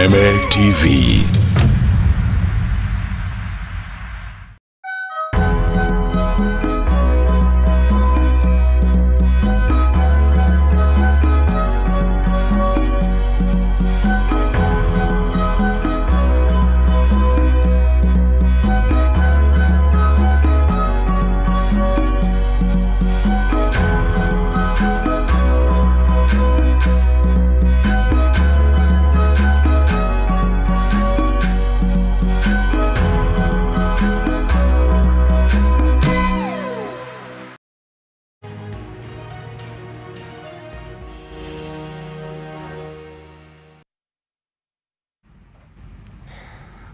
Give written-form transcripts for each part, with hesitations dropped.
Kameme TV.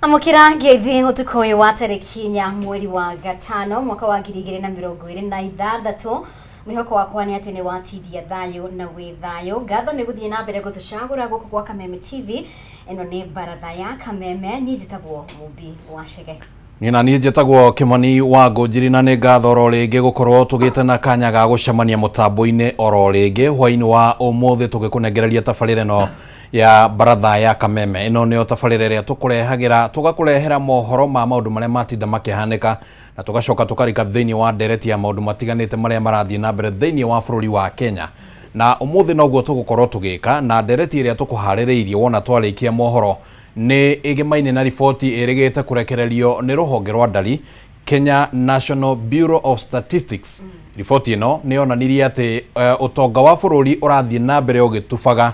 Amũkĩra ngeithi ũtukũ ũyũ wa tarĩki inya mweri wa gatano mwaka wa 2026. Mwĩhoko wakwa nĩ atĩ nĩ watindia thayũ na wĩ thayũ. Ngatho nĩ gũthiĩ na mbere gũtũcagũra gũkũ gwa Kameme TV. Ĩno nĩ baratha ya Kameme. Niĩ njĩtagwo Mũmbi wa Chege. Niĩ na niĩ njĩtagwo Kĩmani wa Ngũnjiri na nĩ ngatho oro rĩngĩ gũkorwo tũgĩte na kanya ga gũcemania mũtambo-inĩ oro rĩngĩ hwaĩ-inĩ wa ũmũthĩ tũgĩkũnengereria tabarĩra ĩno ya baratha ya Kameme. Ĩno nĩyo tabarĩra ĩrĩa tũkũrehagĩra tũgakũrehera mohoro ma maũndũ marĩa matinda makĩhanĩka na tũgacoka tũkarika thĩinĩ wa ndereti ya maũndũ matiganĩte marĩa marathiĩ na mbere thĩinĩ wa bũrũri wa Kenya. Na ũmũthĩ noguo tũgũkorwo tũgĩka na ndereti ĩrĩa tũkũharĩrĩirie wona twarĩkia mohoro nĩ ĩgemaine na riboti ĩrĩgĩte kũrekererio nĩ rũhonge rwa ndari Kenya National Bureau of Statistics. Riboti ĩno nĩ yonanirie atĩ ũtonga wa bũrũri ũrathiĩ na mbere ũgĩtubaga.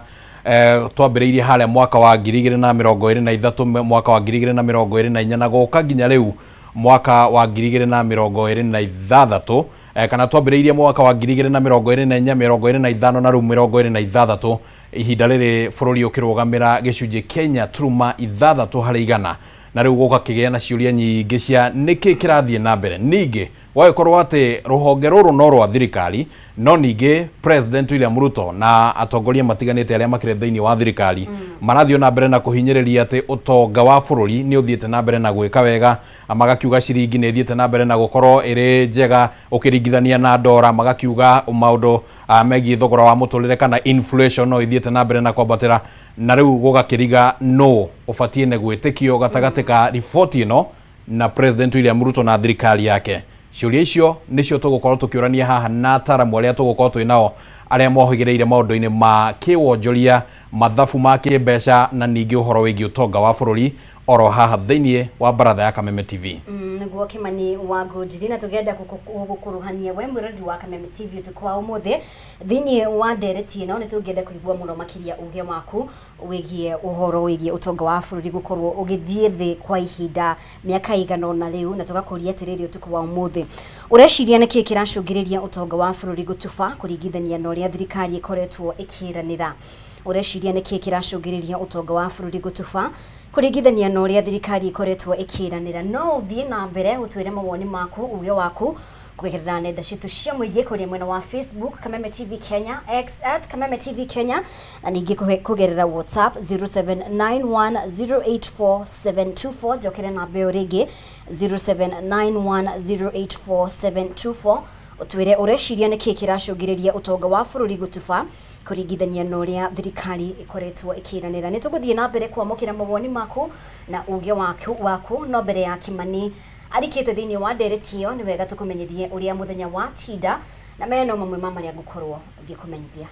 Twambĩrĩirie harĩa mwaka wa 2023, mwaka wa 2024 na gũka nginya rĩu mwaka wa 2026, kana twambĩrĩirie mwaka wa 2024, 25 na rĩu 26. Ihinda rĩrĩ bũrũri ũkĩrũgamĩra gĩcunjĩ kĩa inya turuma ithathatũ harĩ igana, na rĩu gũgakĩgĩa na ciũria nyingĩ cia nĩkĩ kĩrathiĩ na mbere. Ningĩ gwagĩkorwo atĩ rũhonge rũrũ no rwa thirikari, no ningĩ President William Ruto na atongoria matiganĩte arĩa makĩrĩ thĩinĩ wa thirikari marathiĩ na mbere na kũhinyĩrĩria atĩ ũtonga wa bũrũri nĩ ũthiĩte na mbere na gwĩka wega. Magakiuga ciringi nĩ ĩthiĩte na mbere na gũkorwo ĩrĩ njega ũkĩringithania na ndora, magakiuga maũndũ megiĩ thogora wa mũtũrĩre kana inflation no ithiĩte na mbere na kwambatĩra, na rĩu gũgakĩriga nũ ũbatiĩ nĩ gwĩtĩkio gatagatĩ ka riboti ĩno na President William Ruto na thirikari yake. Ciũria icio nĩcio tũgũkorwo tũkĩũrania haha na ataramu arĩa tũgũkorwo twĩ nao arĩa mohĩgĩrĩire maũndũ-inĩ ma kĩwonjoria, mathabu ma kĩmbeca na ningĩ ũhoro wĩgiĩ ũtonga wa bũrũri oro haha thĩinĩ wa baratha ya Kameme TV. Nĩguo Kĩmani wa Ngũnjiri, na tũngĩenda gũkũrũhania we mwĩroreri wa Kameme TV ũtukũ wa ũmũthĩ thĩinĩ wa ndereti ĩno, nĩ tũngĩenda kũigua mũno makĩria uge waku wĩgiĩ ũhoro wĩgiĩ ũtonga wa bũrũri gũkorwo ũgĩthiĩ thĩ kwa ihinda mĩaka ĩigana ũna rĩu, na tũgakũria atĩrĩrĩ ũtukũ wa ũmũthĩ, ũreciria nĩkĩ kĩracũngĩrĩria ũtonga wa bũrũri gũtuba kũringithania na ũrĩa thirikari ĩkoretwo ĩkĩranĩra? Ũreciria nĩkĩ kĩracũngĩrĩria ũtonga wa bũrũri gũtuba kũringithania na ũrĩa thirikari ĩkoretwo ĩkĩranĩra? No ũthiĩ na mbere ũtwĩre mawoni maku, uge waku kũgerera nenda citũ cia mũingĩ kũrĩa mwena wa Facebook Kameme TV Kenya, X at Kameme TV Kenya, na ningĩ kũgerera WhatsApp 0791084724. Njokere namba ĩyo rĩngĩ, 0791084724, ũtwĩre ũreciria nĩkĩ kĩracũngĩrĩria ũtonga wa bũrũri gũtuba kũringithania na ũrĩa thirikari ĩkoretwo ĩkĩranĩra. Nĩ tũgũthiĩ na mbere kwamũkĩra mawoni maku na uge waku, no mbere ya Kĩmani arikĩte thĩinĩ wa ndereti ĩyo, nĩ wega tũkũmenyithie ũrĩa mũthenya wa tinda, na maya no mamwe ma marĩa ngũkorwo ngĩkũmenyithia.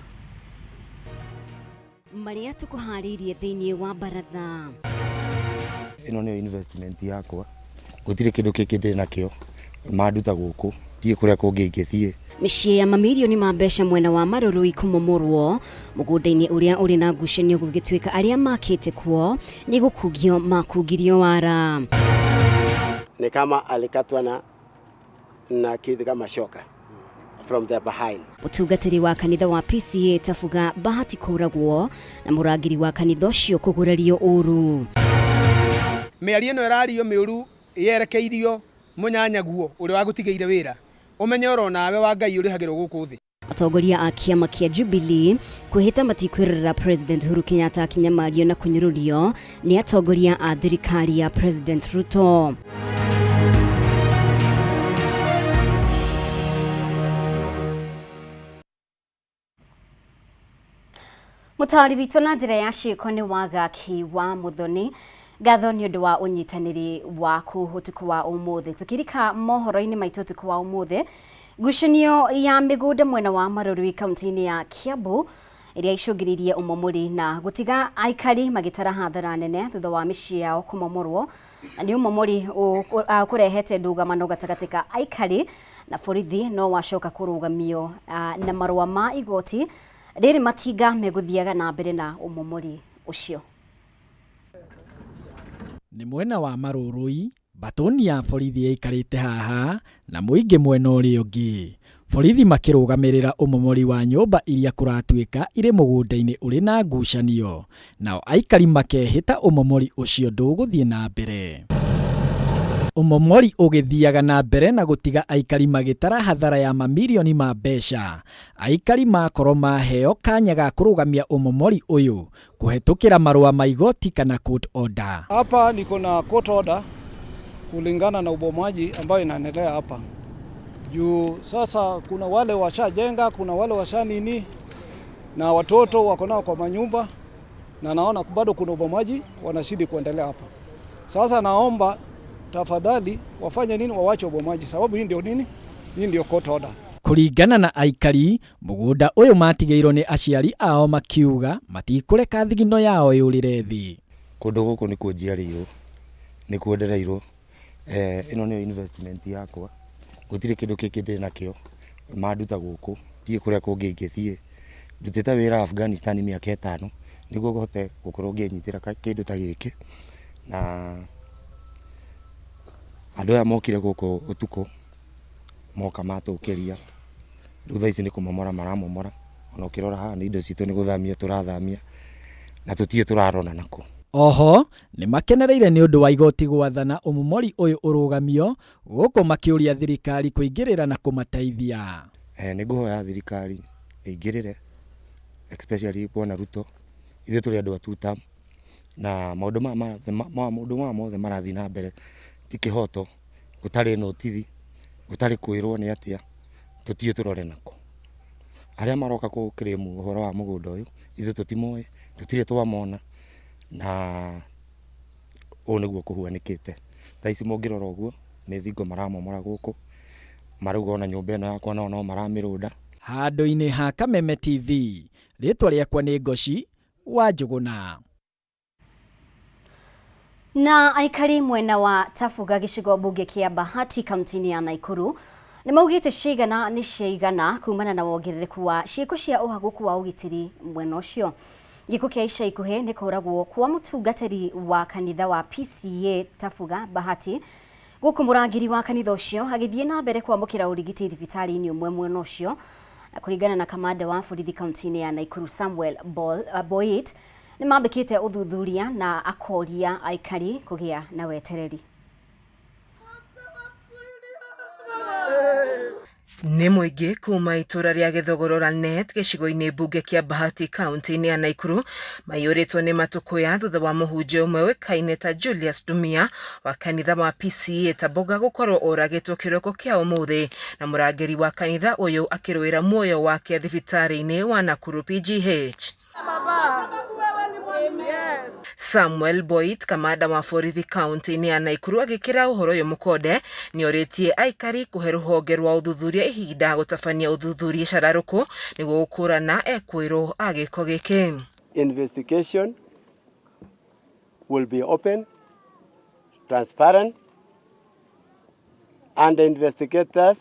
Marĩa tũkũharĩirie thĩinĩ wa baratha. Ĩno nĩyo investment yakwa, gũtirĩ kĩndũ kĩngĩ ndĩ nakĩo, manduta gũkũ thiĩ kũrĩa kũngĩ ingĩthiĩ. Mĩciĩ ya mamirioni ma mbeca mwena wa Marurui kũmomorwo mũgũnda-inĩ ũrĩa ũrĩ na ngucanio, gũgĩtuĩka arĩa makĩte kuo nĩ gũkungio makungirio wara. Ni kama alikatwa na kitu kama shoka from the behind. Mũtungatĩri wa kanitha wa PCA Tabuga Bahati kũragwo na mũrangĩri wa kanitha ũcio kũgurario ũru. Mĩario ĩno ĩrario mĩũru yerekeirio mũnyanyaguo ũrĩa wagũtigĩire wĩra, ũmenye oro nawe wa Ngai ũrĩhagĩrwo gũkũ thĩ. Atongoria a kĩama kĩa Jubilee kwĩhĩta matikwĩrorera President Uhuru Kenyatta akĩnyamario na kũnyũrũrio nĩ atongoria a thirikari ya President Ruto. Mũtaũri witũ na njĩra ya ciĩko nĩ Wagaki wa Mũthoni. Ngatho nĩ ũndũ wa ũnyitanĩri waku ũtukũ wa ũmũthĩ. Tũkĩrika mohoro-inĩ maitũ ũtukũ wa ũmũthĩ, ngucanio ya mĩgũnda mwena wa Marurui kaunti-inĩ ya Kiambu ĩrĩa icũngĩrĩirie ũmomori na gũtiga aikari magĩtara hathara nene thutha wa mĩciĩ yao kũmomorwo. Na nĩ ũmomori kũrehete ndũgamano gatagatĩ ka aikari na borithi no wacoka kũrũgamio na marũa ma igoti rĩrĩ matinga megũthiaga na mbere na ũmomori ũcio. Nĩ mwena wa Marũrũi, mbatũni ya borithi ĩikarĩte haha na mũingĩ mwena ũrĩa ũngĩ. Borithi makĩrũgamĩrĩra ũmomori wa nyũmba iria kũratuĩka irĩ mũgũnda-inĩ ũrĩ na ngucanio. Nao aikari makehĩta ũmomori ũcio ndũgũthiĩ na mbere. Ũmomori ũgĩthiaga na mbere na gũtiga aikari magĩtara hathara ya mamirioni ma mbeca. Aikari makorwo maheo kanya ga kũrũgamia ũmomori ũyũ kũhetũkĩra marũa ma igoti kana court order. Hapa niko na court order kulingana na ubomoaji ambayo inaendelea hapa. Juu sasa kuna wale washajenga, kuna wale washa nini na watoto wako nao kwa manyumba na naona bado kuna ubomoaji wanazidi kuendelea hapa. Sasa naomba tafadhali wafanye nini, wawache ubomoaji, sababu hii ndio nini, hii ndio court order. Kũringana na aikari, mũgũnda ũyũ matigĩirwo nĩ aciari ao makiuga matikũreka thigino yao yũrĩre thĩ. Kũndũ gũkũ nĩkuo njiarĩirwo, nĩkuo ndereirwo. Ĩno nĩyo investment yakwa, gũtirĩ kĩndũ kĩngĩ ndĩ nakĩo. Manduta gũkũ thiĩ kũrĩa kũngĩ ingĩthiĩ. Ndutĩte wĩra Afghanistan mĩaka 5 nĩguo hote gũkorwo ngĩnyitĩra kĩndũ ta gĩkĩ. Na andũ aya mokire gũkũ ũtukũ, moka matũkĩria. Rĩu thaa ici nĩ kũmomora maramomora, ona ũkĩrora haha nĩ indo citũ nĩ gũthamia tũrathamia na tũtiũĩ tũrarora nakũ. Oho nĩ makenereire nĩ ũndũ wa igoti gwathana ũmomori ũyũ ũrũgamio gũkũ makĩũria thirikari kũingĩrĩra na kũmateithia. Nĩ ngũhoya thirikari ĩingĩrĩre, especially Bwana Ruto. Ithuĩ tũrĩ andũ a two term na maũndũ maya mothe marathiĩ na mbere ti kĩhoto, gũtarĩ notithi, gũtarĩ kwĩrwo nĩ atĩa, tũtiũĩ tũrore nakũ. Arĩa maroka kũ claim ũhoro wa mũgũnda ũyũ, ithuĩ tũtimoĩ, tũtirĩ twamona, na ũũ nĩguo kũhuanĩkĩte. Thaa ici mũngĩrora ũguo, nĩ thingo maramomora gũkũ, marauga ona nyũmba ĩno yakwa nao no maramĩrũnda. Handũ-inĩ ha Kameme TV, rĩtwa rĩakwa nĩ Ngoci wa Njũgũna. Na aikari mwena wa Tafuga gĩcigo mbunge kĩa Bahati kaunti-inĩ ya Nakuru nĩ maugĩte ciigana nĩ ciaigana kumana na wongerereku wa ciĩko cia ũhagũku wa ũgitĩri mwena ũcio. Gĩkuũ kĩa ica ikuhĩ nĩ kũragwo kwa mũtungatĩri wa kanitha wa PCEA Tafuga Bahati gũkũ mũrangĩri wa kanitha ũcio agĩthiĩ na mbere kwamũkĩra ũrigiti thibitarĩ-inĩ ũmwe mwena ũcio. Na kũringana na kamanda wa borithi kaunti-inĩ ya Nakuru Samuel Boit nĩ mambĩkĩte ũthuthuria na akoria aikari kũgĩa na wetereri. Nĩ mũingĩ kuma itũra rĩa Gĩthogorora net gĩcigo-inĩ mbunge kĩa Bahati kaunti-inĩ ya Nakuru maiyũrĩtwo nĩ matũkũya thutha wa mũhunjia ũmwe ũĩkaine ta Julius Dumia wa kanitha wa PCEA Taboga gũkorwo oragĩtwo kĩroko kĩa ũmũthĩ na mũrangĩri wa kanitha ũyũ akĩrũĩra muoyo wake thibitarĩ-inĩ wa Nakuru PGH. Samuel Boit, kamanda wa borithi kaunti-inĩ ya Nakuru agĩkĩra ũhoro ũyũ mũkonde nĩorĩtie aikari kũhe rũhonge rwa ũthuthuria ihinda gũtabania ũthuthuria cararũkũ nĩguo gũkũrana ekwĩrwo a gĩko gĩkĩ. Investigation will be open, transparent, and the investigators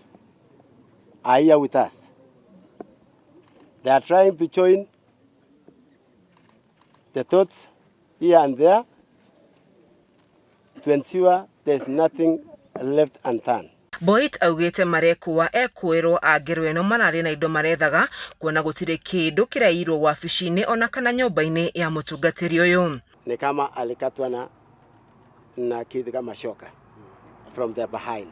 are here with us. They are trying to join the dots here and there to ensure there's nothing left unturned. Boit augĩte marekũa ekwĩrwo a ngero ĩno mararĩ na indo marethaga kuona gũtirĩ kĩndũ kĩraiyirwo wabici-inĩ ona kana nyũmba-inĩ ya mũtungatĩri ũyũ. Ni kama alikatwa na kitu kama shoka from the behind,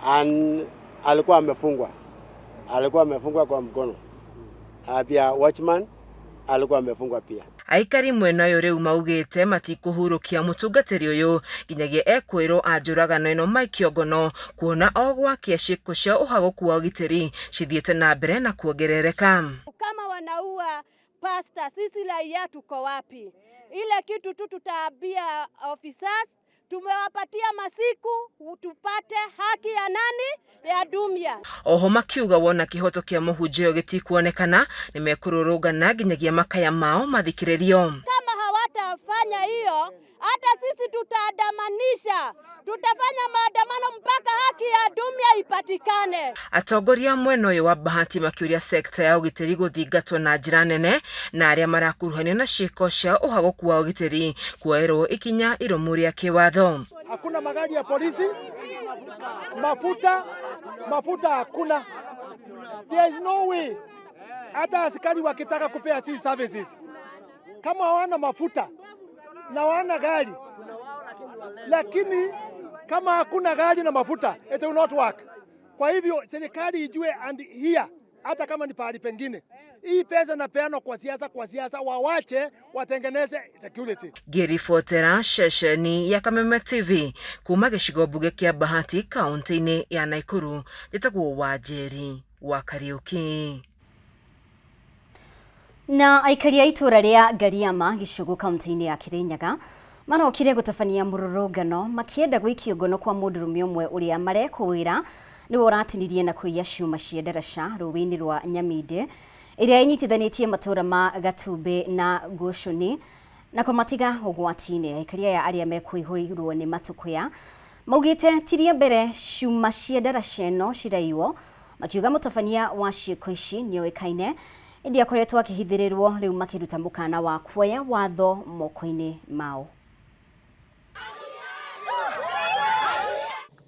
and alikuwa amefungwa kwa mkono. Pia watchman alikuwa amefungwa pia. Aikari mwena ũyũ rĩu maugĩte matikũhurũkia mũtungatĩri ũyũ nginyagia ekwĩrwo a njũragano ĩno maikio ngono kuona o gwakĩa ciĩko cia ũhagũku wa ũgitĩri cithiĩte na mbere na kuongerereka. Kama wanaua Pastor, sisi raia tuko wapi? Ile kitu tu tutaambia officers, tumewapatia masiku tupate haki ya nani? Ya Dumia. Oho makiuga wona kihoto kia mũhunjia ũyũ gĩtikuonekana nĩmekũrũrũngana nginyagia makaya mao mathikĩrĩrio. Kama hawatafanya hiyo, hata sisi tutaandamanisha, tutafanya maandamano mpaka haki ya Dumia ipatikane. Atongoria a mwena ũyũ wa Bahati makĩũria sekta ya ũgitĩri gũthingatwo na njĩra nene na arĩa marakuruhanio na ciĩko cia ũhagũku wa ũgitĩri kuoerwo ikinya irũmu rĩa kĩwatho. Hakuna magari ya polisi, mafuta mafuta hakuna. There is no way. Hata askari wakitaka kupea si services, kama hawana mafuta na hawana gari, lakini kama hakuna gari na mafuta it will not work. Kwa hivyo serikali ijue and here, hata kama ni pahali pengine, hii pesa napeanwa kwa siasa, kwa siasa wawache watengeneze security. Ngĩribotera ceceni ya Kameme TV kuma gĩcigo mbunge kĩa Bahati kaunti-inĩ ya Nakuru, njĩtagwo Wanjeri wa Kariuki. Na aikari a itũra rĩa Ngariama Gicugu kaunti-inĩ ya Kirinyaga marokire gũtabania mũrũrũngano makĩenda gũikio ngono kwa mũndũrũme ũmwe ũrĩa marekũĩra nĩwe ũratinirie na kũiya cuma cia ndaraca rũĩ-inĩ rwa Nyaminde ĩrĩa ĩnyitithanĩtie matũra ma Gatumbĩ na Gũcũni na kũmatiga ũgwati-inĩ. Aikari aya arĩa mekũihũirwo nĩ matũkũya maugĩte ti rĩa mbere cuma cia ndaraca ĩno ciraiywo, makiuga mũtabania wa ciĩko ici nĩoĩkaine ĩndĩ akoretwo akĩhithĩrĩrwo, rĩu makĩruta mũkana wa kuoya watho moko-inĩ mao.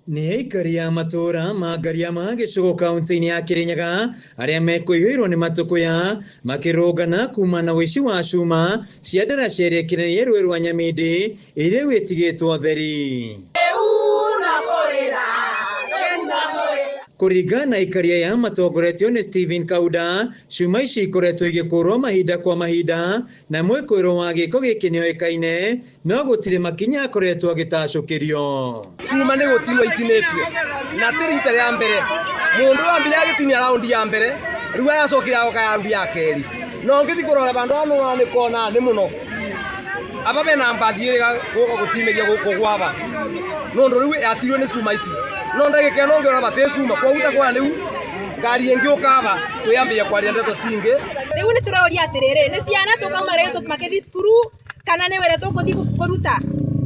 Nĩ aikari a matũra ma Ngariama gĩcigo kaunti-inĩ ya Kirinyaga arĩa mekũihũirwo nĩ matũkũya makĩrũngana kuma na ũici wa cuma cia ndaraca ĩrĩa ĩkinyanĩire rũĩ rwa Nyamĩndĩ ĩrĩa rĩu ĩtigĩtwo theri. Kũringana na aikari aya matongoretio nĩ Stephen Kauda, cuma ici ikoretwo igĩkũrwo mahinda kwa mahinda na mwĩkũĩrwo wa gĩko gĩkĩ nĩoĩkaine no gũtirĩ makinya akoretwo agĩtacũkĩrio. Cuma nĩ gũtinwo itinĩtio na ti rita rĩa mbere, mũndũ ambire agĩtinia raundi ya mbere, rĩu aracokire agoka raundi ya kerĩ, no ngĩthiĩ kũrora bandũ hano nĩ kona nĩ mũno aba bena mbathi ĩrĩa gũka gũtinĩria gũkũ gwaba nũndũ rĩu yatirwo nĩ cuma ici, no ndagĩka ĩno ngĩona batĩ cuma kwoguo takwona rĩu ngari ĩngĩ ũkaba twĩambĩria kwaria ndeto cingĩ. Rĩu nĩ tũroria atĩrĩrĩ, nĩ ciana tũkauma rĩu makĩthiĩ cukuru kana nĩ wĩra tũgũthiĩ kũruta?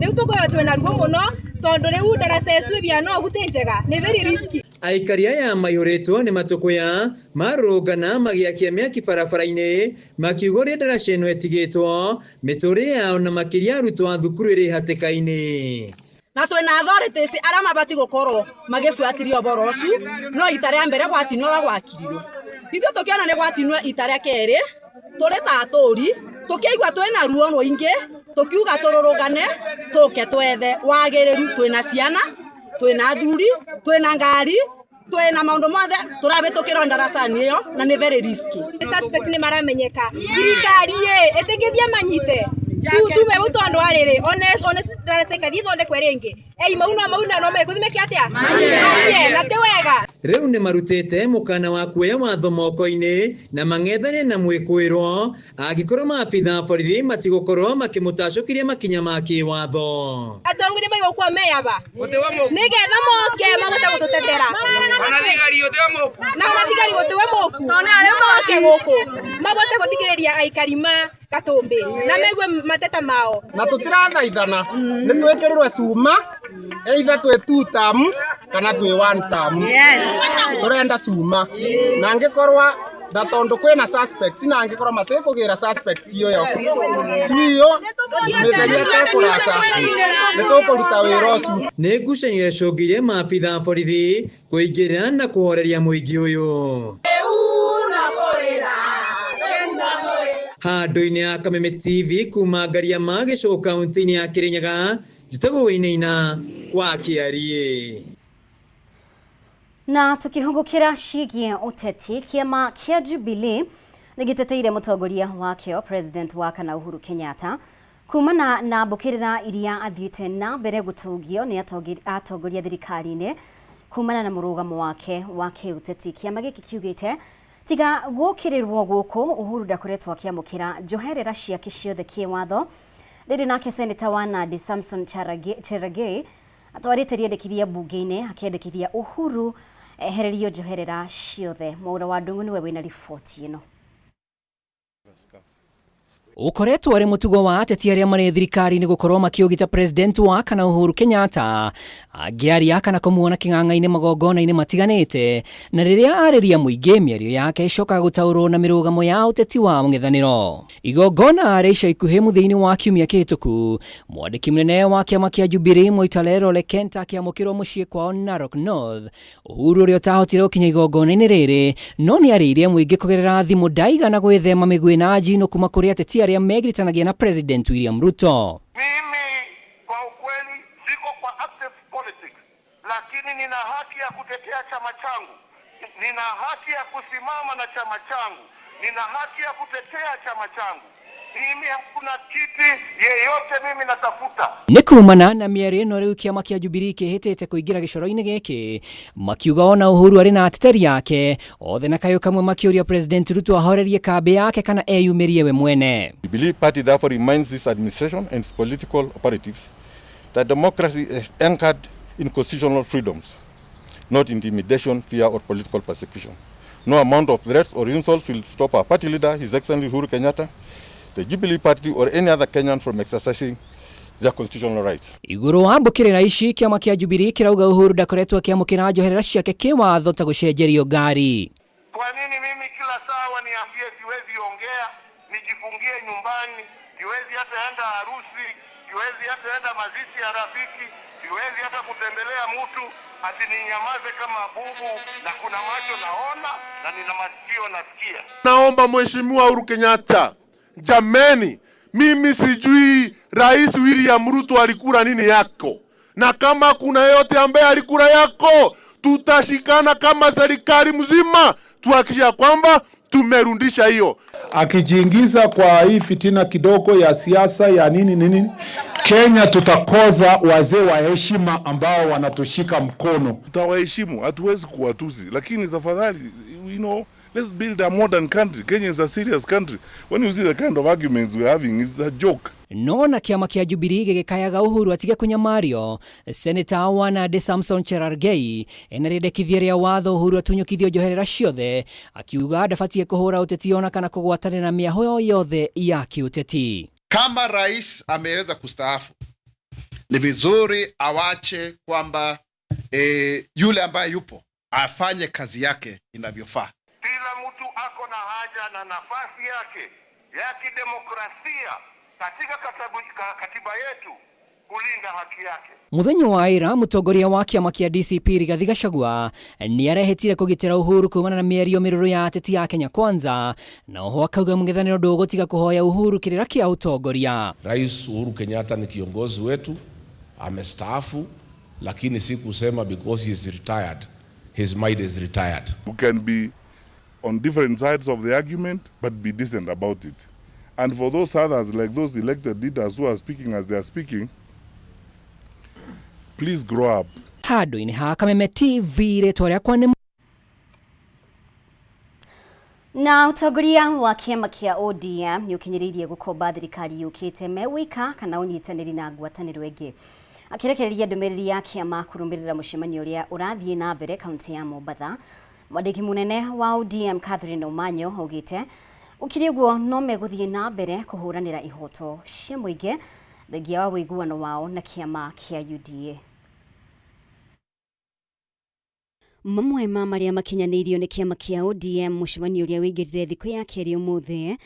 Rĩu tũkorwo twĩna ruo mũno tondũ rĩu ndaraca icu ĩbia no gũtĩ njega, nĩ very risky. Aikari aya maihũrĩtwo nĩ matũkũya marũrũngana magĩakia mĩaki barabara-inĩ makiuga ũrĩa ndaraca ĩno ĩtigĩtwo mĩtũrĩre yao na makĩria arutwo a thukuru ĩrĩ hatĩka-inĩ. Na twĩna authorities arĩa mabatiĩ gũkorwo magĩbuatĩria ũboro ũcio, no ita rĩa mbere gwatinwo ũrĩa gwakirirwo. Ithuĩ tũkĩona nĩ gwatinwo ita rĩa kerĩ, tũrĩ ta atũri, tũkĩigua twĩna ruo rũingĩ, tũkiuga tũrũrũngane, tũke twethe wagĩrĩru. Twĩna ciana, twĩna athuri, twĩna ngari, twĩna maũndũ mothe tũrabĩtũkĩrwo ndaraca-inĩ ĩyo na nĩ very risky. Suspect nĩ maramenyeka, thirikari ĩ ĩtĩkĩthie manyite tume u tondu ariri one one ndaraca ikathie ithondekwe ringi ei mauna mauna no mekuthi meke atia maiye na ti wega. Rĩu nĩ marutĩte mũkana wa kuoya watho moko-inĩ na mang'ethane na mwĩkũĩrwo angĩkorwo maabitha a borithi matigũkorwo makĩmũtacũkĩria makinya ma kĩwatho. Atongoria maigũkua meyaba nĩgetha moke mahote gũtũtetera ona thigari gũtiwe mũku na ona thigari gũtiwe mũku rĩu moke gũkũ mahote gũthikĩrĩria aikari ma Gatumbi na megue mateta mao. Na tũtirathaithana nĩ twĩkĩrĩrwe cuma either twĩ two term kana twĩ one term. Tũrenda cuma na angĩkorwo na tondũ kwĩna suspect na angĩkorwo matikũgĩra suspect ũyũ tuiyo mĩthenya ĩtekũraca nĩ tũkũruta wĩra ũcio. Nĩ ngucanio ĩcũngĩire maabitha a borithi kũingĩrĩra na kũhoreria mũingĩ ũyũ. Handũ-inĩ ya Kameme TV kuma Ngariama gĩcũgũ kaunti-inĩ ya Kirinyaga, njĩtagwo Wainaina wa Kĩariĩ. Na tukihungukira ciĩgiĩ ũteti, kĩama kĩa Jubilee nĩgĩteteire mũtongoria wakĩo President wa kana Uhuru Kenyatta kumana na mbũkĩrĩra iria athiĩte na mbere gũtũngio nĩ atongoria thirikari-inĩ kumana na mũrũgamo wake wa kĩũteti. Kĩama gĩkĩ kiugĩte Tiga gũkĩrĩrwo gũkũ Uhuru ndakoretwo akĩamũkĩra njoherera ciake ciothe kĩwatho. Rĩrĩ nake seneta wa Nandi Samson Cherargei atwarĩte rĩendekithia mbunge-inĩ akĩendekithia Uhuru ehererio njoherera ciothe. Mwaura wa Ndung'u nĩwe wĩna riboti ĩno. Ũkoretwo arĩ mũtugo wa ateti arĩa marĩ thirikari-inĩ gũkorwo makĩũgita president wa kana Uhuru Kenyatta angĩaria kana kũmuona kĩng'ang'a-inĩ magongona-inĩ matiganĩte, na rĩrĩa arĩria mũingĩ mĩario yake ĩcokaga gũtaũrwo na mĩrũgamo ya ũteti wa mũng'ethanĩro. Igongona rĩa ica ikuhĩ mũthia-inĩ wa kiumia kĩhĩtũku, mwandĩki mũnene wa kĩama kĩa Jubilee Moitalel Ole Kenta akĩamũkĩrwo mũciĩ kwao Narok North. Uhuru ũrĩa ũtahotire gũkinya igongona-inĩ rĩrĩ no nĩ arĩirie mũingĩ kũgerera thimũ ndaigana gwĩthema mĩguĩ na njino kuma kũrĩ ateti arĩa megiritanagia na President William Ruto. Mimi kwa ukweli siko kwa active politics, lakini nina haki ya kutetea chama changu, nina haki ya kusimama na chama changu, nina haki ya kutetea chama changu. Mimi hakuna kiti yeyote mimi natafuta. Nĩ kumana na mĩario ĩno rĩu kĩama kĩa Jubilee kĩhĩtĩte kũingĩra gĩcoro-inĩ gĩkĩ, makiuga ona Uhuru arĩ na ateteri yake othe na kayũ kamwe makĩũria President Ruto ahorerie kambĩ yake kana eyumĩrie we mwene. Jubilee Party therefore reminds this administration and its political operatives that democracy is anchored in constitutional freedoms, not intimidation, fear or political persecution. No amount of threats or insults will stop our party leader, His Excellency Uhuru Kenyatta, the Jubilee Party or any other Kenyan from exercising their constitutional rights. Igũrũ wa mbũkĩrĩra ici kĩama kĩa Jubilee kĩrauga Uhuru ndakoretwo akĩamũkĩra njoherera ciake kĩwatho ta gũcenjerio ngari. Kwa nini mimi kila saa waniambie siwezi ongea, nijifungie nyumbani, siwezi hata enda harusi, siwezi hata enda mazishi ya rafiki, siwezi hata kutembelea mtu, ati ninyamaze kama bubu, na kuna macho naona na nina masikio nasikia. Naomba Mheshimiwa Uhuru Kenyatta, jameni, mimi sijui Rais William Ruto alikula nini yako, na kama kuna yeyote ambaye alikula yako, tutashikana kama serikali mzima tuhakikisha kwamba tumerudisha hiyo. Akijiingiza kwa hii fitina kidogo ya siasa ya nini nini, Kenya tutakosa wazee wa heshima ambao wanatushika mkono. Tutawaheshimu, hatuwezi kuwatusi, lakini tafadhali, let's build a modern country. Kenya is a serious country. When you see the kind of arguments we're having, it's a joke. No na kĩama kĩa Jubilee gĩgĩkayaga Uhuru atige kũnyamario, Senator wa Nandi Samson Cherargei ena rĩendekithia rĩa watho Uhuru atunyũkithio njoherera ciothe, akiuga ndabatiĩ kũhũra ũteti ona kana kũgwatanĩra na mĩahũ yothe ya kĩũteti. Kama rais ameweza kustaafu, ni vizuri awache kwamba yule ambaye yupo afanye kazi yake inavyofaa. Kila mtu ako na haja na nafasi yake ya kidemokrasia katika katiba yetu kulinda haki yake. Muthenya wa ira mutongoria wa kĩama kĩa DCP Rigathi Gachagua nĩarehĩtire kũgitĩra Uhuru kumana na mĩario mĩrũrũ ya ateti ya Kenya Kwanza, na oho akauga mũng'ethanĩro ndũgũtiga kũhoya Uhuru kĩrĩra kĩa ũtongoria. Rais Uhuru Kenyatta ni kiongozi wetu, amestaafu, lakini si kusema because he is retired, his mind is retired. We can be on different sides of the argument, but be decent about it. And for those others, like those elected leaders who are speaking as they are speaking, please grow up. Handũ-inĩ ha Kameme TV rĩtwa rĩakwa nĩ Na ũtongoria wa kĩama kĩa ODM nĩ ũkinyĩrĩirie gũkomba thirikari yũkĩte me wika kana ũnyitanĩri na ngwatanĩro ĩngĩ. Akĩrekereria ndũmĩrĩri ya kĩama kũrũmĩrĩra mũcemanio ũrĩa ũrathiĩ na mbere kaunti ya Mombatha, mwandĩki mũnene wa ODM Catherine Omanyo augĩte ũkiri ũguo no megũthiĩ na mbere kũhũranĩra ihoto cia mũingĩ thengia wa ũiguano wao na kĩama kĩa UDA. Mamwe ma marĩa makinyanĩirio nĩ kĩama kĩa ODM mũcemanio ũrĩa wĩingĩrire thikũ ya kerĩ ũmũthĩ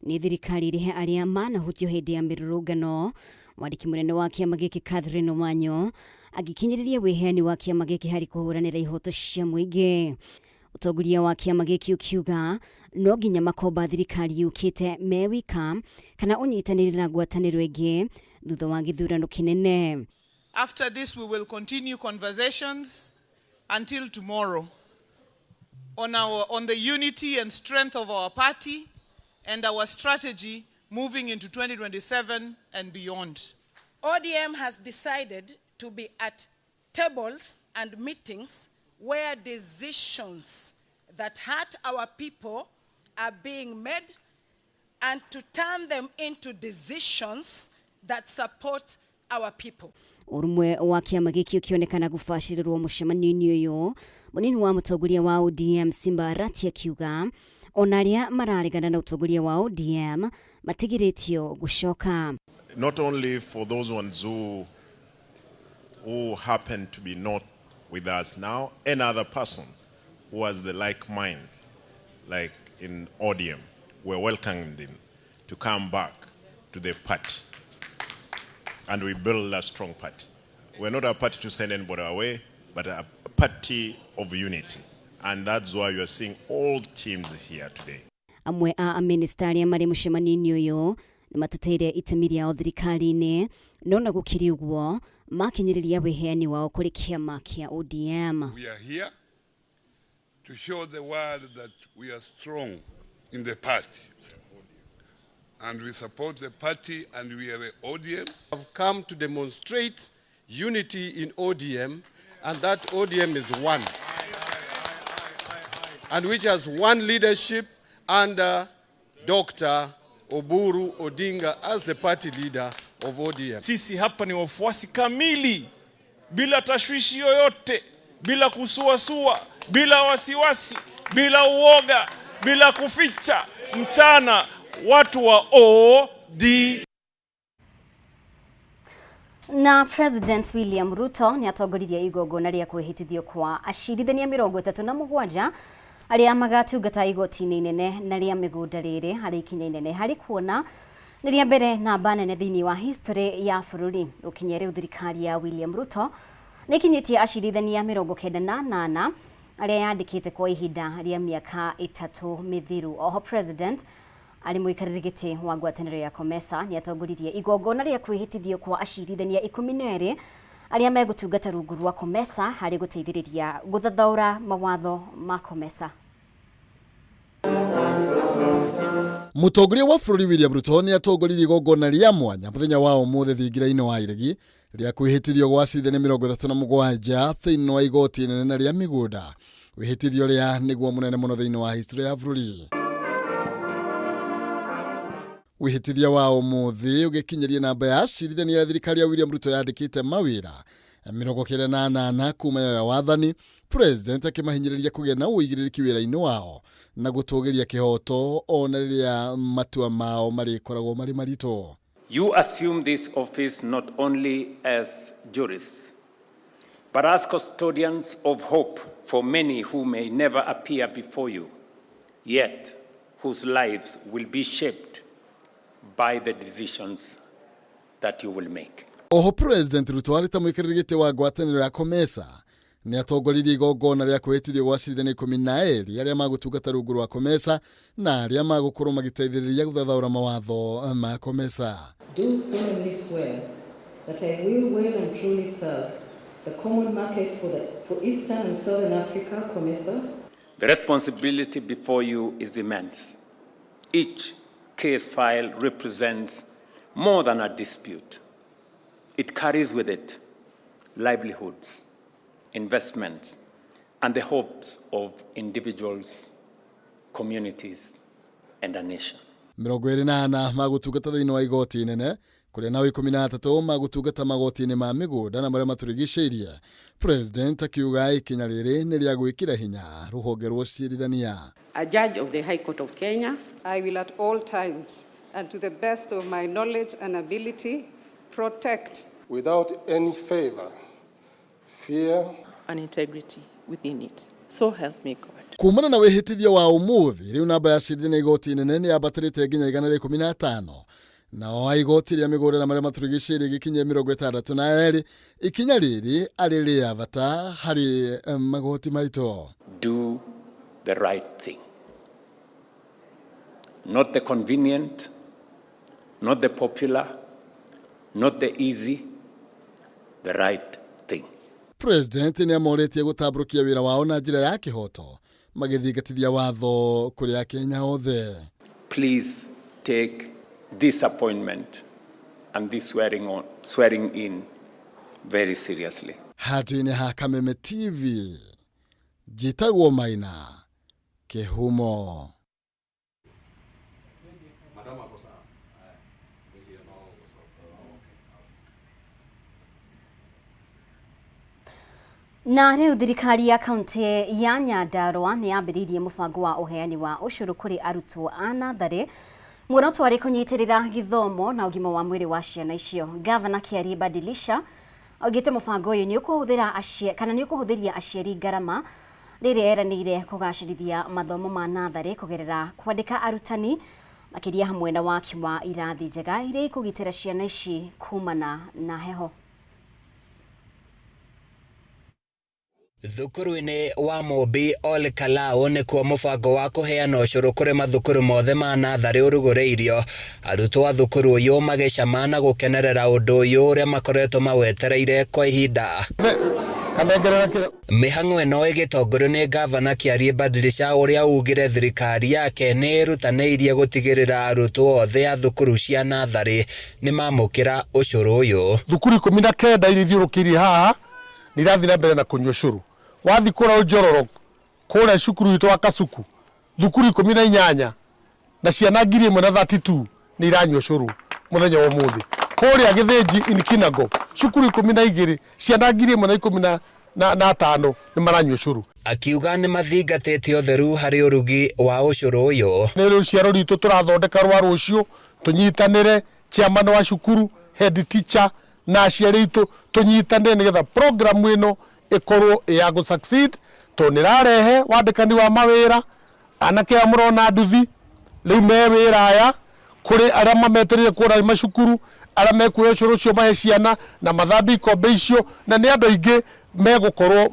nĩ thirikari ĩrĩhe arĩa manahutio hĩndĩ ya mĩrũrũngano. Mwandĩki mũnene wa kĩama gĩkĩ Catherine Omanyo agĩkinyĩrĩria wĩheani wa kĩama gĩkĩ harĩ kũhũranĩra ihoto cia mũingĩ. Ũtongoria wa kĩama gĩkĩ ũkiuga no nginya makomba thirikari yũkĩte me wika kana ũnyitanĩri na ngwatanĩro ĩngĩ thutha wa gĩthurano kĩnene. After this we will continue conversations until tomorrow on the unity and strength of our party and our strategy moving into 2027 and beyond. ODM has decided to be at tables and meetings where decisions that hurt our people are being made and to turn them into decisions that support our people. Ũrũmwe wa kĩama gĩkĩ ũkĩonekana gũbacĩrĩrwo mũcemanio-inĩ ũyũ, mũnini wa mũtongoria wa ODM Simba Arati akiuga ona arĩa mararegana na ũtongoria wa ODM matigirĩtio gũcoka. Not only for those ones who happen to be not with us now, any other person who has the like mind, like in ODM, we're welcoming them to come back to the party. And we build a strong party. We're not a party to send anybody away, but a party of unity. And that's why you're seeing all teams here today. Amwe a amĩnĩsta arĩa marĩ mũcemanio-inĩ ũyũ nĩ mateteire itemi rĩao thirikari-inĩ, no na gũkĩrĩ ũguo makinyĩrĩria wĩheani wao kũrĩ kĩama kĩa ODM. We are here to show the world that we are strong in the party. And we support the party and we are ODM. Have come to demonstrate unity in ODM, and that ODM is one, and which has one leadership under Dr. Oburu Odinga as the party leader of ODM. Sisi hapa ni wafuasi kamili, bila tashwishi yoyote, bila kusuasua, bila wasiwasi, bila uoga, bila kuficha. Mchana watu wa OD Na President William Ruto nĩ atongoririe igongona rĩa kwĩhĩtithio kwa acirithania 37 arĩa magatungata igoti-inĩ inene na rĩa mĩgũnda, rĩrĩ harĩ ikinya inene harĩ kuona nĩ rĩa mbere namba nene thĩinĩ wa history ya bũrũri. Gũkinyia rĩu, thirikari ya William Ruto nĩ ikinyĩtie acirithania 98 arĩa yandĩkĩte kwa ihinda rĩa mĩaka 3 mĩthiru. Oho, President arĩ mũikarĩri gĩtĩ wa ngwatanĩro ya COMESA nĩ atongoririe igongona rĩa kwĩhĩtithio kwa acirithania 12 arĩa megũtungata rungu rwa COMESA harĩ gũteithĩrĩria gũthathaũra mawatho ma COMESA. Mũtongoria wa bũrũri William Ruto nĩ atongoririe igongona rĩa mwanya mũthenya wa ũmũthĩ thingira-inĩ wa Iregi rĩa kwĩhĩtithio gwa acirithania 37 thĩinĩ wa igoti inene na rĩa mĩgũnda, wĩhĩtithio rĩa nĩguo mũnene mũno thĩinĩ wa history ya bũrũri. Wĩhĩtithia wa ũmũthĩ ũgĩkinyĩria namba ya acirithania ya thirikari ya William Ruto yandĩkĩte mawĩra 98 kuma yoya wathani, President akĩmahinyĩrĩria kũgĩa na ũigĩrĩrĩki wĩra-inĩ wao na gũtũgĩria kĩhoto ona rĩrĩa matua mao marĩkoragwo marĩ maritũ. You assume this office not only as jurists, but as custodians of hope for many who may never appear before you, yet whose lives will be shaped by the decisions that you will make. Oho, President Ruto arĩ ta mũikarĩri gĩtĩ wa ngwatanĩro ya COMESA nĩ atongoririe igongona rĩa kwĩhĩtithio gwa acirithania 12 arĩa magũtungata rungu rwa COMESA na arĩa magũkorwo magĩteithĩrĩria gũthathaũra mawatho ma COMESA. Do solemnly swear that I will well and truly serve the common market for Eastern and Southern Africa, COMESA. The responsibility before you is immense. Each case file represents more than a dispute. It carries with it livelihoods, investments, and the hopes of individuals, communities, and a nation. 24 magũtungata thĩinĩ wa igoti inene, kũrĩa nao 13 magũtungata magoti-inĩ ma mĩgũnda na marĩa matũrigicĩirie. President akiuga ikinya rĩrĩ nĩ rĩa gwĩkĩra hinya rũhonge rwa ũcirithania. A judge of the High Court of Kenya. I will at all times and to the best of my knowledge and ability protect without any favor, fear, and integrity within it. So help me God. Kumana na wĩhĩtithio wa ũmũthĩ, rĩu namba ya acirithania igoti inene nĩ yambatĩrĩte nginya 115, nao a igoti rĩa mĩgũnda na marĩa matũrigicĩirie gĩkinyia 62. Ikinya rĩrĩ arĩ rĩa bata harĩ magoti maitũ. Do the right thing. Not the convenient, not the popular, not the easy, the right thing. President nĩ amorĩtie gũtambũrũkia wĩra wao na njĩra ya kĩhoto magĩthingatithia watho kũrĩ Akenya othe. Please take this appointment and this swearing in very seriously. Handũ-inĩ ha Kameme TV, njĩtagwo Maina. Kĩhumo. Na rĩu thirikari ya kaunti ya Nyandarua nĩ yambĩrĩirie mũbango wa ũheani wa ũcũrũ kũrĩ arutwo a natharĩ, muoroto warĩ kũnyitĩrĩra gĩthomo na ũgima wa mwĩrĩ wa ciana icio. Gavana Kĩarie Badilisha augĩte mũbango ũyũ nĩ ũkũhũthĩra kana nĩ ũkũhũthĩria aciari ngarama rĩrĩa eranĩire kũgacĩrithia mathomo ma natharĩ kũgerera kwandĩka arutani makĩria hamwe na waki wa irathi njega iria ikũgitĩra ciana ici kumana na heho. Thukuru-inĩ wa Mũmbi Ol Kalou nĩkuo mũbango wa kũheana ũcũrũ kũrĩ mathukuru mothe ma natharĩ ũrugũrĩirio. Arutwo a thukuru ũyũ magĩcama na gũkenerera ũndũ ũyũ ũrĩa makoretwo mawetereire kwa ihinda. Mĩhang'o ĩno ĩgĩtongorio nĩ gavana Kĩarie Badilisha ũrĩa ugire thirikari yake nĩ ĩrutanĩirie gũtigĩrĩra arutwo othe a thukuru cia natharĩ nĩ mamũkĩra ũcũrũ ũyũ. Thukuru 19 iria ithiũrũkĩirie haha nĩ irathiĩ na mbere na kũnyua ũcũrũ. Wathiĩ kũrĩa Njororo kũrĩa cukuru witũ wa Kasuku, thukuru 18 na ciana 1032 nĩ iranyua ũcũrũ mũthenya wa ũmũthĩ. Kũrĩa Gĩthĩnji in Kinango, cukuru 12 ciana 1015 nĩ maranyua ũcũrũ. Akiuga nĩ mathingatĩte ũtheru harĩ ũrugi wa ũcũrũ ũyũ. Nĩ rũciaro rwitũ tũrathondeka rwa rũciũ, tũnyitanĩre chairman wa cukuru, head teacher na aciari aitũ tũnyitanĩre nĩgetha program ĩno ĩkorwo ya gũ succeed, tondũ nĩ ĩrarehe wandĩkani wa mawĩra. Anake aya mũrona nduthi rĩu me wĩra aya, kũrĩ arĩa mametereire kũrĩa macukuru, arĩa mekuoya ũcũrũ ũcio mahe ciana na mathambie ikombe icio, na nĩ andũ aingĩ megũkorwo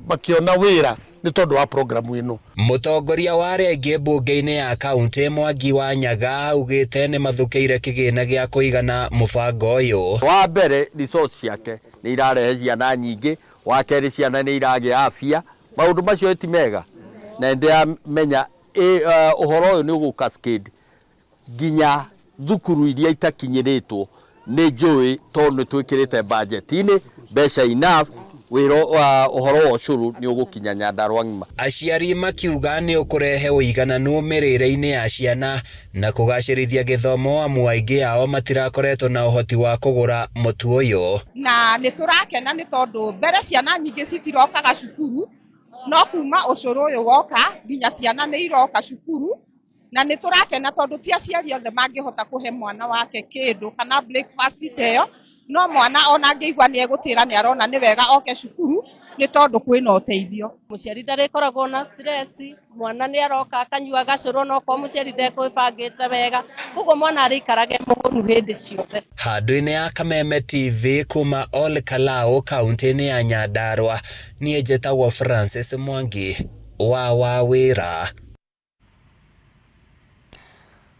makĩona wĩra nĩ tondũ wa program ĩno. Mũtongoria wa arĩa aingĩ mbunge-inĩ ya kaunti Mwangi wa Nyaga augĩte nĩ mathukĩire kĩgĩna gĩa kũigana mũbango ũyũ. Wa mbere resource ciake nĩ irarehe ciana nyingĩ, wa kerĩ ciana nĩ iragĩa afya, maũndũ macio ti mega na ndĩramenya ũhoro ũyũ nĩ ũgũ cascade nginya thukuru iria itakinyĩrĩtwo nĩ njũĩ, tondũ nĩ twĩkĩrĩte budget-inĩ mbeca enough, wĩra ũhoro wa ũcũrũ nĩ ũgũkinya Nyandarua ng'ima. Aciari makiuga nĩ ũkũrehe ũigananu mĩrĩre-inĩ ya ciana na kũgacĩrithia gĩthomo, amu aingĩ ao matirakoretwo na ũhoti wa kũgũra mũtu ũyũ. Na nĩ tũrakena nĩ tondũ mbere ciana nyingĩ citirokaga cukuru, no kuma ũcũrũ ũyũ woka nginya ciana nĩ iroka cukuru, na nĩ tũrakena tondũ ti aciari othe mangĩhota kũhe mwana wake kĩndũ kana breakfast ĩyo, no mwana ona angĩigua nĩ egũtĩra nĩ arona nĩ wega oke cukuru nĩ tondũ kwĩna ũteithio. Mũciari ndarĩkoragwo na stress, mwana nĩ aroka akanyua gacũrũ no korwo mũciari ndekwĩbangĩte wega, koguo mwana arĩikarage mũhũnu hĩndĩ ciothe. Handũ-inĩ ya Kameme TV kuma Ol Kalou kaunti-inĩ ya Nyandarua, niĩ njĩtagwo Francis Mwangi wa Wawĩra.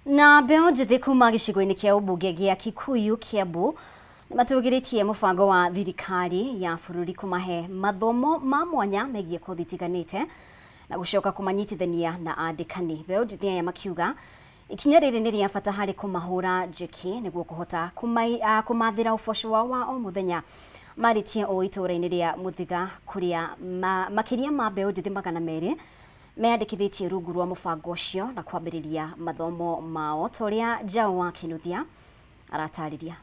Na mbeũ njĩthĩ kuma gĩcigo-inĩ kĩa ũmbunge gĩa Kikuyu Kiambu nĩmatũgĩrĩtie mũbango wa thirikari ya bũrũri kũmahe mathomo ma mwanya megiĩ kothi itiganĩte na gũcoka kũmanyitithania na andĩkani. Mbeũ njĩthĩ aya makiuga ikinya rĩrĩ nĩ rĩa bata harĩ kũmahũra njeki nĩguo kũhota kũmathĩra ũboco wao wa o mũthenya. Marĩtie ũũ itũũra-inĩ rĩa Mũthiga kũrĩa makĩria ma mbeũ njĩthĩ 200 meyandĩkithĩtie rungu rwa mũbango ũcio na kwambĩrĩria mathomo mao, ta ũrĩa Njaũ wa Kĩnuthia aratarĩria.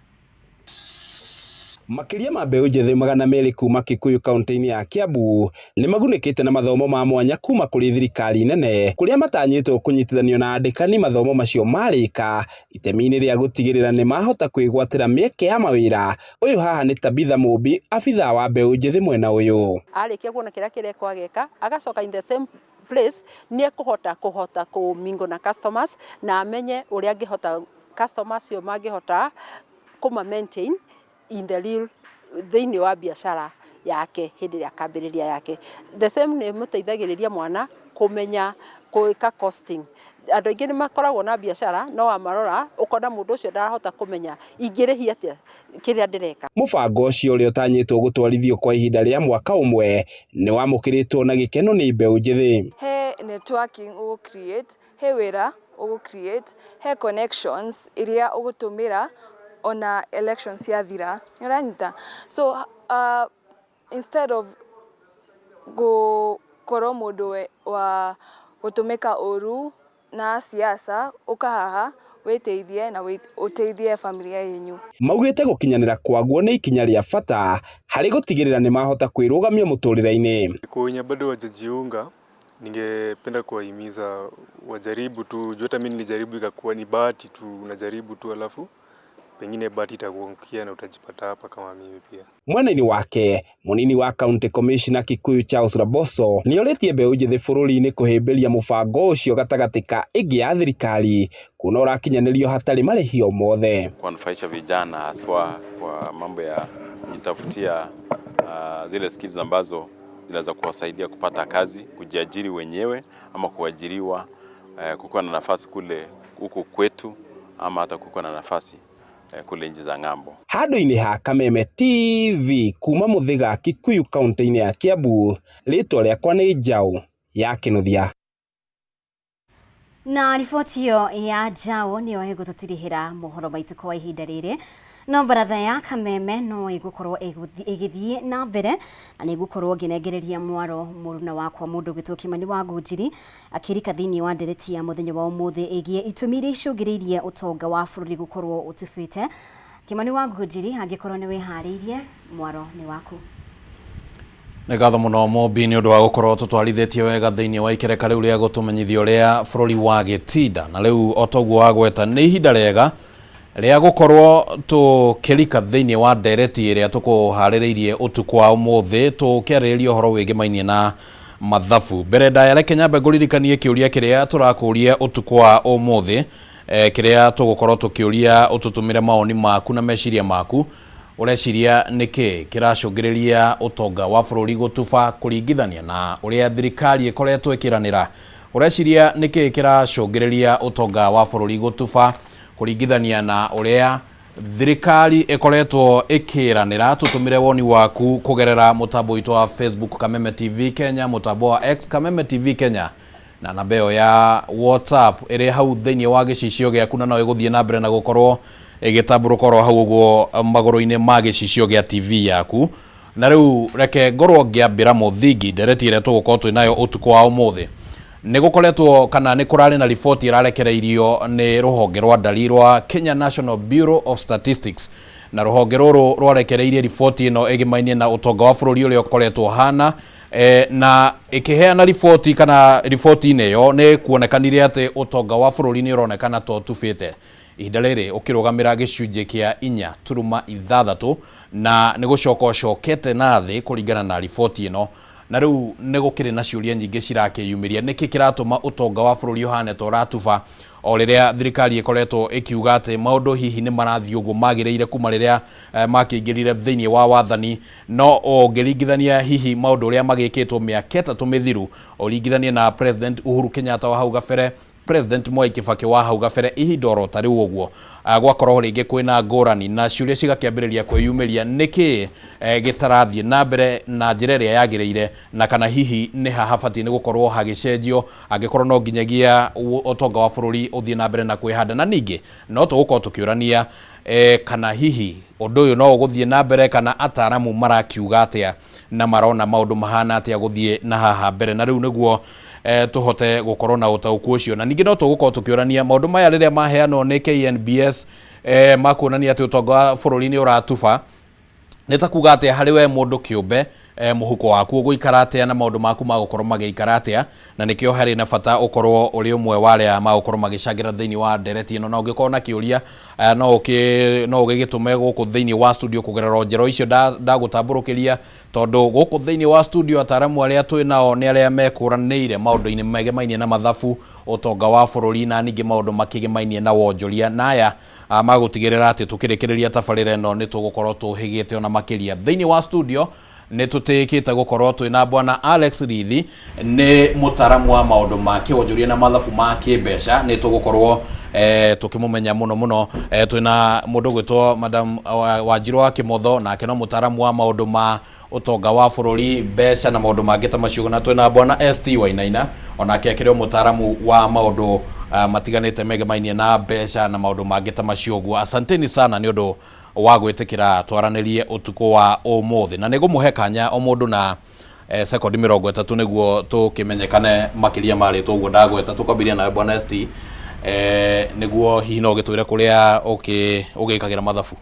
Makĩria ma mbeũ njĩthĩ 200 kuma Kikuyu kaunti-inĩ ya Kiambu nĩ magunĩkĩte na mathomo ma mwanya kuma kũrĩ thirikari nene, kũrĩa matanyĩtwo kũnyitithanio na andĩkani mathomo macio marĩka itemi-inĩ rĩa gũtigĩrĩra nĩ mahota kwĩgwatĩra mĩeke ya mawĩra. Ũyũ haha nĩ Tabitha Mũmbi, abithaa wa mbeũ njĩthĩ mwena ũyũ. Arĩkia kuona kĩrĩa kĩrekwo ageka, agacoka in the same place nĩ ekũhota kũhota kũ mingle na customers na amenye ũrĩa angĩhota customers acio mangĩhota kũma maintain in the real thĩinĩ wa biacara yake hĩndĩ ĩrĩa akambĩrĩria yake. The same nĩ ĩmũteithagĩrĩria mwana kũmenya gwĩka costing. Andũ aingĩ nĩ makoragwo na biacara no wamarora ũkona mũndũ ũcio ndarahota kũmenya ingĩrĩhia atĩa kĩrĩa ndĩreka. Mũbango ũcio ũrĩa ũtanyĩtwo gũtwarithio kwa ihinda rĩa mwaka ũmwe nĩ wamũkĩrĩtwo na gĩkeno nĩ mbeũ njĩthĩ. He networking ũgũ create, he wĩra ũgũ create, he connections iria ũgũtũmĩra ona elections ciathira, nĩũranyita? So instead of gũkorwo mũndũ wa Gũtũmĩka ũru na siasa, ũka haha wĩteithie na ũteithie familia yenyu. Maugĩte gũkinyanĩra kwaguo nĩ ikinya rĩa bata harĩ gũtigĩrĩra nĩmahota kwĩrũgamia mũtũrĩre-inĩ. Kwa wenye bado hawajajiunga, ningependa kuwahimiza wajaribu tu, juu hata mimi nilijaribu ikakuwa ni bahati tu, unajaribu tu alafu pengine bahati itakuangukia na utajipata hapa kama mimi pia. Mwena-inĩ wake, mũnini wa County Commissioner Kikuyu Charles Laboso nĩorĩtie mbeũ njĩthĩ bũrũri-inĩ kũhĩmbĩria mũbango ũcio gatagatĩ ka ĩngĩ ya thirikari kuona ũrakinyanĩrio hatarĩ marĩhi o mothe. Kuwanufaisha vijana haswa kwa mambo ya kujitafutia zile skills ambazo zinaweza kuwasaidia kupata kazi, kujiajiri wenyewe ama kuajiriwa, kukuwa na nafasi kule huku kwetu ama hata kukuwa na nafasi kule nchi za ng'ambo. Handũ-inĩ ha Kameme TV kuma Mũthĩga Kikuyu kaunti-inĩ ya Kiambu, rĩtwa rĩakwa nĩ Njaũ ya Kĩnuthia. Na riboti ĩyo ya Njaũ nĩyo ĩgũtũtirihĩra mohoro maitũ kwa ihinda rĩrĩ. No baratha ya Kameme no ĩgũkorwo ĩgĩthiĩ na mbere na nĩ ngũkorwo ngĩnengereria mwaro mũruna wakwa mũndũ ũgwĩtwo Kĩmani wa Ngũnjiri akĩrika thĩinĩ wa ndereti ya mũthenya wa ũmũthĩ ĩgiĩ itũmi iria icũngĩrĩirie ũtonga wa bũrũri gũkorwo ũtubĩte. Kĩmani wa Ngũnjiri, angĩkorwo nĩ wĩharĩirie, mwaro nĩ waku. Nĩ ngatho mũno Mũmbi nĩ ũndũ wa gũkorwo tũtwarithĩtie wega thĩinĩ wa ikereka rĩu rĩa gũtũmenyithia ũrĩa bũrũri wa gĩtinda. Na rĩu o toguo wagweta nĩ ihinda rĩega rĩa gũkorwo tũkĩrika thĩinĩ wa ndereti ĩrĩa tũkũharĩrĩirie ũtukũ wa ũmũthĩ tũkĩarĩrĩria ũhoro wĩgĩmainie na mathabu. Mbere ndaya reke nyambe ngũririkanie kĩũria kĩrĩa tũrakũria ũtukũ wa ũmũthĩ, kĩrĩa tũgũkorwo tũkĩũria ũtũtũmĩre mawoni maku na meciria maku. Ũreciria nĩkĩ kĩracũngĩrĩria ũtonga wa bũrũri gũtuba kũringithania na ũrĩa thirikari ĩkoretwo ĩkĩranĩra? Ũreciria nĩkĩ kĩracũngĩrĩria ũtonga wa bũrũri gũtuba kũringithania na ũrĩa thirikari ĩkoretwo ĩkĩranĩra? Tũtũmĩre woni waku kũgerera mũtambo witũ wa Facebook Kameme TV Kenya, mũtambo wa X Kameme TV Kenya, na namba ĩyo ya WhatsApp ĩrĩ hau thĩinĩ wa gĩcicio gĩaku, na no ĩgũthiĩ na mbere na gũkorwo ĩgĩtambũrũka oro hau ũguo magũrũ-inĩ ma gĩcicio gĩa TV yaku. Na rĩu reke ngorwo ngĩambĩra mũthingi ndereti ĩrĩa tũgũkorwo twĩ nayo ũtukũ wa ũmũthĩ. Nĩ gũkoretwo kana nĩ kũrarĩ na riboti ĩrarekereirio nĩ rũhonge rwa ndari rwa Kenya National Bureau of Statistics, na rũhonge rũrũ rwarekereirie riboti ĩno ĩgĩmainie na ũtonga wa bũrũri ũrĩa ũkoretwo ũhana, na ĩkĩheana riboti kana riboti-inĩ ĩyo nĩ kuonekanire atĩ ũtonga wa bũrũri nĩ ũronekana ta ũtubĩte ihinda rĩrĩ ũkĩrũgamĩra gĩcunjĩ kĩa 4.6, na nĩ gũcoka ũcokete na thĩ kũringana na riboti ĩno. Na rĩu nĩ gũkĩrĩ na ciũria nyingĩ cirakĩyumĩria, nĩkĩ kĩratũma ũtonga wa bũrũri ũhane ta ũratuba o rĩrĩa thirikari ĩkoretwo ĩkiuga atĩ maũndũ hihi nĩ marathiĩ ũguo magĩrĩire kuma rĩrĩa makĩingĩrire thĩinĩ wa wathani? No ũngĩringithania hihi maũndũ ũrĩa magĩkĩtwo mĩaka 3 mĩthiru, ũringithanie na President Uhuru Kenyatta wa hau gabere, President Mwai Kibaki wa hau gabere, ihinda oro ta rĩu ũguo gwakorwo rĩngĩ kwĩna ngũrani na ciũria cigakĩambĩrĩria kwĩyumĩria nĩkĩ gĩtarathiĩ na mbere na njĩra ĩrĩa yagĩrĩire, na kana hihi nĩ ha habatiĩ nĩ gũkorwo hagĩcenjio angĩkorwo no nginyagia ũtonga wa bũrũri ũthiĩ na mbere na kwĩhanda. Na ningĩ no tũgũkorwo tũkĩũrania kana hihi ũndũ ũyũ no ũgũthiĩ na mbere, kana ataaramu marakiuga atĩa na marona maũndũ mahana atĩa gũthiĩ na haha mbere. Na rĩu nĩguo tũhote gũkorwo na ũtaũku ũcio. Na ningĩ no tũgũkorwo tũkĩũrania maũndũ maya rĩrĩa maheanwo nĩ KNBS makuonania atĩ ũtonga wa bũrũri nĩ ũratuba, nĩ ta kuga atĩa harĩ we mũndũ kĩũmbe, mũhuko waku ũgũikara atĩa na maũndũ maku magũkorwo magĩikara atĩa. Na nĩkĩo harĩ na bata ũkorwo ũrĩ ũmwe wa arĩa magũkorwo magĩcangĩra thĩinĩ wa ndereti ĩno. Na ũngĩkorwo na kĩũria no ũgĩgĩtũme gũkũ thĩinĩ wa studio kũgerera njĩra icio ndagũtambũrũkĩria, tondũ gũkũ thĩinĩ wa studio ataaramu arĩa twĩ nao nĩ arĩa mekũranĩire maũndũ-inĩ megemainie na mathabu, ũtonga wa bũrũri, na ningĩ maũndũ makĩgemainie na wonjoria, na aya magũtigĩrĩra atĩ tũkĩrĩkĩrĩria tabarĩra ĩno nĩ tũgũkorwo tũhĩgĩte ona makĩria. Thĩinĩ wa studio nĩ tũtĩĩkĩte gũkorwo twĩna bwana Alex Rithi, nĩ mũtaaramu wa maũndũ ma kĩwonjoria na mathabu ma kĩmbeca, nĩ tũgũkorwo tũkĩmũmenya mũno mũno. Twĩna mũndũ ũgwĩtwo Madam Wanjirũ wa Kĩmotho, nake no mũtaaramu wa maũndũ ma ũtonga wa bũrũri, mbeca na maũndũ mangĩ ta macio. Na twĩna bwana ST Wainaina, onake akĩrĩ o mũtaaramu wa maũndũ matiganĩte megemainie na mbeca na maũndũ mangĩ ta macio ũguo. Asanteni sana nĩ ũndũ wa gwĩtĩkĩra twaranĩrie ũtukũ wa ũmũthĩ, na nĩngũmũhe kanya o mũndũ na Sekondi 30 nĩguo tũkĩmenyekane makĩria ma rĩtwa ũguo ndagweta. Tũkwambĩrĩria nawe Bwana ST, nĩguo hihi no ũgĩtwĩre kũrĩa ũgĩkagĩra mathabu.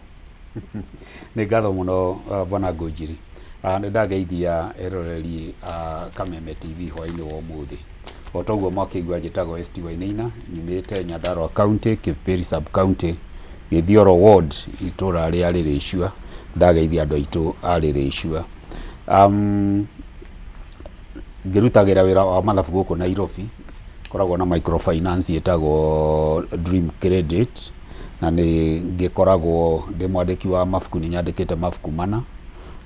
Nĩ ngatho mũno, bwana Ngũnjiri. Nĩ ndageithia eroreri a Kameme TV hwainĩ wa ũmũthĩ. O toguo mwakĩigua, njĩtagwo ST Wainaina, nyumĩte Nyandarua County, Kipipiri Sub County, Gĩthioro Ward, itũra rĩa Rĩrĩcua. Ndageithia andũ aitũ a Rĩrĩcua. Ngĩrutagĩra wĩra wa mathabu gũkũ Nairobi, ngoragwo na microfinance ĩtagwo Dream Credit, na nĩ ngĩkoragwo ndĩ mwandĩki wa mabuku. Nĩ nyandĩkĩte mabuku mana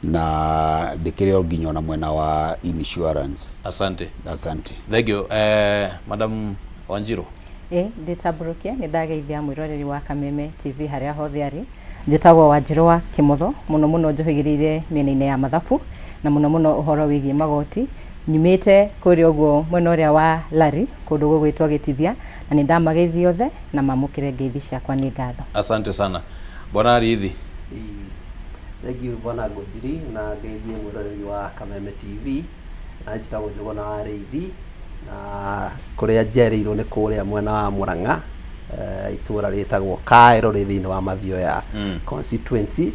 na ndĩkĩrĩ o nginya ona mwena wa insurance. Asante. Asante. Thank you. Madam Wanjiru. Ĩ ndĩtambũrũkie, nĩ ndageithia mwĩroreri wa Kameme TV harĩa hothe arĩ. Njĩtagwo Wanjirũ wa Kĩmotho, mũno mũno njohĩgĩrĩire mĩena-inĩ ya mathabu na mũno mũno ũhoro wĩgiĩ magoti. Nyumĩte kũrĩa ũguo mwena ũrĩa wa Lari, kũndũ gũgwĩtwo Gĩtithia, na nĩ ndamageithia othe na mamũkĩre ngeithi ciakwa. Nĩ ngatho. Asante sana. Bwana Arithi. Thank you, bwana Ngũnjiri, na ngeithie mwĩroreri wa Kameme TV. Na njĩtagwo Njũgũna wa Rĩithi, na kũrĩa njereirwo nĩ kũrĩa mwena wa Mũrang'a, itũũra rĩtagwo Kaero rĩ thĩinĩ wa Mathioya constituency,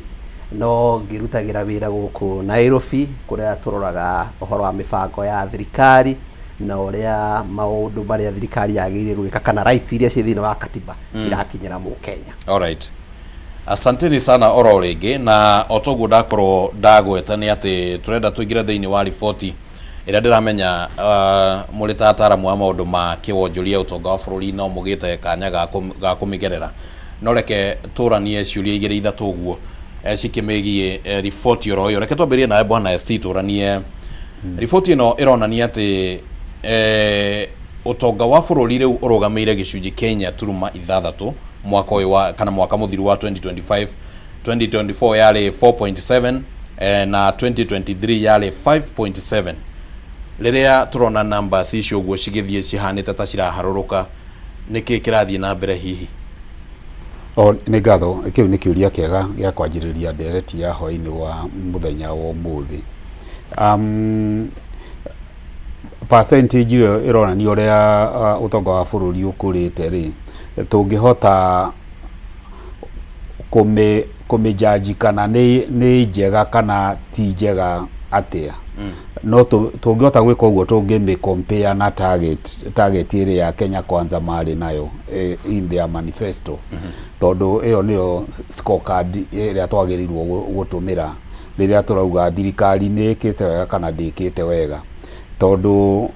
no ngĩrutagĩra wĩra gũkũ Nairobi, kũrĩa tũroraga ũhoro wa mĩbango ya thirikari na ũrĩa maũndũ marĩa thirikari yagĩrĩire gwĩka kana rights iria ciĩ thĩinĩ wa katiba irakinyĩra mũkenya. Alright. Asanteni sana oro rĩngĩ, na o toguo ndakorwo ndagweta nĩ atĩ tũrenda tũingĩre thĩinĩ wa riboti ĩrĩa ndĩramenya mũrĩ ta ataaramu a maũndũ ma kĩwonjoria, ũtonga wa bũrũri, no mũgĩte kanya ga kũmĩgerera. No reke tũranie ciũria igĩrĩ ithatũ ũguo cikĩmĩgiĩ riboti oro ĩyo. Reke twambĩrĩrie nawe Bwana ST, tũranie riboti ĩno ĩronania atĩ ũtonga wa bũrũri rĩu ũrũgamĩire gĩcunjĩ kĩa 4.6 mwaka ũyũ wa kana mwaka mũthiru wa 2025. 2024 yarĩ 4.7, na 2023 yarĩ 5.7. Rĩrĩa tũrona numbers icio ũguo cigĩthiĩ cihanĩte ta ciraharũrũka, nĩkĩ kĩrathiĩ na mbere hihi? O nĩ ngatho. Kĩu nĩ kĩũria kĩega gĩa kwanjĩrĩria ndereti ya hwaĩ-inĩ wa mũthenya wa ũmũthĩ. Percentage ĩyo ĩronania ũrĩa ũtonga wa bũrũri ũkũrĩte rĩ, tũngĩhota kũmĩjudge kana nĩ njega kana ti njega atĩa? No tũngĩhota gwĩka ũguo tũngĩmĩ compare na target ĩrĩa Kenya Kwanza marĩ nayo in their manifesto, tondũ ĩyo nĩyo scorecard ĩrĩa twagĩrĩirwo gũtũmĩra rĩrĩa tũrauga thirikari nĩ ĩkĩte wega kana ndĩkĩte wega, tondũ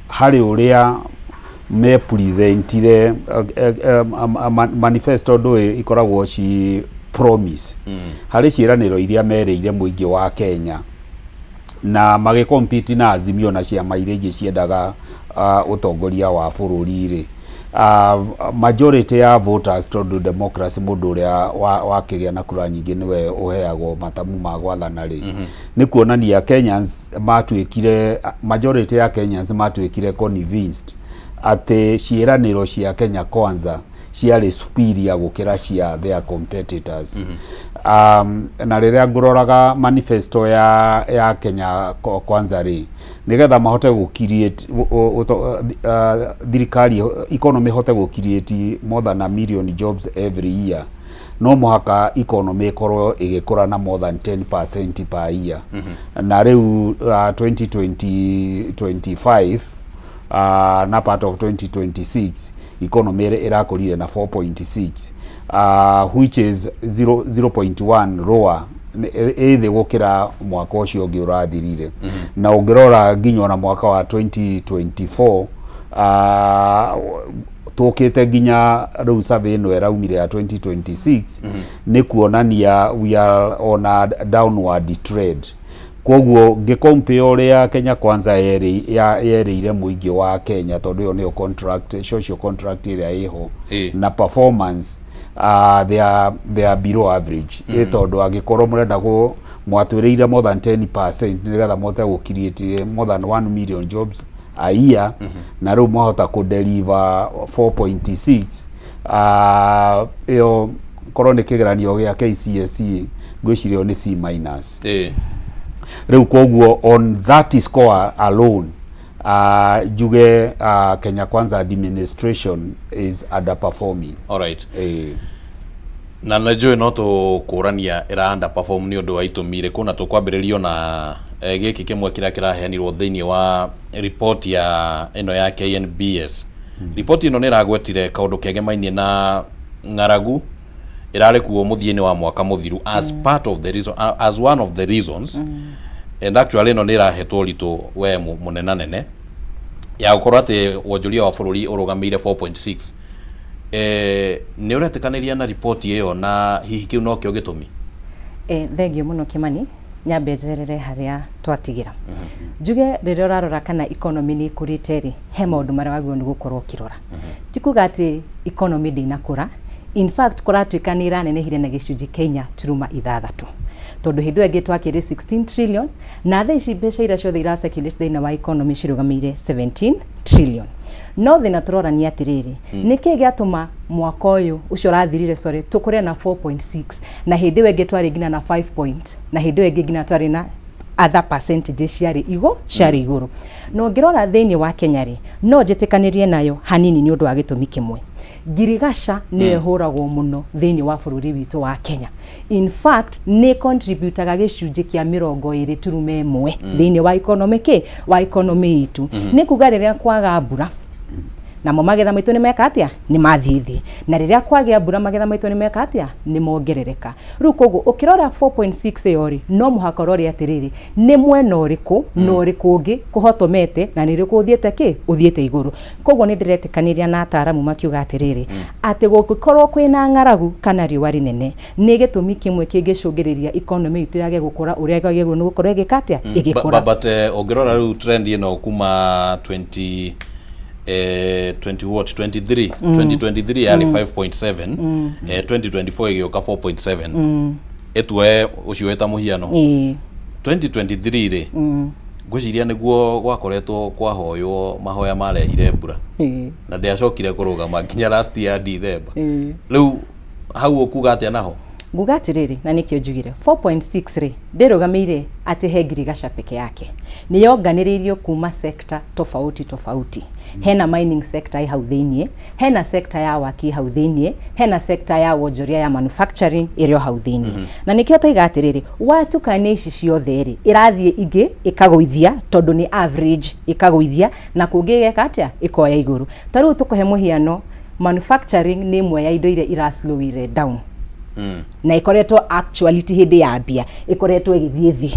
harĩ ũrĩa me presentire manifesto ndũĩ ikoragwo ci promise harĩ ciĩranĩro iria merĩire mũingĩ wa Kenya na magĩcompete na Azimio na ciama iria ingĩ ciendaga ũtongoria wa bũrũri rĩ, majority ya voters, tondũ democracy mũndũ ũrĩa wakĩgĩa na kura nyingĩ nĩwe ũheagwo matamu ma gwathana rĩ, nĩ kuonania Kenyans matuĩkire, majority ya Kenyans matuĩkire convinced atĩ ciĩranĩro cia Kenya Kwanza ciarĩ superior gũkĩra cia their competitors. Na rĩrĩa ngũroraga manifesto ya Kenya Kwanza rĩ, nĩgetha mahote gũ create thirikari economy ĩhote gũ create more than a million jobs every year, no mũhaka economy ĩkorwo ĩgĩkũra na more than 10% per year. Na rĩu 2025 na part of 2026 economy ĩrakũrire na 4.6, which is 0, 0.1 lower, ĩ thĩ gũkĩra mwaka ũcio ũngĩ ũrathirire. Na ũngĩrora nginya ona mwaka wa 2024 tũkĩte nginya rĩu survey ĩno ĩraumire ya 2026, nĩ kuonania we are on a downward trend. Koguo ngĩcompare ũrĩa Kenya Kwanza yerĩire mũingĩ wa Kenya, tondũ ĩyo nĩyo contract, social contract ĩrĩa ĩho, na performance, they are below average. Tondũ angĩkorwo mũrenda gũ mwatwĩrĩire more than 10% nĩgetha mũhote gũ create more than 1 million jobs a year, na rĩu mwahota kũ deliver 4.6, ĩyo korwo nĩ kĩgeranio gĩa KCSE, ngwĩciria ĩyo nĩ C minus. Rĩu koguo on that score alone njuge Kenya Kwanza administration is underperforming. Alright. Eh. Na nĩ njũĩ no tũkũrania ĩra underperform nĩ ũndũ wa itũmi irĩkũ, na tũkwambĩrĩrio na gĩkĩ kĩmwe kĩrĩa kĩraheanirwo thĩinĩ wa report ya ĩno ya KNBS. Ripoti ĩno nĩ ĩragwetire kaũndũ kegemainie na ng'aragu ĩrarĩ kuo mũthia-inĩ wa mwaka mũthiru as part of the reason, as one of the reasons, and actually ĩno nĩ ĩrahetwo ũritũ we mũnenanene ya gũkorwo atĩ wonjoria wa bũrũri ũrũgamĩire 4.6. Nĩ ũretĩkanĩria na ripoti ĩyo, na hihi kĩu nokĩo gĩtũmi? Thengio mũno Kimani. Nyambe njerere harĩa twatigĩra, njuge rĩrĩa ũrarora kana economy nĩ ĩkũrĩte rĩ, he maũndũ marĩa wagĩrĩirwo nĩ gũkorwo ũkĩrora. Ti kuga atĩ economy ndĩnakũra. In fact, kũratuĩka nĩ ĩranenehire na gĩcunjĩ kĩa 4.6, tondũ hĩndĩ ĩyo ĩngĩ twakĩrĩ 16 trillion, na thaa ici mbeca iria ciothe ira circulate thĩinĩ wa economy cirũgamĩire 17 trillion. No thĩna tũrora nĩ atĩrĩrĩ, nĩkĩ gĩatũma mwaka ũyũ ũcio ũrathirire, sorry, tũkũre na 4.6, na hĩndĩ ĩyo ĩngĩ twarĩ nginya na 5 point, na hĩndĩ ĩyo ĩngĩ nginya twarĩ na other percentages ciarĩ igũrũ. Na ũngĩrora thĩinĩ wa Kenya rĩ, no njĩtĩkanĩrie nayo hanini nĩ ũndũ wa gĩtũmi kĩmwe. Ngirigaca nĩyo ĩhũragwo mũno thĩinĩ wa bũrũri witũ wa Kenya. In fact, nĩ contributaga gĩcunjĩ kĩa 20.1 thĩinĩ wa economy kĩ wa economy itũ. Nĩ kuga rĩrĩa kwaga mbura, namo magetha maitũ nĩ meka atĩa? Nĩ mathiĩ thĩ. Na rĩrĩa kwagĩa mbura, magetha maitũ nĩ meka atĩa? Nĩ mongerereka. Rĩu koguo ũkĩrora 4.6 ĩyo rĩ, no mũhaka ũrore atĩrĩrĩ, nĩ mwena ũrĩkũ na ũrĩkũ ũngĩ kũhotomete, na nĩ ũrĩkũ ũthiĩte kĩ ũthiĩte igũrũ. Koguo nĩ ndĩretĩkanĩria na ataaramu makiuga atĩrĩrĩ, atĩ gũngĩkorwo kwĩna ng'aragu kana riũa rĩnene, nĩ gĩtũmi kĩmwe kĩngĩcũngĩrĩria economy itũ yage gũkũra ũrĩa yagĩrĩirwo nĩ gũkorwo ĩgĩka atĩa, ĩgĩkũra. But ũngĩrora rĩu trend ĩno kuma 20 20 what, 23, 2023 yarĩ 5.7, 2024 ĩgĩũka 4.7. Ĩtuoe ũcio wĩta mũhiano. 2023 rĩ, ngwĩciria nĩguo gwakoretwo kwahoywo mahoya marehire mbura, na ndĩacokire kũrũgama nginya last year December. Rĩu hau ũkuga atĩa naho? Nguga atĩrĩrĩ, na nĩkĩo njugire 4.6 rĩ, ndĩrũgamĩire atĩ he ngirigaca peke yake. Nĩ yonganĩrĩirio kuma sector tofauti tofauti. Hena mining sector ĩ hau thĩiniĩ, hena sector ya waki hau thĩiniĩ, hena sector ya wonjoria ya manufacturing ĩrĩ o hau thĩiniĩ. Na nĩkĩo toiga atĩrĩrĩ, watukania ici ciothe rĩ, ĩrathiĩ ingĩ ĩkagũithia, tondũ nĩ average ĩkagũithia, na kũngĩ ĩgeka atĩa? Ĩkoya igũrũ. Ta rĩu tũkũhe mũhiano, manufacturing nĩ ĩmwe ya indo iria ira slowire down, na ĩkoretwo actually ti hĩndĩ ya mbia ĩkoretwo ĩgĩthiĩ thĩ,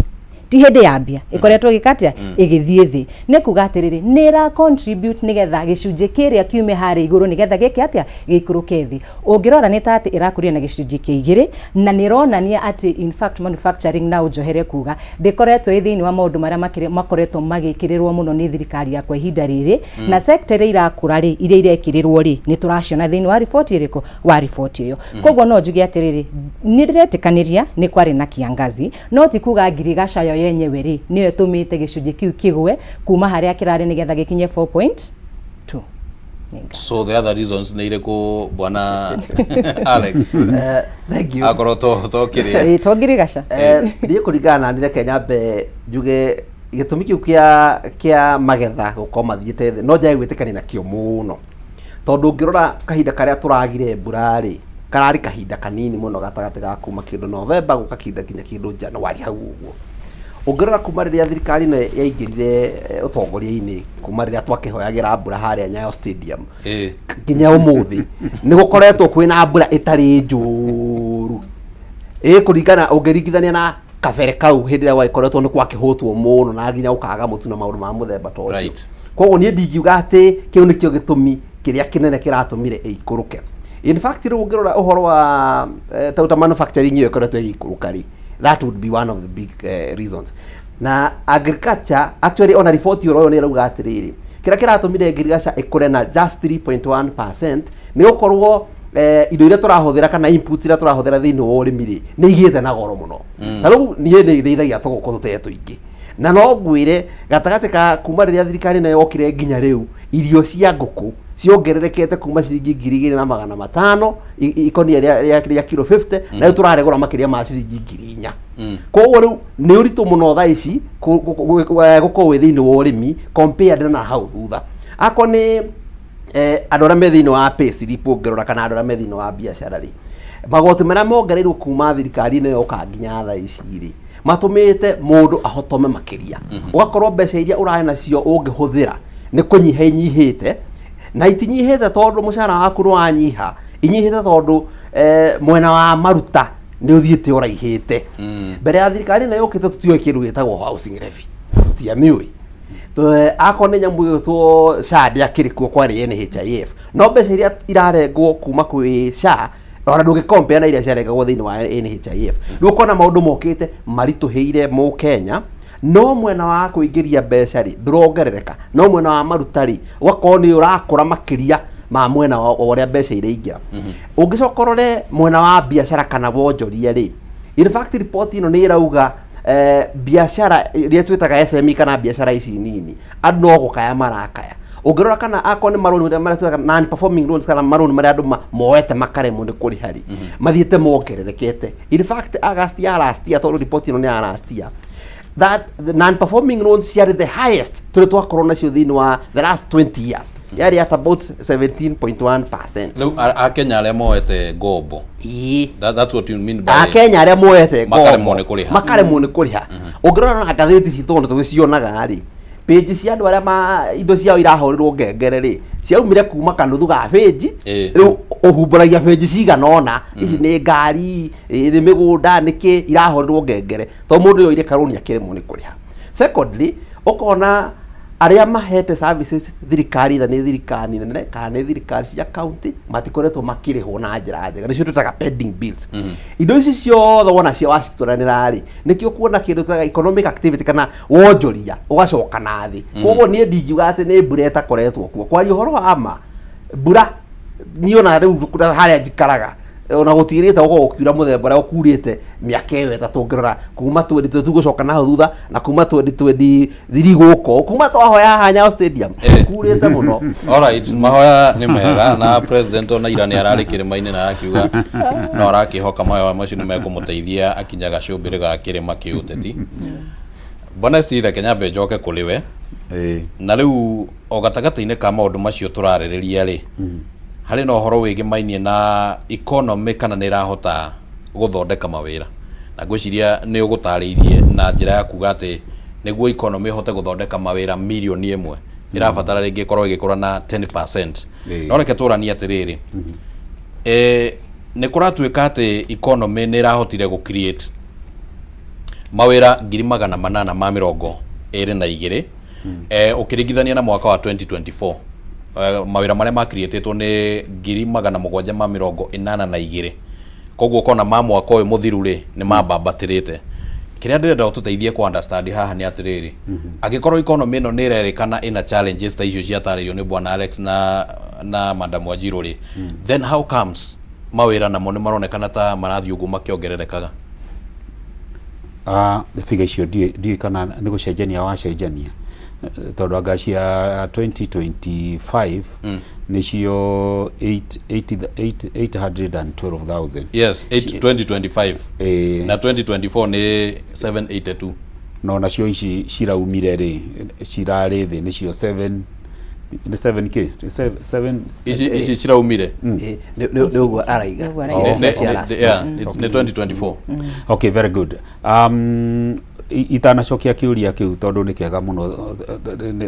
ti hĩndĩ ya mbia ĩkoretwo ĩgĩka atĩa? Ĩgĩthiĩ thĩ. Nĩ kuga atĩrĩrĩ, nĩ ĩra contribute nĩgetha gĩcunjĩ kĩrĩa kiume harĩa igũrũ, nĩgetha gĩke atĩa? Gĩikũrũke thĩ. Ũngĩrora nĩ ta atĩ ĩrakũrire na gĩcunjĩ kĩa 2, na nĩ ĩronania atĩ in fact manufacturing, na ũnjohere kuga, ndĩkoretwo ĩ thĩinĩ wa maũndũ marĩa makoretwo magĩkĩrĩrwo mũno nĩ thirikari ya kwa ihinda rĩrĩ. Na sector iria irakũra rĩ, iria irekĩrĩrwo rĩ, nĩ tũraciona thĩinĩ wa riboti ĩrĩkũ, wa riboti ĩyo. Koguo no njuge atĩrĩrĩ, nĩ ndĩretĩkanĩria nĩ kwarĩ na kiangazi, no ti kuga ngirigaca yo yenyewe rĩ nĩyo ĩtũmĩte gĩcunjĩ kĩu kĩgwe kuma harĩa kĩrarĩ nĩgetha gĩkinye 4.2. So the other reasons nĩ irĩkũ, bwana Alex? Thank you. Akorwo to kĩrĩa. Ĩ, to ngirigaca. Niĩ kũringana na niĩ, reke nyambe njuge gĩtũmi kĩu kĩa magetha gũkorwo mathiĩte thĩ no njage gwĩtĩkania nakĩo mũno, tondũ ũngĩrora kahinda karĩa tũragire mbura rĩ, kararĩ kahinda kanini mũno gatagatĩ ga kuma kĩndũ November gũka kinda nginya kĩndũ January hau ũguo. Ũngĩrora kuma rĩrĩa thirikari ĩno yaingĩrire ũtongoria-inĩ, kuma rĩrĩa twakĩhoyagĩra mbura harĩa Nyayo Stadium nginya ũmũthĩ, nĩ gũkoretwo kwĩna mbura ĩtarĩ njũru ĩ kũringana ũngĩringithania na kabere kau, hĩndĩ ĩrĩa gwagĩkoretwo nĩ gwakĩhũtwo mũno na nginya gũkaga mũtu na maũndũ ma mũthemba ta ũcio. Koguo niĩ ndingiuga atĩ kĩu nĩkĩo gĩtũmi kĩrĩa kĩnene kĩratũmire ĩikũrũke. In fact, rĩu ũngĩrora ũhoro wa ta manufacturing ĩyo ĩkoretwo ĩgĩikũrũka rĩ, that would be one of the big reasons. Na agriculture, actually, ona riboti oro ĩyo nĩ ĩrauga atĩrĩrĩ, kĩrĩa kĩratũmire ngirigaca ĩkũre na just 3.1% nĩ gũkorwo indo iria tũrahũthĩra kana inputs iria tũrahũthĩra thĩinĩ wa ũrĩmi rĩ, nĩ igĩte na goro mũno. Ta rĩu niĩ nĩ ndĩithagia tũgũkũ tũtee tũingĩ, na no ngwĩre gatagatĩ ka kuma rĩrĩa thirikari ĩno yokire nginya rĩu, irio cia ngũkũ Ciongererekete kuma ciringi 2500 ikonia rĩa kilo 50, na rĩu tũrarĩgũra makĩria ma ciringi 4000. Koguo rĩu nĩ ũritũ mũno thaa ici gũkorwo wĩ thĩinĩ wa ũrĩmi compared na hau thutha. Akorwo nĩ andũ arĩa me thĩinĩ wa payslip ũngĩrora, kana andũ arĩa me thĩinĩ wa biacara rĩ, magoti marĩa mongereirwo kuma thirikari ĩno yoka nginya thaa ici rĩ, matũmĩte mũndũ ahotome makĩria. Ũgakorwo mbeca iria ũrarĩ nacio ũngĩhũthĩra nĩ kũnyiha inyihĩte, na itinyihĩte tondũ mũcara waku nĩwanyiha, inyihĩte tondũ mwena wa maruta nĩ ũthiĩte ũraihĩte. Mbere ya thirikari ĩno yũkĩte tũtiũĩ kĩndũ gĩtagwo housing levy, tũtiamĩũĩ. Akorwo nĩ nyamũ ĩgwĩtwo SHA ndĩakĩrĩ kuo, kwarĩ NHIF, no mbeca iria irarengwo kuma kwĩ SHA ona ndũngĩ compare na iria ciarengagwo thĩinĩ wa NHIF. Rĩu ũkona maũndũ mokĩte maritũhĩire mũkenya, no mwena wa kũingĩria mbeca rĩ ndũrongerereka, no mwena wa maruta rĩ ũgakorwo nĩ ũrakũra makĩria ma mwena wa ũrĩa mbeca iraingĩra. Ũngĩcoka ũrore mwena wa biacara kana wonjoria rĩ, in fact report ĩno nĩ ĩrauga biacara iria twĩtaga SME kana biacara ici nini, andũ no gũkaya marakaya. Ũngĩrora kana akorwo nĩ marũni marĩa twĩtaga non performing loans, kana marũni marĩa andũ moete makaremwo nĩ kũrĩha rĩ, mathiĩte mongererekete. In fact August ya last year, tondũ report ĩno nĩ ya last year, that the non performing loans ciarĩ the highest tũrĩ twakorwo nacio thĩinĩ wa the last 20 years, yarĩ at about 17.1%. Rĩu akenya arĩa moete ngombo. That's what you mean by Akenya arĩa moete makaremwo ngombo nĩ kũrĩha. Makaremwo nĩ kũrĩha. Ũngĩrora na ngathĩti citũ ona tũgĩcionaga rĩ, page cia andũ arĩa ma indo ciao irahũrĩrwo ngengere rĩ, ciaumire kuma kanuthu ga page. Rĩu ũhumbũragia page cigana ũna, ici nĩ ngari, nĩ mĩgũnda, nĩkĩ irahũrĩrwo ngengere, tondũ mũndũ yoire karũni akĩremwo nĩ kũrĩha. Secondly, ũkona arĩa mahete services thirikari, either nĩ thirikari nene kana nĩ thirikari cia county, matikoretwo makĩrĩhwo na njĩra njega, nĩcio twĩtaga pending bills. Indo ici ciothe wona cia wacitũranĩra rĩ, nĩkĩo kuona kĩndũ twĩtaga economic activity kana wonjoria ũgacoka na thĩ. Koguo niĩ ndingiuga atĩ nĩ mbura ĩtakoretwo kuo. Kwaria ũhoro wa ma, mbura niĩ ona rĩu harĩa njikaraga ona gũtirĩte gũkorwo gũkiura mũthemba ũrĩa ũkurĩte mĩaka ĩyo 3 ũngĩrora kuma 2022 gũcoka na hau thutha, na kuma 2023 gũka, kuma twahoya haha Nyayo Stadium, kurĩte mũno. Alright, mahoya nĩ mega, na president ona ira nĩ ararĩ kĩrĩma-inĩ na akiuga no arakĩhoka mahoya macio nĩ mekũmũteithia akinya gacũmbĩrĩ ga kĩrĩma kĩũteti. Bwana Steve, reke nyambe njoke kũrĩ we. Na rĩu o gatagatĩ-inĩ ka maũndũ macio tũrarĩrĩria rĩ, harĩ na ũhoro wĩgĩmainie na economy kana nĩ ĩrahota gũthondeka mawĩra, na ngwĩciria nĩ ũgũtarĩirie na njĩra ya kuga atĩ nĩguo economy ĩhote gũthondeka mawĩra 1,000,000 ĩrabatara rĩngĩ ĩkorwo ĩgĩkũra na 10%. No reke tũranie atĩrĩrĩ, nĩ kũratuĩka atĩ economy nĩ ĩrahotire gũ create mawĩra 822,000 ũkĩringithania na mwaka wa 2024, mawĩra marĩa makiriĩtĩtwo nĩ 782,000. Koguo ũkona ma mwaka ũyũ mũthiru rĩ nĩ mambambatĩrĩte. Kĩrĩa ndĩrenda ũtũteithie kũ understand haha nĩ atĩrĩrĩ, angĩkorwo economy ĩno nĩ ĩrerĩkana ĩna challenges ta icio ciatarĩirio nĩ bwana Alex na Madam Wanjiru rĩ, then how comes mawĩra namo nĩ maronekana ta marathiĩ ũguo makĩongererekaga? Ah, figure icio ndiũĩ kana nĩ gũcenjania wacenjania, tondũ anga cia 2025 nĩcio 812,000. Yes, 8, 2025 na 2024 nĩ 782. No nacio ici ciraumire rĩ, cirarĩ thĩ, nĩcio 7, nĩ 7K, 7. Ici ciraumire. Nĩ ũguo araiga. Yeah, nĩ 2024. Okay, very good. Itanacokia kĩũria kĩu, tondũ nĩ kĩega mũno,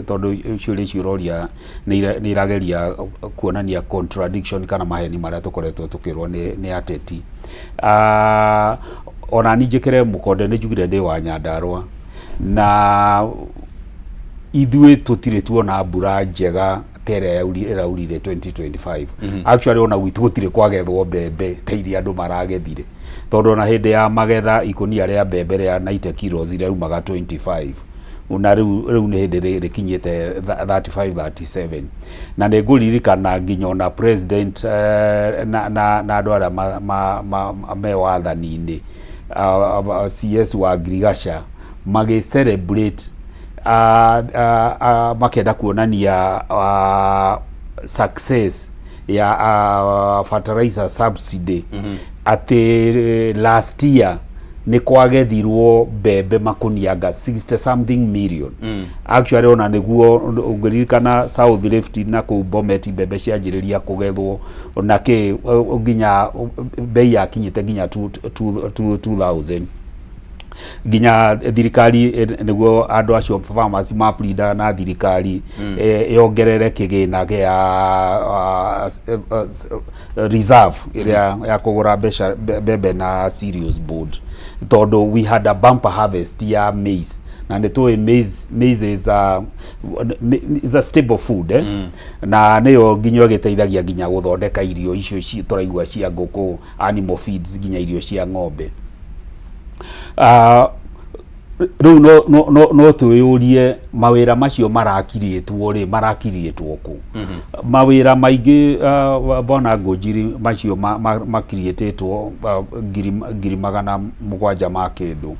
tondũ ciũria icio ũroria nĩ irageria kuonania contradiction kana maheni marĩa tũkoretwo tũkĩrwo nĩ ateti. Ona niĩ njĩkĩre mũkonde, nĩ njugire ndĩ wa Nyandarũa, na ithuĩ tũtirĩ tuona mbura njega ta ĩrĩa ĩraurire 2025. Actually ona gwitũ gũtirĩ kwagethwo mbembe ta iria andũ maragethire, tondũ ona hĩndĩ ya magetha ikũnia rĩa mbembe rĩa 90 kilos rĩaumaga 25, na rĩu nĩ hĩndĩ rĩkinyĩte 35, 37. Na nĩ ngũririkana nginya ona president na andũ arĩa me wathani-inĩ, CS wa Ngirigaca, magĩ celebrate, makenda kuonania success ya fertilizer subsidy atĩ last year nĩ kwagethirwo mbembe makunia anga 60 something million. Actually ona nĩguo ũngĩririkana South Rift na kũu Bomet mbembe cianjĩrĩria kũgethwo na kĩ nginya bei yakinyĩte nginya 2000, nginya thirikari nĩguo andũ acio farmers mapleadaga na thirikari yongerere kĩgĩna gĩa reserve ĩrĩa ya kũgũra mbeca mbembe na cereals board, tondũ we had a bumper harvest ya maize, na nĩ tũĩ maize is a stable food, eh? Na nĩyo nginya ĩgĩteithagia nginya gũthondeka irio icio tũraigua cia ngũkũ, animal feeds, nginya irio cia ng'ombe. Rĩu no twĩyũrie mawĩra macio marakirĩtwo rĩ, marakirĩtwo kũ? Mawĩra maingĩ, bwana Ngũnjiri, macio makiriĩtĩtwo 700,000 ma kĩndũ,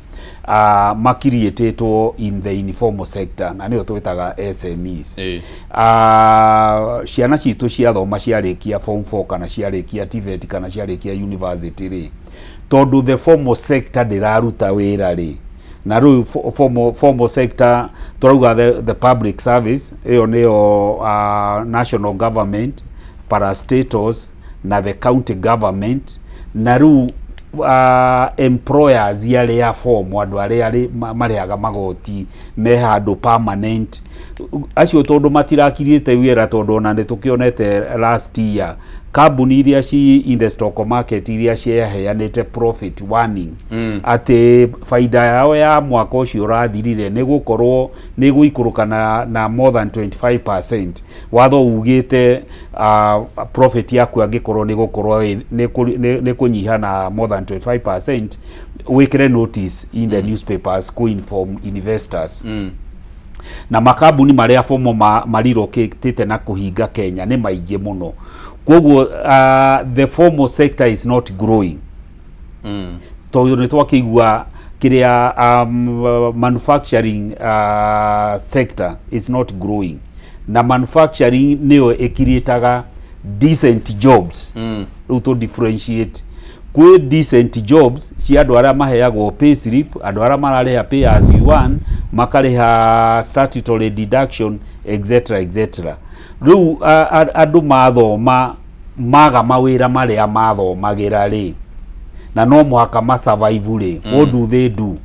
makiriĩtĩtwo in the informal sector, na nĩyo twĩtaga SMEs. Ciana citũ ciathoma, ciarĩkia form 4 kana ciarĩkia TVET kana ciarĩkia university rĩ, tondũ the formal sector ndĩraruta wĩra rĩ, na rĩu formal sector tũrauga the public service, ĩyo nĩyo national government, parastatals na the county government, na rĩu employers arĩa formal, andũ arĩa marĩhaga magoti me handũ permanent, acio tondũ matirakirĩte wĩra, tondũ ona nĩ tũkĩonete last year kambuni iria ci in the stock market iria ciaheanĩte profit warning atĩ baida yao ya mwaka ũcio ũrathirire nĩ gũkorwo nĩ gũikũrũka na more than 25%. Watho ugĩte profit yaku angĩkorwo nĩ gũkorwo nĩ kũnyiha na more than 25%, wĩkĩre notice in the newspapers ku inform investors. Na makambuni marĩa formal marilokĩtĩte na kũhinga Kenya nĩ maingĩ mũno. Koguo the formal sector is not growing, tondũ nĩ twakĩigua kĩrĩa manufacturing sector is not growing, na manufacturing nĩyo ĩkiriĩtaga decent jobs. Rĩu tũ differentiate kwĩ decent jobs cia andũ arĩa maheagwo pay slip, andũ arĩa mararĩha pay as you earn, makarĩha statutory deduction, etc etc. Rĩu andũ mathoma maga mawĩra marĩa mathomagĩra rĩ, na no mũhaka ma survive rĩ, what do they do?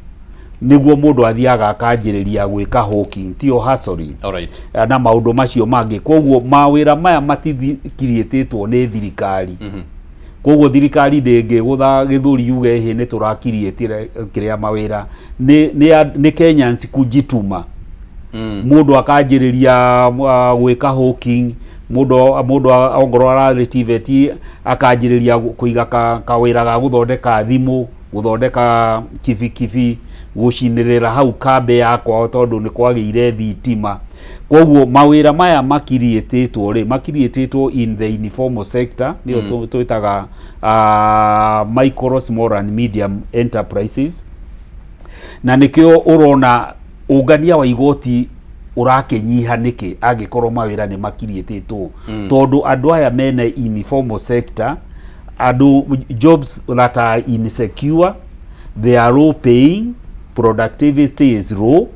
Nĩguo mũndũ athiaga akanjĩrĩria gwĩka hawking, tiyo hustling na maũndũ macio mangĩ. Koguo mawĩra maya matithikiriĩtĩtwo nĩ thirikari. Koguo thirikari ndĩngĩgũtha gĩthũri yuge hĩ nĩ tũrakiriĩtire kĩrĩa mawĩra nĩ Kenyans kujituma. Mũndũ akanjĩrĩria gwĩka hawking, mũndũ ongorwo ararĩ TVET akanjĩrĩria kũiga kawĩra ga gũthondeka thimũ, gũthondeka kibikibi, gũcinĩrĩra hau kambĩ yakwa tondũ nĩ kwagĩire thitima. Koguo mawĩra maya makiriĩtĩtwo rĩ, makiriĩtĩtwo in the informal sector, nĩyo twĩtaga micro, small and medium enterprises, na nĩkĩo ũrona ũngania wa igoti ũrakĩnyiha nĩkĩ angĩkorwo mawĩra nĩ makiriĩtĩtwo, tondũ andũ aya mena informal sector, andũ jobs that are insecure, they are low paying, productivity is low.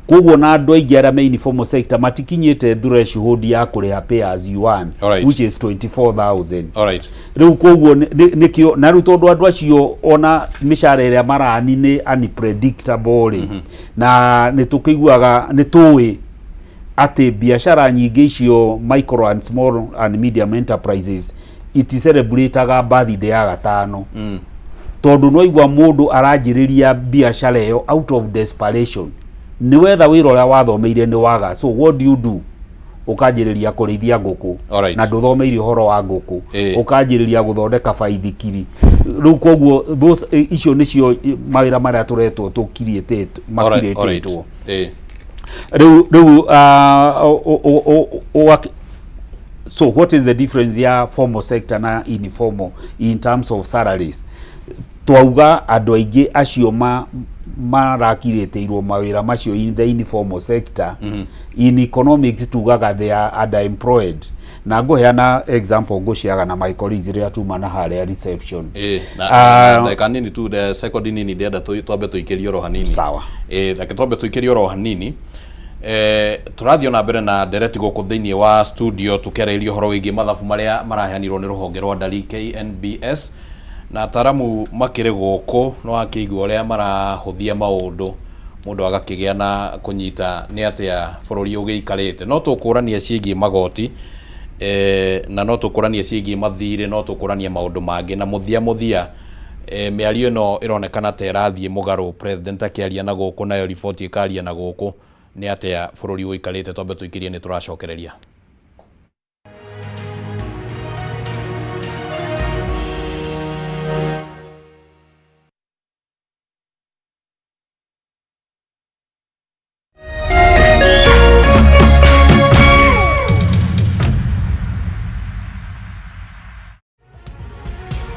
Koguo na andũ aingĩ arĩa me informal sector matikinyĩte threshold ya kũrĩha pay as you earn, which is 24,000. Rĩu koguo nĩkĩo na rĩu tondũ andũ acio ona mĩcara ĩrĩa marani nĩ unpredictable rĩ, na nĩ tũkĩiguaga nĩ tũĩ atĩ biacara nyingĩ icio micro and small and medium enterprises iticelebrataga birthday ya gatano, tondũ no igua mũndũ aranjĩrĩria biacara ĩyo out of desperation, nĩ wetha wĩra ũrĩa wathomeire nĩ waga, so what do you do? Ũkanjĩrĩria kũrĩithia ngũkũ na ndũthomeire ũhoro wa ngũkũ, ũkanjĩrĩria gũthondeka baithikiri. Rĩu koguo those icio nĩcio mawĩra marĩa tũretwo tũkiriĩtĩtwo makirĩtĩtwo. Rĩu so what is the difference ya formal sector na informal in terms of salaries? Twauga andũ aingĩ acio marakirĩtĩirwo mawĩra macio in the informal sector, in economics tugaga they are underemployed. Na ngũheana example ngũciaga na my colleagues rĩrĩa tuma na harĩa reception. Ĩ, na Ah, ndagĩka nini tu, second nini ndĩrenda twambe tũikĩrie oro hanini. Sawa. Ĩ, reke twambe tũikĩrie oro hanini. Tũrathiĩ ona mbere na ndereti gũkũ thĩinĩ wa studio tũkĩarĩrĩria ũhoro wĩgiĩ mathabu marĩa maraheanirwo nĩ rũhonge rwa ndari KNBS, na ataramu makĩrĩ gũkũ no akĩigua ũrĩa marahũthia maũndũ, mũndũ agakĩgĩa na kũnyita nĩ atĩa bũrũri ũgĩikarĩte. No tũkũrania ciĩgiĩ magoti, na no tũkũranie ciĩgiĩ mathirĩ, no tũkũranie maũndũ mangĩ, na mũthia mũthia, mĩario ĩno ĩronekana ta ĩrathiĩ mũgarũ, president akĩaria na gũkũ nayo riboti ĩkaria na gũkũ. Nĩ atĩa bũrũri ũikarĩte? Twambe tũikĩrie, nĩ tũracokereria.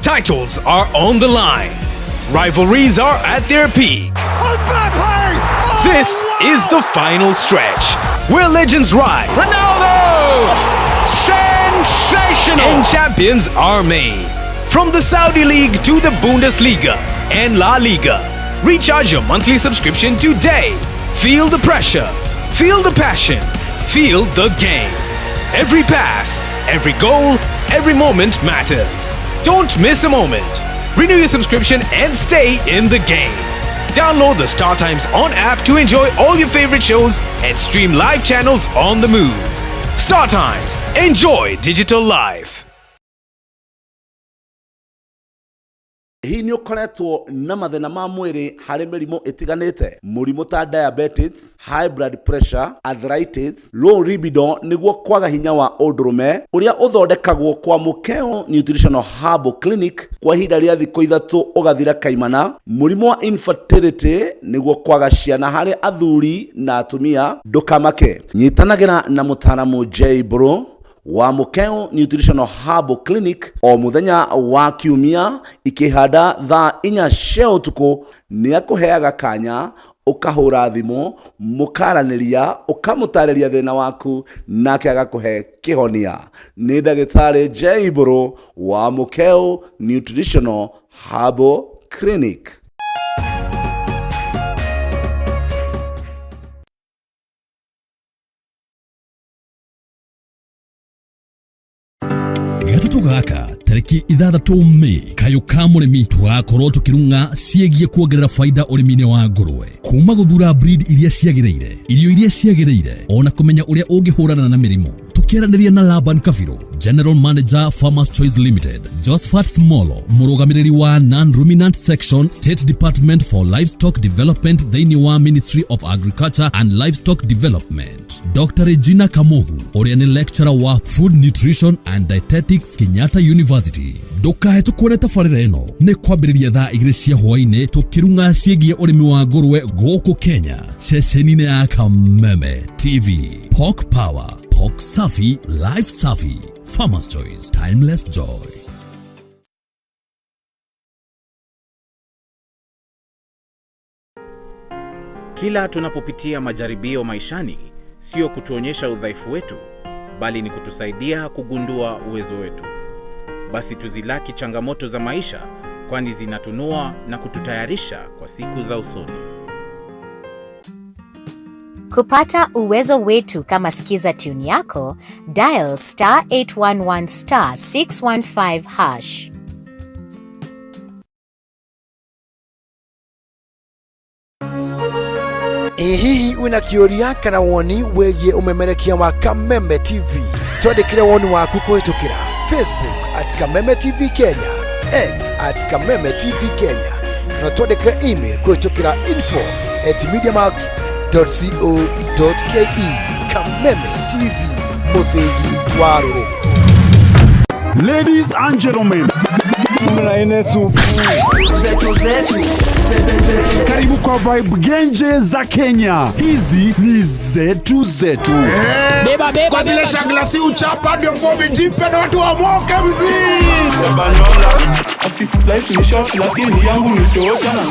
Titles are on the line. Rivalries are at their peak. This is the final stretch, where legends rise. Ronaldo! Sensational! And champions are made. From the Saudi League to the Bundesliga and La Liga. Recharge your monthly subscription today. Feel the pressure. Feel the passion. Feel the game. Every pass, every goal, every moment matters. Don't miss a moment. Renew your subscription and stay in the game. Download the Star Times On app to enjoy all your favorite shows and stream live channels on the move. Star Times. Enjoy digital life. Hihi nĩ ũkoretwo na mathĩna ma mwĩrĩ harĩ mĩrimũ ĩtiganĩte, mũrimũ ta diabetes, high blood pressure, arthritis, low libido nĩguo kwaga hinya wa ũndũrũme ũrĩa ũthondekagwo kwa Mũkeo Nutritional Herbal Clinic kwa ihinda rĩa thikũ 3 ũgathira kaimana, mũrimũ wa infertility nĩguo kwaga ciana harĩ athuri na atumia, ndũkamake. Nyitanagĩra na mũtaaramu J Bro wa Mũkeo Nutritional Herbal Clinic o mũthenya wa kiumia ikĩhanda thaa 4 cia ũtukũ. Nĩ akũheaga kanya ũkahũra thimũ mũkaranĩria, ũkamũtarĩria thĩna waku nake agakũhe kĩhonia. Nĩ ndagĩtarĩ J Bro wa Mũkeo Nutritional Herbal Clinic. Gatatũ gaka tarĩki 6 Mĩĩ, kayũ ka mũrĩmi, tũgakorwo tũkĩrung'a ciĩgiĩ kuongerera baida ũrĩmi-inĩ wa ngũrwe, kuma gũthura breed iria ciagĩrĩire, irio iria ciagĩrĩire, ona kũmenya ũrĩa ũngĩhũrana na mĩrimũ. Tũkĩaranĩria na Laban Kabiru, General Manager Farmers Choice Limited, Josephat Smolo, mũrũgamĩrĩri wa Non-Ruminant Section, State Department for Livestock Development thĩinĩ wa Ministry of Agriculture and Livestock Development, Dr. Regina Kamohu, ũrĩa nĩ lecturer wa Food Nutrition and Dietetics, Kenyatta University. Ndũkahetũkwo nĩ tabarĩra ĩno, nĩ kwambĩrĩria thaa 2 cia hwaĩ-inĩ tũkĩrung'a ciĩgiĩ ũrĩmi wa ngũrwe gũkũ Kenya, ceceni-inĩ ya Kameme TV. Pork Power, Pork Safi, Life Safi, Farmers Choice, Timeless Joy. Kila tunapopitia majaribio maishani, sio kutuonyesha udhaifu wetu, bali ni kutusaidia kugundua uwezo wetu. Basi tuzilaki changamoto za maisha, kwani zinatunua na kututayarisha kwa siku za usoni. Kupata uwezo wetu kama Skiza tune yako, dial star 811 star 615 hash. Ĩ hihi wĩna kĩũria kana woni wĩgiĩ ũmemerekia wa Kameme TV? Twandĩkĩre woni waku kũhĩtũkĩra Facebook at Kameme TV Kenya, X at Kameme TV Kenya, na twandĩkĩre email kũhĩtũkĩra info at mediamax co ke. Kameme TV, mũthĩgi wa rũrĩrĩ. Ladies and gentlemen, zetu zetu. Karibu kwa Vibe Genje za Kenya. Hizi ni zetu zetu. Beba, beba, kwa zile shagla si uchapa ndio fomi jipe na watu wamoke mzii.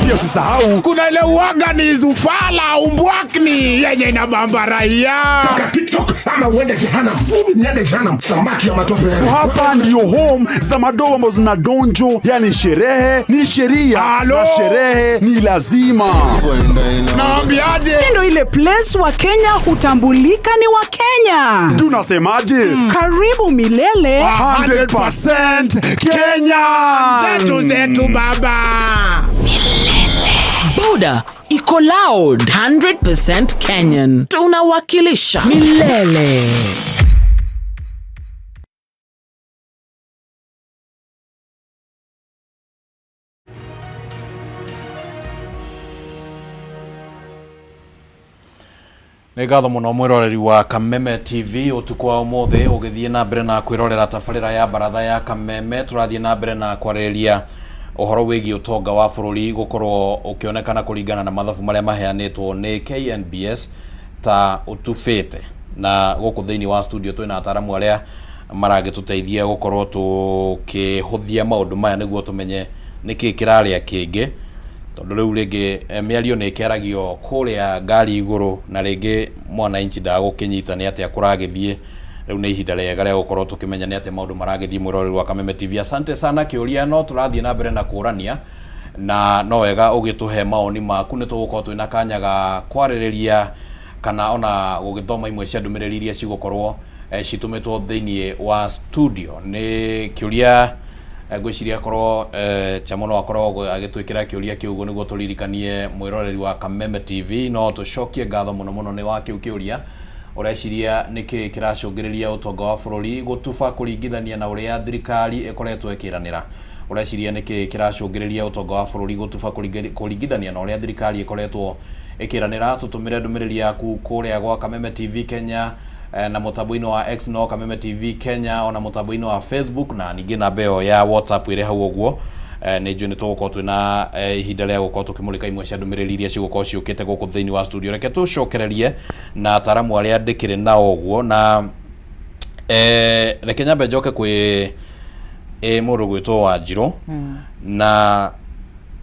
Pia usisahau kuna ile uwaga ni zufala umbwakni yenye inabamba raia. TikTok ama uende jehanamu. Niende jehanamu, samaki ya matope. Hapa ndio home za madogo ambazo zina donjo, yani sherehe ni sheria na sherehe ni lazima. Naambiaje? Ndio ile place wa Kenya hutambulika ni wa Kenya. Tunasemaje? Karibu milele 100% Kenya. Zetu zetu baba. Boda iko loud 100% Kenyan. Tunawakilisha milele. Nĩ ngatho mũno mwĩroreri wa Kameme TV ũtukũ wa ũmũthĩ ũgĩthiĩ na mbere na kwĩrorera tabarĩra ya baratha ya Kameme. Tũrathiĩ na mbere na kwarĩrĩria ũhoro wĩgiĩ ũtonga wa bũrũri gũkorwo ũkĩonekana kũringana na mathabu marĩa maheanĩtwo nĩ KNBS ta ũtubĩte. Na gũkũ thĩinĩ wa studio twĩna ataramu arĩa maragĩtũteithia gũkorwo tũkĩhũthia maũndũ maya nĩguo tũmenye nĩkĩ kĩrarĩa kĩngĩ, tondũ rĩu rĩngĩ mĩario nĩ ĩkĩaragio kũrĩa ngari igũrũ na rĩngĩ mwananchi ndagũkĩnyita nĩ atĩa kũragĩthiĩ. Rĩu nĩ ihinda rĩega rĩa gũkorwo tũkĩmenya nĩ atĩa maũndũ maragĩthiĩ. Mwĩroreri wa Kameme TV, asante sana. Kĩũria no tũrathiĩ na mbere na kũrania na no wega ũgĩtũhe maoni maku, nĩ tũgũkorwo twĩna kanya ga kwarĩrĩria kana ona gũgĩthoma imwe cia ndũmĩrĩri iria cigũkorwo citũmĩtwo thĩinĩ wa studio. Nĩ kĩũria ngwĩciria akorwo Chamo no akorwo agĩtwĩkĩra kĩũria kĩu ũguo nĩguo tũririkanie mwĩroreri wa Kameme TV. No tũcokie ngatho mũno mũno nĩ wa kĩu kĩũria. Ũreciria nĩkĩ kĩracũngĩrĩria ũtonga wa bũrũri gũtuba kũringithania na ũrĩa thirikari ĩkoretwo ĩkĩranĩra? Ũreciria nĩkĩ kĩracũngĩrĩria ũtonga wa bũrũri gũtuba kũringithania na ũrĩa thirikari ĩkoretwo ĩkĩranĩra? Tũtũmĩre ndũmĩrĩri yaku kũrĩa gwa Kameme TV Kenya na mũtambo-inĩ wa X no Kameme TV Kenya, ona mũtambo-inĩ wa Facebook, na ningĩ namba ĩyo ya WhatsApp ĩrĩ hau ũguo. Nĩ njũĩ nĩ tũgũkorwo twĩna ihinda rĩa gũkorwo tũkĩmũrĩka imwe cia ndũmĩrĩri iria cigũkorwo ciũkĩte gũkũ thĩinĩ wa studio. Reke tũcokererie na ataramu arĩa ndĩkĩrĩ nao ũguo na reke nyambe njoke kwĩ mũndũ gwĩtwo Wanjirũ na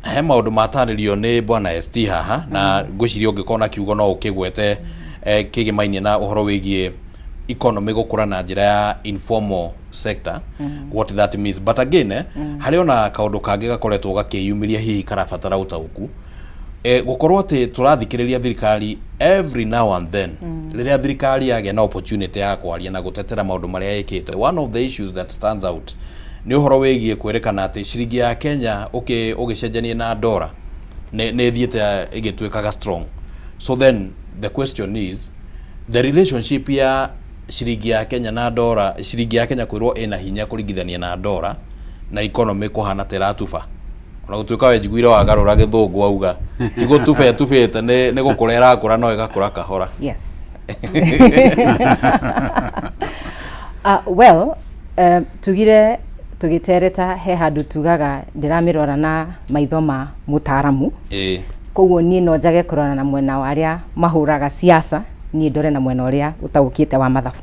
he maũndũ matarĩrio nĩ bwana ST haha na ngwĩciria ũngĩkorwo na kiugo no ũkĩgwete kĩgĩmainie na ũhoro wĩgiĩ economy gũkũra na njĩra ya informal sector, what that means. But again, harĩ ona kaũndũ kangĩ gakoretwo gakĩyumĩria hihi karabatara ũtaũku, gũkorwo atĩ tũrathikĩrĩria thirikari every now and then, rĩrĩa thirikari yagĩa na opportunity ya kwaria na gũtetera maũndũ marĩa ĩkĩte, one of the issues that stands out nĩ ũhoro wĩgiĩ kwĩrĩkana atĩ ciringi ya Kenya ũgĩcenjania na dora nĩ ĩthiĩte ĩgĩtuĩkaga strong. So then the question is the relationship ya ciringi ya Kenya na dora, ciringi ya Kenya kwĩrwo ĩna hinya kũringithania na dora na economy kũhana ta ĩratuba, ona gũtuĩka we njiguire wagarũra gĩthũngũ auga ti gũtuba ĩtubĩte, nĩ gũkũra ĩrakũra no ĩgakũra kahora. Yes. Well, tugire tũgĩtereta he handũ tugaga ndĩramĩrora na maitho ma mũtaaramu, koguo niĩ no njage kũrora na mwena wa arĩa mahũraga siasa, niĩ ndore na mwena ũrĩa ũtaũkĩte wa mathabu.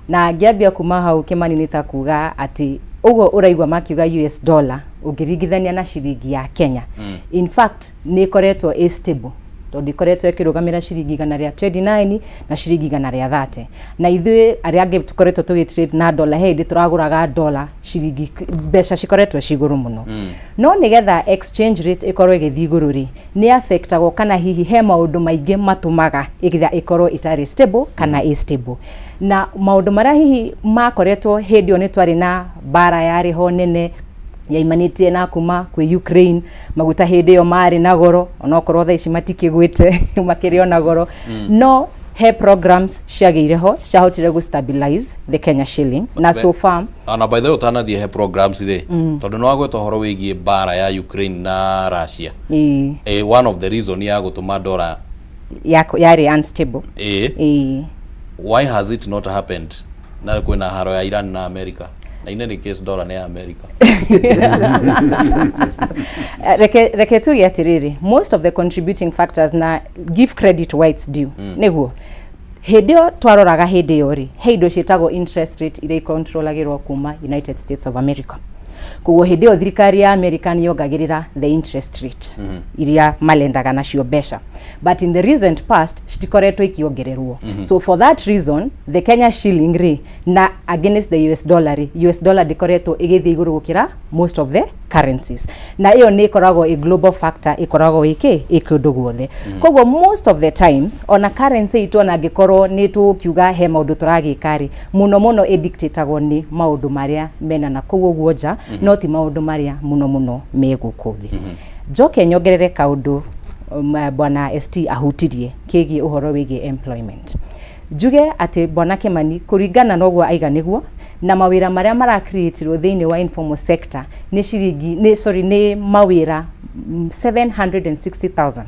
Na ngĩambia kuma hau, Kĩmani, nĩ ta kuga atĩ ũguo ũraigua makiuga US dollar ũngĩringithania na ciringi ya Kenya, in fact nĩ ĩkoretwo ĩ stable tondũ ĩkoretwo ĩkĩrũgamĩra ciringi 129 na ciringi 130, na ithuĩ arĩa angĩ tũkoretwo tũgĩ na dollar, he hĩndĩ tũragũraga dollar ciringi mbeca cikoretwo ci igũrũ mũno. No nĩgetha exchange rate ĩkorwo ĩgĩthiĩ igũrũ rĩ, nĩ affectagwo kana hihi he maũndũ maingĩ matũmaga either ĩkorwo ĩtarĩ stable kana ĩ stable. Na maũndũ marĩa hihi makoretwo hĩndĩ ĩyo, nĩ twarĩ na mbara yarĩ ho nene yaimanĩtie na kuma kwĩ Ukraine, maguta hĩndĩ ĩyo marĩ na goro, onokorwo thaa ici matikĩgwĩte makĩrĩ ona goro. No he programs ciagĩire ho ciahotire gũ stabilize the Kenya shilling na so far. Ona by the way, ũtanathiĩ he programs rĩ, tondũ nĩ wagweta ũhoro wĩgiĩ mbara ya Ukraine na Russia, one of the reason ya gũtũma dollar yarĩ unstable. Why has it not happened na kwĩna haro ya Iran na America? Na in any case dollar nĩ ya America. Reke tuge atiriri, most of the contributing factors, na give credit where it's due, niguo hĩndĩ ĩyo twaroraga, hĩndĩ ĩyo rĩ, he indo ciĩtagwo interest rate iria icontrolagĩrwo kuma United States of America. Koguo hĩndĩ ĩyo thirikari ya America nĩ yongagĩrĩra the interest rate iria malendaga nacio mbeca, but in the recent past citikoretwo ikiongererwo. So for that reason the Kenya shilling rĩ, na against the US dollar rĩ, US dollar ndĩkoretwo ĩgĩthiĩ igũrũ gũkĩra most of the currencies, na ĩyo nĩ ĩkoragwo a global factor, ĩkoragwo ĩkĩ ĩ kũndũ guothe. Koguo most of the times ona currency itũ, ona angĩkorwo nĩ tũkiuga he maũndũ tũragĩka rĩ, mũno mũno ĩdictatagwo nĩ maũndũ marĩa mena na kũu ũguo nja, no ti maũndũ marĩa mũno mũno me gũkũ thĩ. Njoke nyongerere kaũndũ bwana ST ahutirie kĩgiĩ ũhoro wĩgiĩ employment. Njuge atĩ bwana Kimani, kũringana na ũguo aiga nĩguo na mawĩra marĩa maracreatirwo thĩinĩ wa informal sector nĩ ciringi nĩ, sorry, nĩ mawĩra 760,000,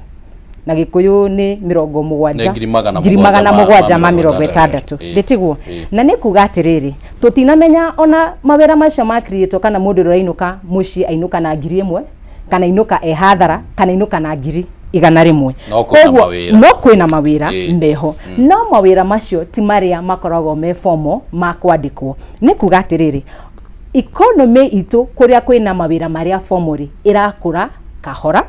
na gĩkũyũ nĩ mĩrongo mũgwanja Nĩ ngiri magana ngiri magana mũgwanja mũgwanja ma ma mĩrongo mĩrongo ĩtandatũ. ĩtandatũ. Ndĩtiguo? Ĩĩ. Na nĩ kuga atĩrĩrĩ, tũtinamenya ona mawĩra macio ma create kana mũndũ ũrĩa ũrainũka mũciĩ ainũka na 1000 kana inũka e hathara kana inũka na 100,000. No kwĩna Koguo, mawĩra. no kwĩna mawĩra meho, no mawĩra macio ti marĩa makoragwo me formal ma kwandĩkwo. Nĩ kuga atĩrĩrĩ, economy itũ kũrĩa kwĩna mawĩra marĩa formal rĩ, ĩrakũra kahora.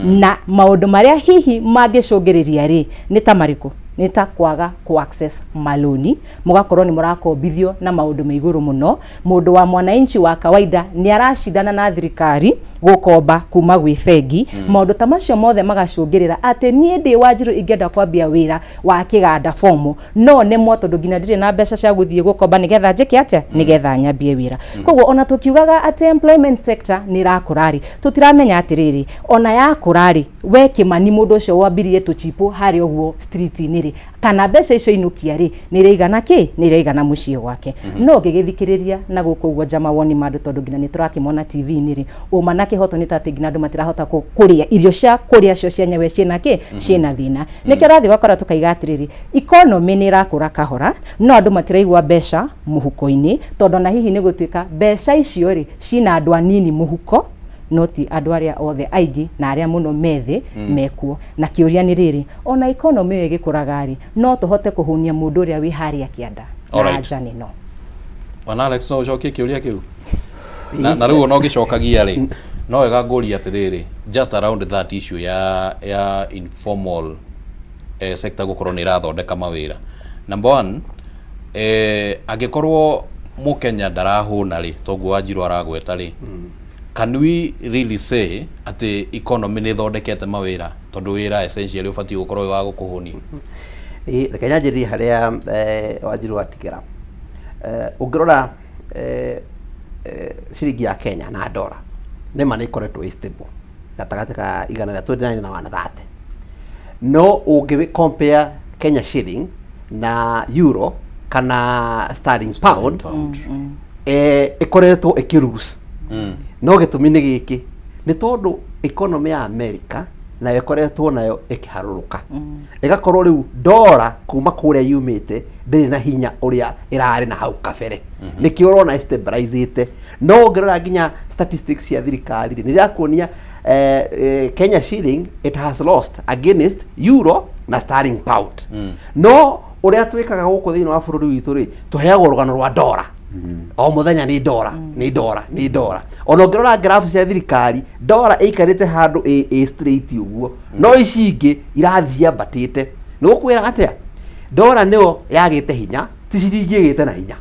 Na maũndũ marĩa hihi mangĩcũngĩrĩria rĩ, nĩ ta marĩkũ? Nĩ ta kwaga ku access maloni, mũgakorwo nĩ mũrakombithio na maũndũ me igũrũ mũno. Mũndũ wa mwananchi wa kawaida nĩ aracindana na thirikari gũkomba kuma gwĩ bengi. Maũndũ ta macio mothe magacũngĩrĩra atĩ niĩ ndĩ Wanjirũ ingĩenda kwambia wĩra wa kĩganda formal, no nemwo tondũ nginya ndirĩ na mbeca cia gũthiĩ gũkomba nĩgetha njĩke atĩa, nĩgetha nyambie wĩra. Koguo ona tũkiugaga atĩ employment sector nĩ ĩrakũra rĩ, tũtiramenya atĩrĩrĩ, ona yakũra rĩ, we Kĩmani, mũndũ ũcio wambirie tũchipũ harĩa ũguo street-inĩ rĩ, kana mbeca icio inũkia rĩ, nĩ iraigana kĩ, nĩ iraigana mũciĩ gwake? No ngĩgĩthikĩrĩria na gũkũ ũguo nja mawoni ma andũ, tondũ nginya nĩ tũrakĩmona TV-inĩ rĩ, ũma na kĩhoto nĩ ta atĩ nginya andũ matirahota kũrĩa irio cia kũrĩa cio cienyewe ciĩna kĩ, ciĩna thĩna. Nĩkĩo ũrathiĩ ũgakora tũkaiga atĩrĩrĩ, economy nĩ ĩrakũra kahora, no andũ matiraigua mbeca mũhuko-inĩ, tondũ ona hihi nĩ gũtuĩka mbeca icio rĩ, cina andũ anini mũhuko, no ti andũ arĩa othe aingĩ na arĩa mũno methĩ mekuo. Na kĩũria nĩ rĩrĩ, ona economy ĩyo ĩgĩkũraga rĩ, no tũhote kũhũnia mũndũ ũrĩa wĩ harĩa kĩanda? Na anja nĩ no. Bwana Alex, no ũcokie kĩũria kĩu? Na rĩu ona ũgĩcokagia rĩ, no wega ngũrie atĩrĩrĩ, just around that issue ya informal sector gũkorwo nĩ ĩrathondeka mawĩra. Number one, angĩkorwo mũkenya ndarahũna rĩ, toguo Wanjirũ aragweta rĩ, can we really say atĩ economy nĩ ĩthondekete mawĩra, tondũ wĩra essentially ũbatiĩ gũkorwo wĩ wa gũkũhũnia? Ĩĩ, reke nyanjĩrĩrie harĩa Wanjirũ atigĩra. Ũngĩrora ciringi ya Kenya na ndora, nĩma nĩ ĩkoretwo ĩ stable gatagatĩ ka 129 na 130, no ũngĩ compare Kenya shilling na euro kana sterling pound, ĩkoretwo ĩkĩlose. No gĩtũmi nĩ gĩkĩ, nĩ tondũ economy ya America nayo ĩkoretwo nayo ĩkĩharũrũka, ĩgakorwo rĩu ndora kuma kũrĩa yumĩte ndĩrĩ na hinya ũrĩa ĩrarĩ na hau kabere. Nĩkĩo ũrona stabilizĩte. No ũngĩrora nginya statistics cia thirikari rĩ, nĩ irakuonia Kenya shilling, it has lost against euro na sterling pound. No ũrĩa twĩkaga gũkũ thĩinĩ wa bũrũri witũ rĩ, tũheagwo rũgano rwa ndora o mũthenya, nĩ ndora, nĩ ndora, nĩ ndora. Ona ũngĩrora graph cia thirikari, ndora ĩikarĩte handũ ĩ straight ũguo, no ici ingĩ irathiĩ ambatĩte. Nĩ gũkwĩra atĩa? Ndora nĩyo yagĩte hinya, ti ciringi ĩgĩte na hinya.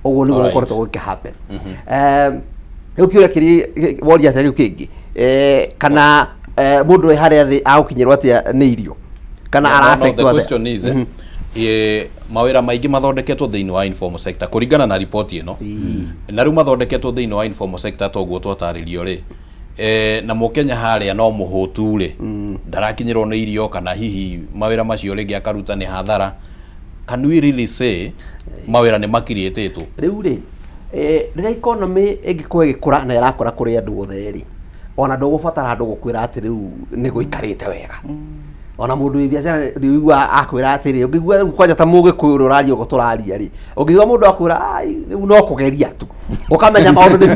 Ũguo nĩguo gũkoretwo gũkĩ happen. Rĩu kĩũria kĩrĩa woria atĩa, kĩu kĩngĩ, kana mũndũ wĩ harĩa thĩ agũkinyĩrwo atĩa nĩ irio kana No, no, ara-affectwo the atĩa? question is, mawĩra maingĩ mathondeketwo thĩinĩ wa informal sector kũringana na riboti ĩno, na rĩu mathondeketwo thĩinĩ wa informal sector toguo twatarĩrio rĩ, na mũkenya harĩa no mũhũtu rĩ, ndarakinyĩrwo nĩ irio, kana hihi mawĩra macio rĩngĩ akaruta nĩ hathara. Can we really say mawĩra nĩ makiriĩtĩtwo? Rĩu rĩ, rĩrĩa economy ĩngĩkorwo ĩgĩkũra na ĩrakũra kũrĩ andũ othe rĩ, ona ndũgũbatara andũ gũkwĩra atĩ rĩu nĩ gũikarĩte wega. Ona mũndũ wĩ biacara nĩ ũiguaga akwĩra atĩrĩ, ũngĩigua rĩu kwanja ta mũgĩkũyũ ũrĩa ũraria ũguo tũraria rĩ, ũngĩigua mũndũ akwĩra "Ai, rĩu no kũgeria tu," ũkamenya maũndũ nĩ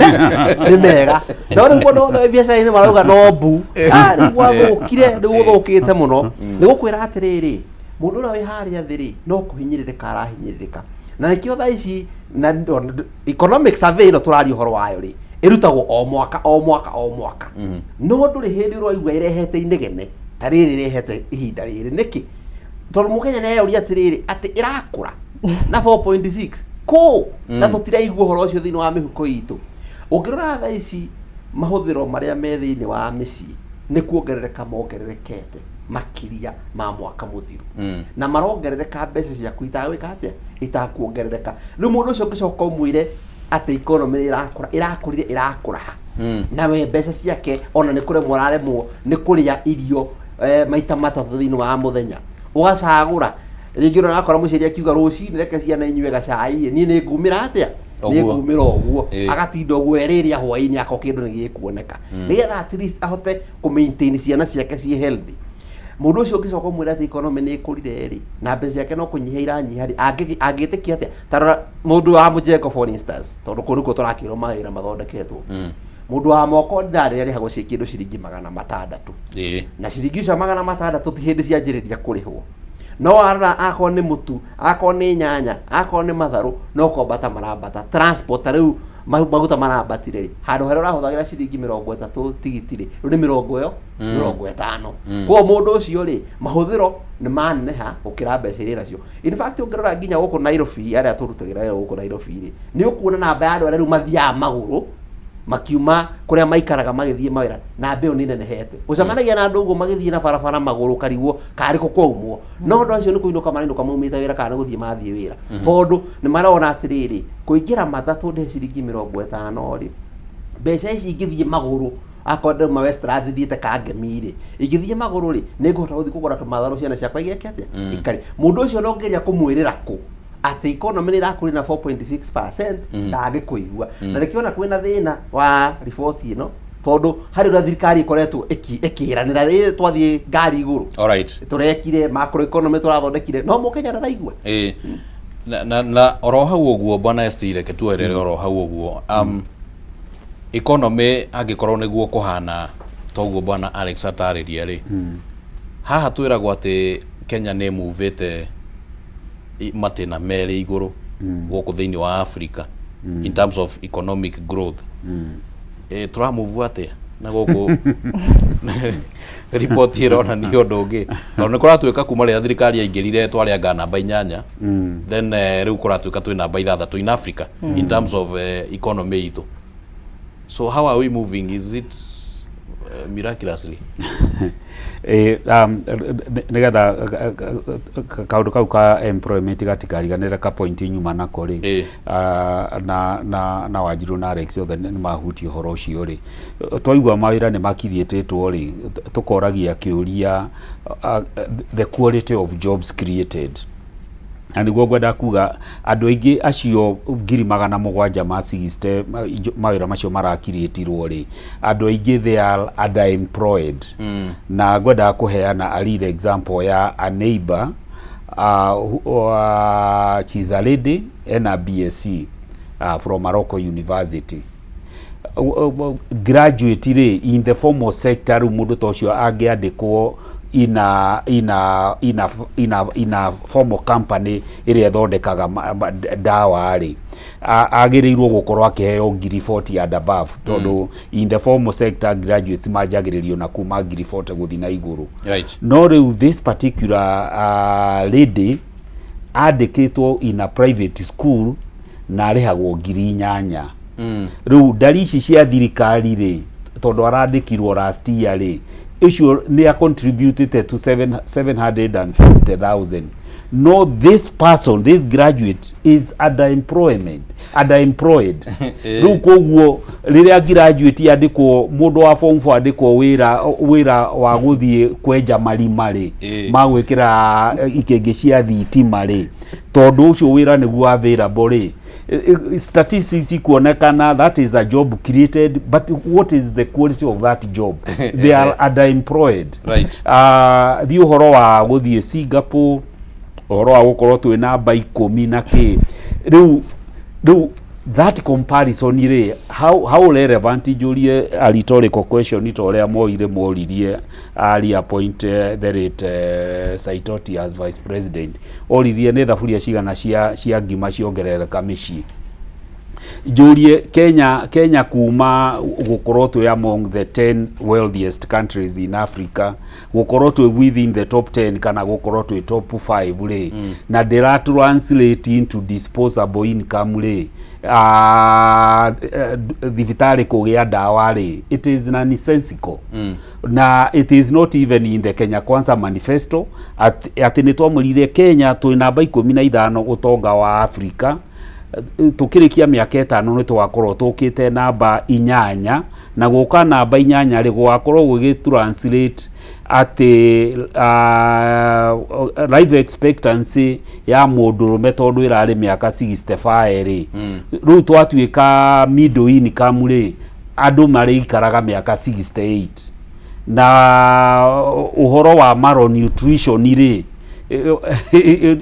mega. No rĩu mũndũ wothe wĩ biacara-inĩ marauga no mbu, "Ah, rĩu gwathũkire, rĩu gũthũkĩte mũno." Nĩ gũkwĩra atĩrĩrĩ, mũndũ ũrĩa wĩ harĩa thĩ rĩ, no kũhinyĩrĩrĩka arahinyĩrĩrĩka. Na nĩkĩo thaa ici na economic survey ĩno tũraria ũhoro wayo rĩ, ĩrutagwo o mwaka o mwaka o mwaka. No ndũrĩ hĩndĩ ũraigua ĩrehete inegene ta rĩrĩ rĩrehete ihinda rĩrĩ. Nĩkĩ? Tondũ mũkenya nĩ eyũria atĩrĩrĩ, atĩ ĩrakũra na 4.6 kũ na tũtiraigua ũhoro ũcio thĩinĩ wa mĩhuko itũ. Ũngĩrora thaa ici mahũthĩro marĩa me thĩinĩ wa mĩciĩ nĩ kuongerereka mongererekete makĩria ma mwaka mũthiru. Na marongerereka mbeca ciaku itagwĩka atĩa? Itakuongerereka. Rĩu mũndũ ũcio ũngĩcoka ũmwĩre atĩ economy nĩ ĩrakũra, ĩrakũrire ĩrakũra ha? Na we mbeca ciake ona nĩ kũremwo araremwo nĩ kũrĩa irio maita matatũ thĩinĩ wa mũthenya. Ũgacagũra rĩngĩ ona ũrakora mũciari akiuga rũcinĩ reke ciana inyue gacai, niĩ nĩ ngumĩra atĩa? Nĩ Ũguo. ngumĩra ũguo. Agatinda ũguo erĩrĩa hwaĩ-inĩ akorwo kĩndũ nĩ gĩkuoneka. Nĩgetha at least ahote kũ maintain ciana ciake ciĩ healthy. Mũndũ ũcio ũngĩcoka ũmwĩre atĩ economy nĩ ĩkũrire rĩ, na mbeca ciake no kũnyiha iranyiha rĩ, angĩtĩkia atĩa? Ta rora mũndũ wa mũjengo for instance, tondũ kũu nĩkuo tũrakĩrwo mawĩra mathondeketwo. Mũndũ wa moko ndarĩ arĩhagwo ciĩ kĩndũ ciringi 600. Na ciringi icio 600 ti hĩndĩ cianjĩrĩria kũrĩhwo. No warora akorwo nĩ mũtu, akorwo nĩ nyanya, akorwo nĩ matharũ, no kwambata marambata. Transport ta rĩu maguta marambatire rĩ, handũ harĩa ũrahũthagĩra ciringi 30 tigiti rĩ, rĩu nĩ mĩrongo ĩyo, 50. Koguo mũndũ ũcio rĩ, mahũthĩro nĩ maneneha gũkĩra mbeca iria nacio. In fact ũngĩrora nginya gũkũ Nairobi, arĩa tũrutagĩra wĩra gũkũ Nairobi rĩ, nĩ ũkuona namba ya andũ arĩa rĩu mathiaga magũrũ makiuma kũrĩa maikaraga magĩthiĩ mawĩra, namba ĩyo nĩ ĩnenehete. Ũcemanagia na andũ ũguo magĩthiĩ na barabara magũrũ ũkarigwo karĩ kũ kwaumwo. No andũ acio nĩ kũinũka marainũka maumĩte wĩra kana nĩ gũthiĩ mathiĩ wĩra. Tondũ nĩ marona atĩrĩrĩ, kũingĩra matatũ ndĩhe ciringi 50 rĩ, mbeca ici ingĩthiĩ magũrũ akorwo ndauma Westlands thiĩte Kangemi rĩ, ingĩthiĩ magũrũ rĩ, nĩ ngũhota gũthiĩ kũgũra tũmatharũ ciana ciakwa igeke atĩa? Ikarĩa. Mũndũ ũcio no ngeria kũmwĩrĩra kũ atĩ economy nĩ ĩrakũrire na 4.6% ndangĩkũigua. Na nĩkĩo ona kwĩna thĩna wa riboti ĩno, tondũ harĩ ũrĩa thirikari ĩkoretwo ĩkĩranĩra, ĩ twathiĩ ngari igũrũ. Tũrekire macro economy tũrathondekire, no mũkenya ndaraigua. Na oro hau ũguo bwana ST, reke tuoerere oro hau ũguo. Economy angĩkorwo nĩguo kũhana toguo bwana Alex atarĩria rĩ, haha twĩragwo atĩ Kenya nĩ ĩmuvĩte matĩna merĩ igũrũ gũkũ thĩinĩ wa Africa in terms of economic growth. Tũramuvu atĩa na gũkũ riboti ĩronania ũndũ ũngĩ, tondũ nĩ kũratuĩka kuma rĩrĩa thirikari yaingĩrire twarĩ anga namba 8, then rĩu kũratuĩka twĩ namba 6 in Africa in terms of economy itũ. So how are we moving? Is it miraculously? Nĩgetha kaũndũ kau ka employment gatikariganĩre ka point nyuma nako rĩ, na Wanjirũ na Alex othe nĩ mahutia ũhoro ũcio rĩ, twaigua mawĩra nĩ makiriĩtĩtwo rĩ, tũkoragia kĩũria the quality of jobs created. Na nĩguo ngwenda kuga andũ aingĩ acio 700,000 ma 60 mawĩra macio marakiriĩtirwo rĩ, andũ aingĩ they are underemployed. Na ngwendaga kũheana a real example ya a neighbor, she's a lady ena BSc from Morocco University, graduate rĩ in the formal sector. Rĩu mũndũ ta ũcio angĩandĩkwo ina formal company ĩrĩa ĩthondekaga ndawa rĩ, agĩrĩirwo gũkorwo akĩheo ngiri 40 and above, tondũ in the formal sector graduates manjagĩrĩrio na kuma ngiri 40 gũthiĩ na igũrũ. No rĩu this particular lady andĩkĩtwo in a private school na arĩhagwo 8,000. Rĩu ndari ici cia thirikari rĩ, tondũ arandĩkirwo last year rĩ, ũcio nĩ a contributed to 760,000, no this person, this graduate is underemployment underemployed. Rĩu koguo rĩrĩa graduate yandĩkwo, mũndũ wa form 4 andĩkwo wĩra wa gũthiĩ kwenja marima rĩ, ma gwĩkĩra ikĩngĩ cia thitima rĩ, tondũ ũcio wĩra nĩguo available rĩ. Statistics ikuonekana that is a job created, but what is the quality of that job? They are underemployed. Thiĩ ũhoro wa gũthiĩ Singapore, ũhoro wa gũkorwo twĩ namba 10 na kĩ rĩu that comparison rĩ, how relevant? Njũrie a rhetorical question ta ũrĩa moire moririe ari appoint the late Saitoti as vice president, oririe nĩ thaburia cigana cia ngima ciongerereka mĩciĩ. Njũrie Kenya kuma gũkorwo twĩ among the 10 wealthiest countries in Africa, gũkorwo twĩ within the top 10 kana gũkorwo twĩ top 5 rĩ, na ndĩra translate into disposable income rĩ, thibitarĩ kũgĩa ndawa rĩ, it is nonsensical. Na it is not even in the Kenya Kwanza manifesto atĩ nĩ twamũrire Kenya twĩ namba 15 ũtonga wa Africa, tukĩrĩkia mĩaka 5 nĩ tũgakorwo tũkĩte namba 8, na gũka namba 8 rĩ, gũgakorwo gũgĩ translate atĩ life expectancy ya mũndũrũme tondũ ĩrarĩ mĩaka 65 rĩ, rĩu twatuĩka middle income rĩ, andũ marĩikaraga mĩaka 68. Na ũhoro wa malnutrition rĩ,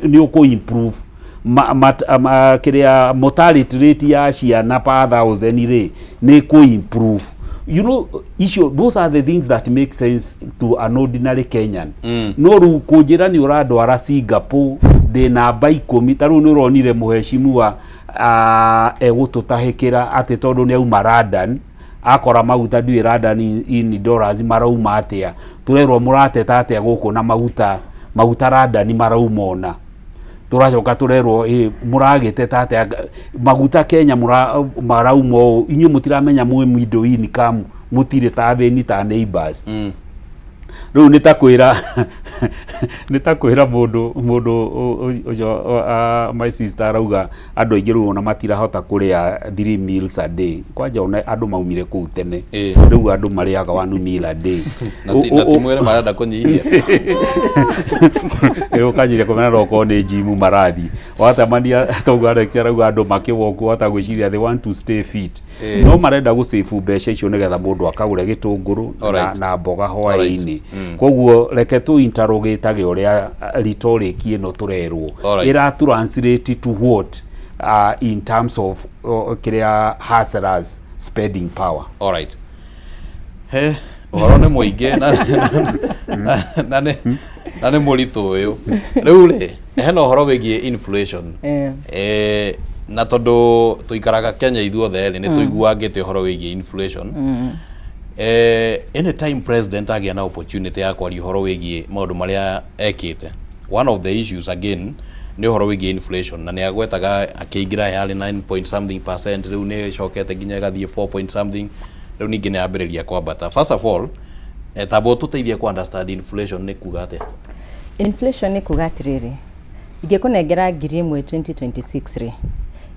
nĩ ũkũ improve kĩrĩa mortality rate ya ciana per thousand rĩ, nĩ kũ improve. Icio, those are the things that make sense to an ordinary Kenyan. No rĩu kũnjĩra nĩ ũrandwara Singapore ndĩ namba 10, ta rĩu nĩ ũronire mũheshimiwa egũtũtahĩkĩra atĩ tondũ nĩ auma London akora maguta ndiũĩ London in dollars marauma atĩa, tũrerwo mũrateta atĩa gũkũ na maguta London marauma ona tũracoka tũrerwo ĩ mũragĩteta atĩa maguta Kenya marauma ũũ, inyuĩ mũtiramenya mwĩ middle income, mũtirĩ ta athĩni ta neighbors. Rĩu nĩ ta kwĩra mũndũ ũcio my sister arauga andũ aingĩ rĩu ona matirahota kũrĩa three meals a day, kwanja ona andũ maumire kũu tene, rĩu andũ marĩaga one meal a day. Na ti mwĩre marenda kũnyihia. Ũkanjĩria kũmena no okorwo nĩ gym marathiĩ watamania toguo Alex arauga andũ makĩwokwo hata gwĩciria they want to stay fit, no marenda gũsave mbeca icio nĩgetha mũndũ akagũre gĩtũngũrũ na mboga hwaĩ-inĩ. Koguo reke tũ interrogate ũrĩa rhetoric ĩno tũrerwo ĩra translate to what in terms of kĩrĩa hustlers spending power. Alright. He ũhoro nĩ mũingĩ na nĩ mũritũ ũyũ. Rĩu rĩ, hena ũhoro wĩgiĩ inflation. Na tondũ tũikaraga Kenya ithuothe rĩ, nĩ tũiguangĩte ũhoro wĩgiĩ inflation. Anytime president agĩa na opportunity ya kwaria ũhoro wĩgiĩ maũndũ marĩa ekĩte, one of the issues again nĩ ũhoro wĩgiĩ inflation, na nĩ agwetaga akĩingĩra yarĩ 9 point something percent, rĩu nĩ ĩcokete nginya ĩgathiĩ 4 point something, rĩu ningĩ nĩ yambĩrĩria kwambata. First of all, tamba ũtũteithie ku understand inflation nĩ kuga atĩa. Inflation nĩ kuga atĩrĩrĩ, ingĩkũnengera 1000 2026 rĩ,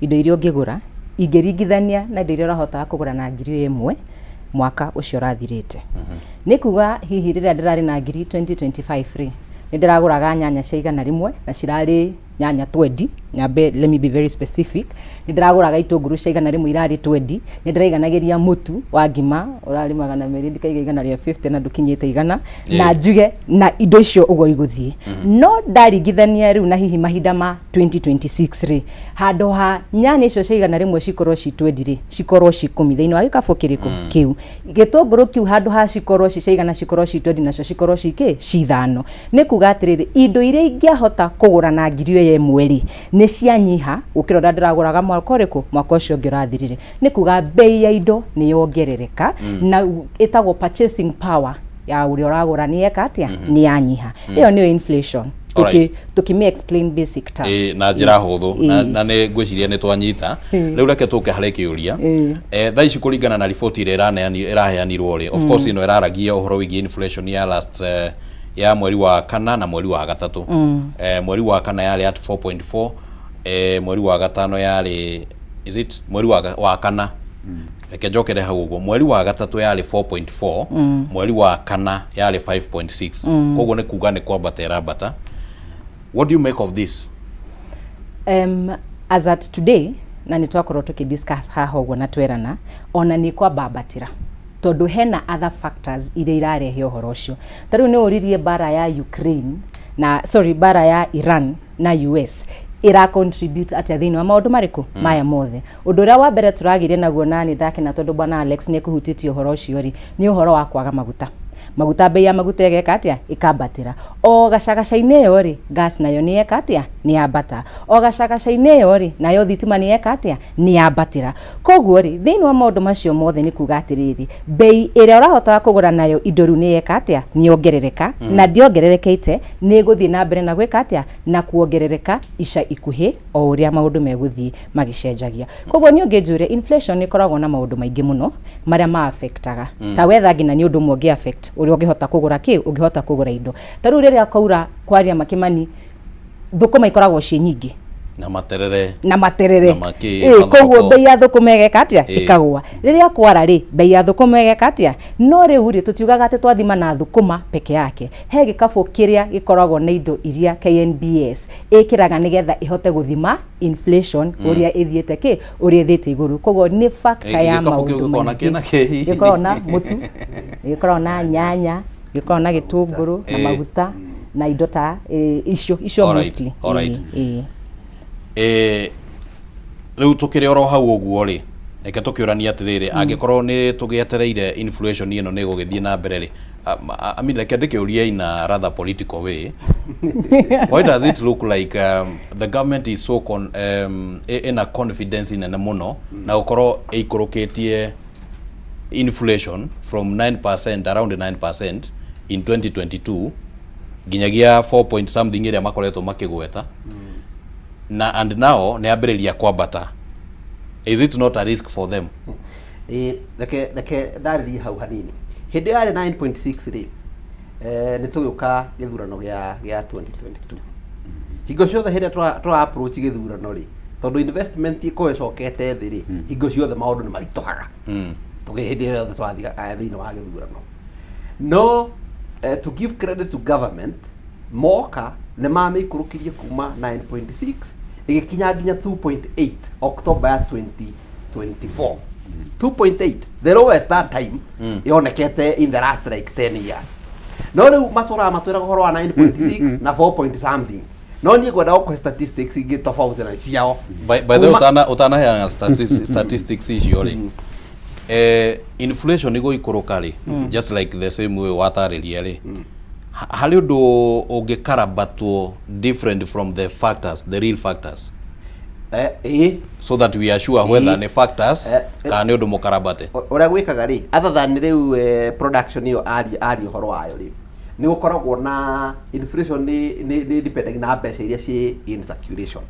indo iria ũngĩgũra ingĩringithania na indo iria ũrahotaga kũgũra na 1000 mwaka ũcio ũrathirĩte. Nĩ kuga hihi rĩrĩa ndĩrarĩ na ngiri 2025 rĩ, nĩ ndĩragũraga nyanya cia 100 na cirarĩ nyanya 20. Nyambe, let me be very specific, nĩ ndĩragũraga itũngũrũ cia 100 irarĩ 20, nĩ ndĩraiganagĩria mũtu wa ngima ũrarĩ 200, ndikaiga 150 na ndũkinyĩte 100 na njuge na indo icio ũguo igũthiĩ. No ndaringithania rĩu na hihi mahinda ma 2026 rĩ, handũ ha nyanya icio cia 100 cikorwo ci 20 rĩ, cikorwo ci 10 thĩinĩ wa gĩkabũ kĩrĩkũ kĩu, gĩtũngũrũ kĩu handũ ha cikorwo ci cia 100 cikorwo ci 20, nacio cikorwo ci kĩ ci 5. Nĩ kuga atĩrĩrĩ, indo iria ingĩahota kũgũra na 1000 rĩ, nĩ cianyiha gũkĩra ũrĩa ndĩragũraga mwaka ũrĩkũ, mwaka ũcio ũngĩ ũrathirire. Nĩ kuga bei ya indo nĩ yongerereka, na ĩtagwo purchasing power ya ũrĩa ũragũra nĩ yeka atĩa, nĩ yanyiha. Ĩyo nĩyo inflation tũkĩmĩ explain basic terms. Ĩ, na njĩra hũthũ na nĩ ngwĩciria nĩ twanyita. Rĩu reke tũke harĩ kĩũria. Thaa ici kũringana na riboti ĩrĩa ĩraheanirwo rĩ, of course ĩno ĩraragia ũhoro wĩgiĩ inflation ya last ya mweri wa kana na mweri wa gatatũ. Mweri wa kana yarĩ at 4.4, mweri wa gatano yarĩ, is it mweri wa kana, reke njokere hau ũguo, mweri wa gatatũ yarĩ 4.4, mweri wa kana yarĩ 5.6. Koguo nĩ kuga nĩ kwambata ĩrambata. What do you make of this? As at today Na nĩ twakorwo tũkĩ discuss haha ũguo na twerana ona nĩ kwambambatĩra tondũ hena other factors iria irarehe ũhoro ũcio. Ta rĩu nĩ ũririe mbara ya Ukraine na, sorry, mbara ya Iran na US ĩra contribute atĩa thĩinĩ wa maũndũ marĩkũ maya mothe. Ũndũ ũrĩa wa mbere tũragĩire naguo, na nĩ ndakena tondũ bwana Alex nĩ ekũhutĩtie ũhoro ũcio rĩ, nĩ ũhoro wa kwaga maguta. Maguta, bei ya maguta ĩgeka atĩa? Ĩkambatĩra. O gacagaca-inĩ ĩyo rĩ, gas nayo nĩ yeka atĩa? Nĩ yambata. O gacagaca-inĩ ĩyo rĩ, nayo thitima nĩ yeka atĩa? Nĩ yambatĩra. Koguo rĩ, thĩinĩ wa maũndũ macio mothe nĩ kuga atĩrĩrĩ, bei ĩrĩa ũrahotaga kũgũra nayo indo rĩu nĩ yeka atĩa? Nĩ yongerereka. Na ndĩongererekete, nĩ ĩgũthiĩ na mbere na gwĩka atĩa? Na kuongerereka ica ikuhĩ o ũrĩa maũndũ megũthiĩ magĩcenjagia. Koguo niĩ ũngĩnjũria, inflation nĩ ĩkoragwo na maũndũ maingĩ mũno marĩa ma affectaga. Ta weather nginya nĩ ũndũ ũmwe ũngĩ affect ũrĩa ũngĩhota kũgũra kĩ, ũngĩhota kũgũra indo. Ta rĩu rĩrĩa kwaura, kwaria makĩmani, thũkũma ikoragwo ciĩ nyingĩ na materere na materere. Na makĩ, Koguo mathoroko. Bei ya thũkũma ĩgeka atĩa? Ĩkagũa. Rĩrĩa kwara rĩ, bei ya thũkũma ĩgeka atĩa? No rĩu rĩ, tũtiugaga atĩ twathima na thũkũma peke yake. He gĩkabũ kĩrĩa gĩkoragwo na indo iria KNBS ĩkĩraga nĩgetha ĩhote gũthima inflation ũrĩa ĩthiĩte kĩ, ũrĩa ĩthiĩte igũrũ. Koguo nĩ factor ya Gĩkabũ kĩu maũndũ gĩkoragwo na maingĩ. kĩna kĩ hihi? Gĩkoragwo na mũtu, gĩkoragwo na nyanya, gĩkoragwo na gĩtũngũrũ na maguta na indo ta icio icio mostly. Ĩĩ. Rĩu tũkĩrĩ oro hau ũguo rĩ, reke tũkĩũranie atĩrĩrĩ, angĩkorwo nĩ tũgĩetereire inflation ĩno nĩ ĩgũgĩthiĩ na mbere rĩ, I mean, reke ndĩkĩũrie in a rather political way, why does it look like the government is so ĩna confidence nene mũno na gũkorwo ĩikũrũkĩtie inflation from 9%, around 9% in 2022, nginyagia 4 point something ĩrĩa makoretwo makĩgweta, na and now nĩ ambĩrĩria kwambata? Is it not a risk for them? Ĩĩ, reke ndarĩrie hau hanini. Hĩndĩ ĩyo yarĩ 9.6 rĩ, nĩ tũgĩũka gĩthurano gĩa 2022. Hingo ciothe hĩndĩ ĩrĩa tũra approach gĩthurano rĩ, tondũ investment ĩkoragwo ĩcokete thĩ rĩ, hingo ciothe maũndũ nĩ maritũhaga tũgĩ hĩndĩ ĩrĩa yothe tũrathiĩ thĩinĩ wa gĩthurano. No to give credit to government, moka nĩ mamĩikũrũkirie kuma 9.6 ĩgĩkinya nginya 2.8 October ya 2024. 2.8, the lowest that time yonekete in the last like 10 years. No rĩu matũraga matwĩraga ũhoro wa 9.6 na 4 point something, no niĩ ngwenda gũkũhe statistics ingĩ tofauti na ciao. By the way, ũtanaheana statistics icio rĩ, inflation ĩgũikũrũka rĩ, just like the same way watarĩria rĩ, harĩ ũndũ ũngĩkarabatwo different from the factors, the real factors, Ĩĩ. so that we are sure whether nĩ factors kana nĩ ũndũ mũkarabate? Ũrĩa gwĩkaga rĩ, other than rĩu production ĩyo aria ũhoro wayo rĩ, nĩ gũkoragwo na inflation nĩ depending na mbeca iria ciĩ in circulation.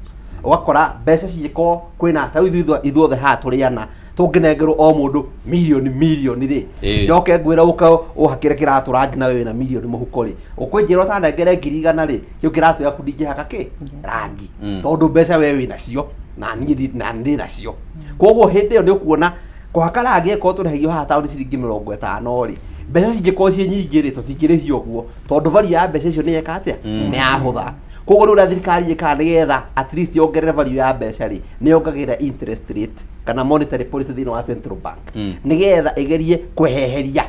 Ũgakora mbeca cingĩkorwo kwĩna, ta rĩu ithuothe haha tũrĩ ana, tũngĩnengerwo o mũndũ mirioni mirioni rĩ, njoke ngwĩra ũka ũhakĩre kĩratũ rangi na we wĩna mirioni mũhuko rĩ, ũkũnjĩra ũtanengere 100,000 rĩ, kĩu kĩratũ gĩaku ndingĩhaka kĩ rangi, tondũ mbeca we wĩnacio na niĩ na ndĩ nacio. Koguo hĩndĩ ĩyo nĩ ũkuona kũhaka rangi, ĩkorwo tũrĩhagio haha taũni ciringi 50 rĩ, mbeca cingĩkorwo ciĩ nyingĩ rĩ, tũtingĩrĩhio ũguo, tondũ value ya mbeca icio nĩ yeka atĩa? Nĩ yahũtha. Koguo rĩu ũrĩa thirikari ĩkaga nĩgetha at least yongerere value ya mbeca rĩ, nĩ yongagĩrĩra interest rate kana monetary policy thĩinĩ wa central bank, nĩgetha ĩgerie kweheria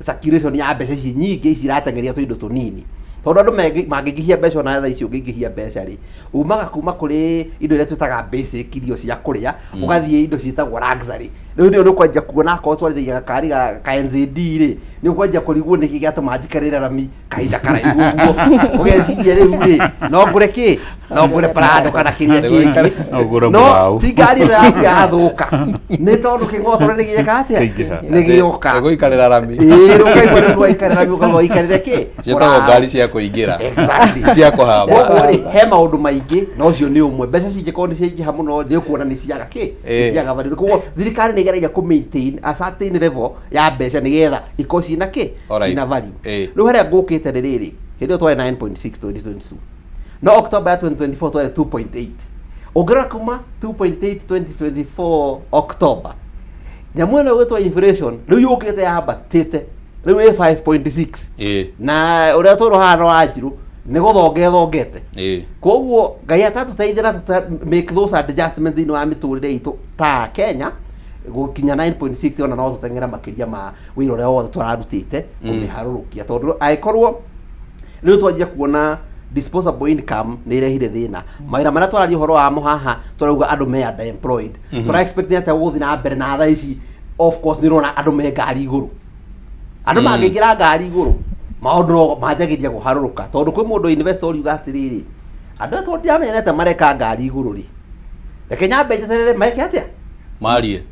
circulation ya mbeca ici nyingĩ ici irateng'eria tũindo tũnini, tondũ andũ mangĩingĩhia mbeca, ona thaa ici ũngĩingĩhia mbeca rĩ, umaga kuma kũrĩ indo iria twĩtaga basic irio cia kũrĩa, ũgathiĩ indo ciĩtagwo luxury. Rĩu nĩ ũkwanjia kuona akorwo twarithagia gakari ka NZD rĩ, nĩ ũkwanjia kũrigwo nĩkĩ gĩatũma njikarĩre rami kahinda karaihu ũguo. Ũgeciria rĩu rĩ, no ngũre kĩ, no ngũre Prado kana kĩrĩa kĩngĩ. No ũgũre No mũraũ. ti ngari ĩno yaku yathũka, nĩ tondũ kĩng'otore nĩ gĩeka atĩa? Kĩaingĩha. Nĩ gĩoka. Ĩgũikarĩra rami. Ĩĩ, rĩu ũkaigua rĩu waikarĩra rami, ũkaigua waikarĩre kĩ? Ciĩtagwo Mũraũ. ngari cia kũingĩra. Exactly. Cia kũhamba. Koguo rĩ, he maũndũ maingĩ, na ũcio nĩ ũmwe. Mbeca cingĩkorwo nĩ ciaingĩha mũno, nĩ ũkuona nĩ ciaga kĩ, nĩ ciaga value. Koguo thirikari nĩ ĩgeragia kũ maintain a certain level ya mbeca nĩgetha ikorwo ciĩna kĩ, ciĩna value. Rĩu harĩa ngũkĩte nĩ rĩrĩ, hĩndĩ ĩyo twarĩ 9.6 2022, no October ya 2024 twarĩ 2.8. Ũngĩrora kuma 2.8 2024 October, nyamũ ĩno ĩgwĩtwo inflation rĩu yũkĩte yambatĩte, rĩu ĩ 5.6. Na ũrĩa tũrwo haha no Wanjirũ Nĩ gũthonga ĩthongete. Koguo Ngai atatũteithia na tũta make those adjustment thĩinĩ wa mĩtũrĩre itũ ta Kenya gũkinya 9.6, ona no tũteng'ere makĩria ma wĩra ũrĩa wothe tũrarutĩte kũmĩharũrũkia, tondũ angĩkorwo rĩu twanjia kuona disposable income nĩ ĩrehire thĩna, mawĩra marĩa twararia ũhoro wamo haha tũrauga andũ me underemployed, tũra expect atĩa gũgũthiĩ na mbere? Na thaa ici of course nĩ ũrona andũ me ngari igũrũ, andũ mangĩingĩra ngari igũrũ maũndũ no manjagĩria kũharũrũka, tondũ kwĩ mũndũ investor ũriuga atĩrĩrĩ, andũ aya tondũ ndiamenyerete mareka ngari igũrũ rĩ, reke nyambe njeterere meke atĩa? Marie.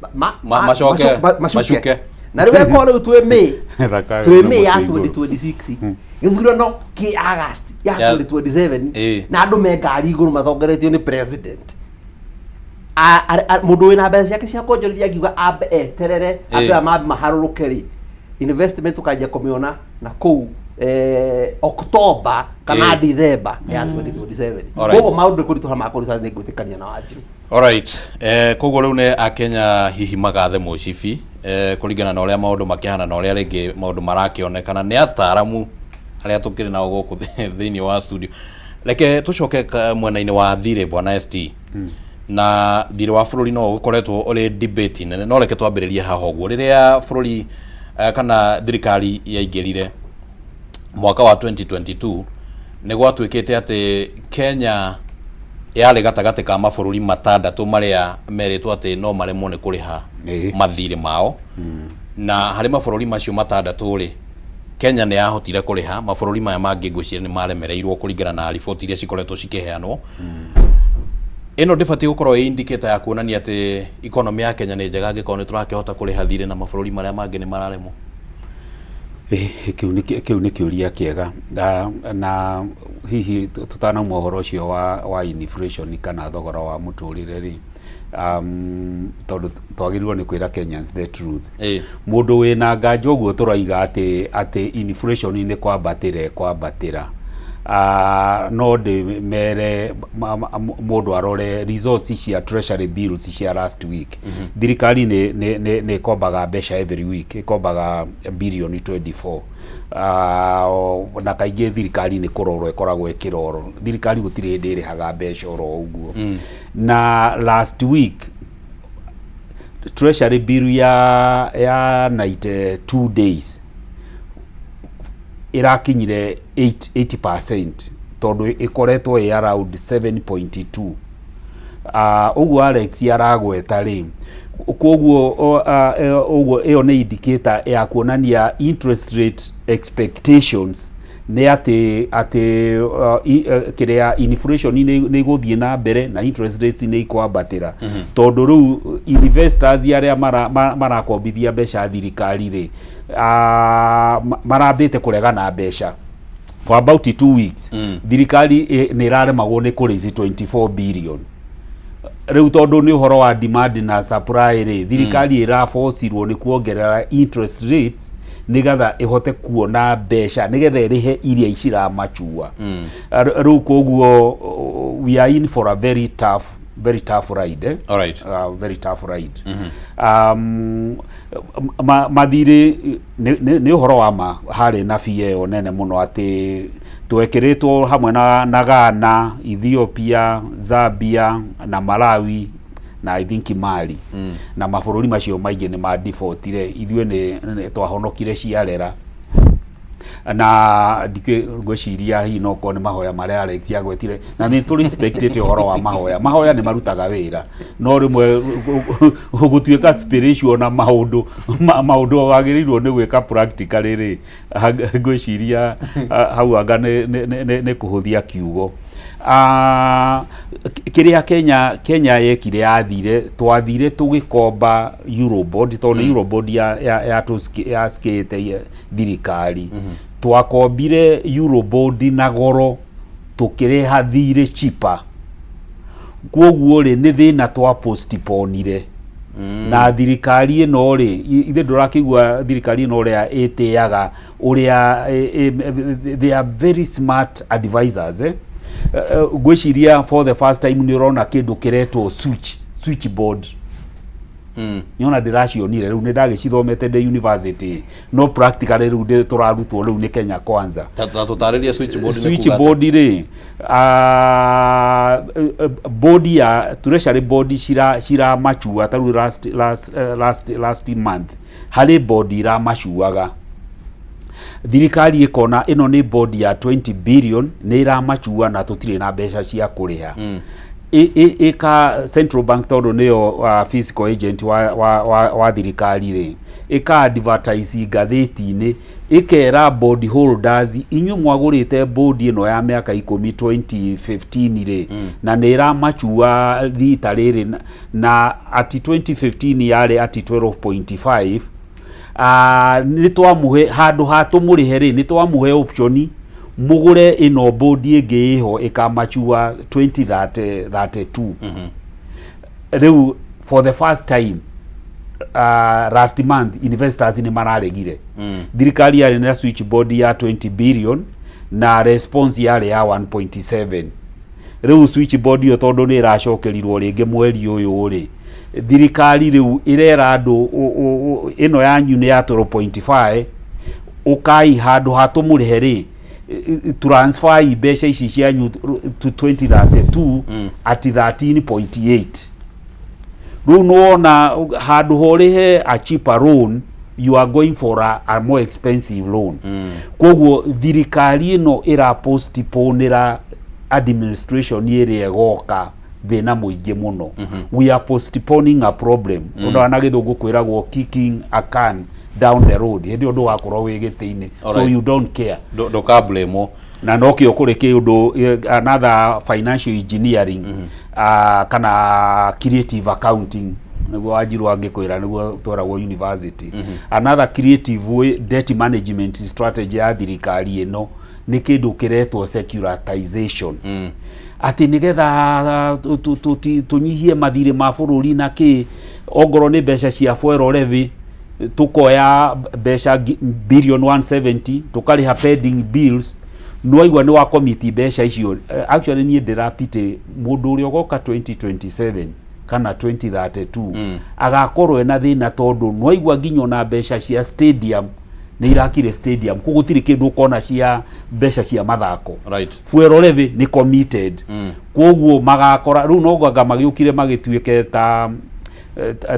Macoke macuke. Macuke. Na rĩu eko rĩu twĩ May, Thaka twĩ May ya mũtĩ igũrũ. 2026, gĩthurano kĩ August ya 2027, na andũ me ngari igũrũ matongoretio nĩ president. Mũndũ wĩna mbeca ciake cia kuonjorithia angiuga ambe eterere andũ aya mambe maharũrũke rĩ, investment tũkanjia kũmĩona na kũu October kana December ya 2027. Koguo maũndũ kũritũha makũritũha, nĩ ngwĩtĩkania na Wanjiru. Alright. Koguo rĩu nĩ Akenya hihi magathe mũcibi kũringana na ũrĩa maũndũ makĩhana na ũrĩa rĩngĩ maũndũ marakĩonekana nĩ ataramu arĩa tũkĩrĩ nao gũkũ thĩinĩ wa studio. Reke tũcoke mwena-inĩ wa thirĩ, bwana ST. Na thirĩ wa bũrũri no ũkoretwo ũrĩ debate nene, no reke twambĩrĩrie haha ũguo. Rĩrĩa bũrũri kana thirikari yaingĩrire mwaka wa 2022, nĩ gwatuĩkĩte atĩ Kenya yarĩ gatagatĩ ka mabũrũri matandatũ marĩa merĩtwo atĩ no maremwo nĩ kũrĩha mathirĩ mao. Na harĩ mabũrũri macio matandatũ rĩ, Kenya nĩ yahotire kũrĩha. Mabũrũri maya mangĩ ngwĩciria nĩ maremereirwo kũringana na riboti iria cikoretwo cikĩheanwo. Ĩno ndĩbatiĩ gũkorwo ĩ indicator ya kuonania atĩ economy ya Kenya nĩ njega angĩkorwo nĩ tũrakĩhota kũrĩha thirĩ na mabũrũri marĩa mangĩ nĩ mararemwo? Kĩu nĩ kĩũria kĩega, na hihi tũtanauma ũhoro ũcio wa inflation kana thogora wa mũtũrĩre rĩ, tondũ twagĩrĩirwo nĩ kwĩra Kenyans the truth. Mũndũ wĩna nganja ũguo tũraiga atĩ inflation nĩ kwambatĩra ĩkwambatĩra, no ndĩmere mũndũ arore results cia treasury bills cia last week. Thirikari nĩ ĩkombaga mbeca every week, ĩkombaga birioni 24. Na kaingĩ thirikari nĩ kũrorwo ĩkoragwo ĩkĩrorwo. Thirikari gũtirĩ hĩndĩ ĩrĩhaga mbeca oro ũguo. Na last week treasury bill ya 92 days ĩrakinyire 8 80% tondũ ĩkoretwo ĩ around 7.2. Ũguo Alex aragweta rĩ, koguo ũguo ĩyo nĩ indicator ya kuonania interest rate expectations nĩ atĩ kĩrĩa inflation nĩ ĩgũthiĩ na mbere na interest rates nĩ ikwambatĩra, tondũ rĩu investors arĩa marakombithia mbeca thirikari rĩ, marambĩte kũrega na mbeca for about 2 weeks. Thirikari nĩ ĩraremagwo nĩ kũ raise 24 billion rĩu, tondũ nĩ ũhoro wa demand na supply rĩ, thirikari ĩrabocirwo nĩ kuongerera interest rates nĩgetha ĩhote kuona mbeca nĩgetha ĩrĩhe iria iciramachua. Rĩu koguo we are in for a very tough, very tough ride, eh? Very tough ride. Mathirĩ nĩ ũhoro wa ma harĩ na bia ĩyo nene mũno atĩ twekĩrĩtwo hamwe na Ghana, Ethiopia, Zambia na Malawi na I think Mali, na mabũrũri macio maingĩ nĩ ma defaultire. Ithuĩ nĩ twahonokire ciarera na ndikĩ ngwĩciria hihi no korwo nĩ mahoya marĩa Alex agwetire, na nĩ tũ respectĩte ũhoro wa mahoya. Mahoya nĩ marutaga wĩra, no rĩmwe gũtuĩka spiritual na maũndũ maũndũ wagĩrĩirwo nĩ gwĩka practically rĩ, ngwĩciria hau anga nĩ kũhũthia kiugo. Kĩrĩa Kenya yekire, yathire twathire tũgĩkomba Eurobond, tondũ nĩ Eurobond ya yaskĩte thirikari. Twakombire Eurobond na goro, tũkĩrĩha thirĩ cheaper. Koguo rĩ, nĩ thĩna twa postponire na thirikari ĩno rĩ, ithe ndũrakĩigua thirikari ĩno ũrĩa ĩtĩaga ũrĩa they are very smart advisors, eh? Ngwĩciria for the first time nĩ ũrona kĩndũ kĩretwo switchboard. Nĩona ndĩracionire rĩu, nĩ ndagĩcithomete ndĩ university, no practically rĩu ndĩ tũrarutwo rĩu nĩ Kenya Kwanza. Ta tũtarĩrie switchboard nĩ kuga atĩa? Switchboard rĩ, board ya treasury board cira ciramachua ta rĩu last month harĩ board iramacuaga, thirikari ĩkona ĩno nĩ board ya 20 billion nĩ ĩramachua na tũtirĩ na mbeca cia kũrĩha. Ĩka central bank, tondũ nĩyo fiscal agent wa thirikari rĩ, ĩka advertise ngathĩti-inĩ, ĩkera bond holders, inyuĩ mwagũrĩte bond ĩno ya mĩaka 10 2015 rĩ, na nĩ ĩramachua rita rĩrĩ na ati 2015 yarĩ ati 12.5. Nĩ twamũhe handũ ha tũmũrĩhe rĩ, nĩ twamũhe option mũgũre ĩno bond ĩngĩ ĩho ĩkamachua 2032. Rĩu for the first time, last month investors nĩ mararegire. Thirikari yarĩ na switchboard ya 20 billion na response yarĩ ya 1.7. Rĩu switchboard ĩyo tondũ nĩ ĩracokerirwo rĩngĩ mweri ũyũ rĩ, thirikari rĩu ĩrera andũ ĩno yanyu nĩ ya 12.5, ũkai handũ ha tũmũrĩhe rĩ, transfer mbeca ici cianyu to 2032 at 13.8. Rĩu nĩwona handũ horĩhe a cheaper loan, you are going for a more expensive loan. Koguo thirikari ĩno ĩra postponera administration ĩrĩa ĩgoka thĩna mũingĩ mũno. We are postponing a problem. Ũndũ wa na gĩthũngũ kwĩragwo kicking a can down the road. Hĩndĩ ĩyo ndũgakorwo wĩ gĩtĩ-inĩ, so you don't care. Ndũka-blame. Na nokĩo kũrĩ kĩũndũ another financial engineering, kana creative accounting nĩguo Wanjiru angĩkwĩra, nĩguo twaragwo university. Another creative way, debt management strategy ya thirikari ĩno nĩ kĩndũ kĩretwo securitization, atĩ nĩgetha tũnyihie mathirĩ ma bũrũri na kĩ, ongorwo nĩ mbeca cia fuel levy, tukoya mbeca billion 170 tukarĩha pending bills. Nĩwaigua nĩ wa commit mbeca icio. Actually niĩ ndĩrapite mũndũ ũrĩa ũgoka 2027 kana 2032 agakorwo ena thĩna, tondũ nĩwaigua nginya ona mbeca cia stadium nĩ irakire stadium, koguo gũtirĩ kĩndũ ũkona cia mbeca cia mathako. Fuel levy nĩ committed. Koguo magakora rĩu no nganga magĩũkire magĩtuĩke ta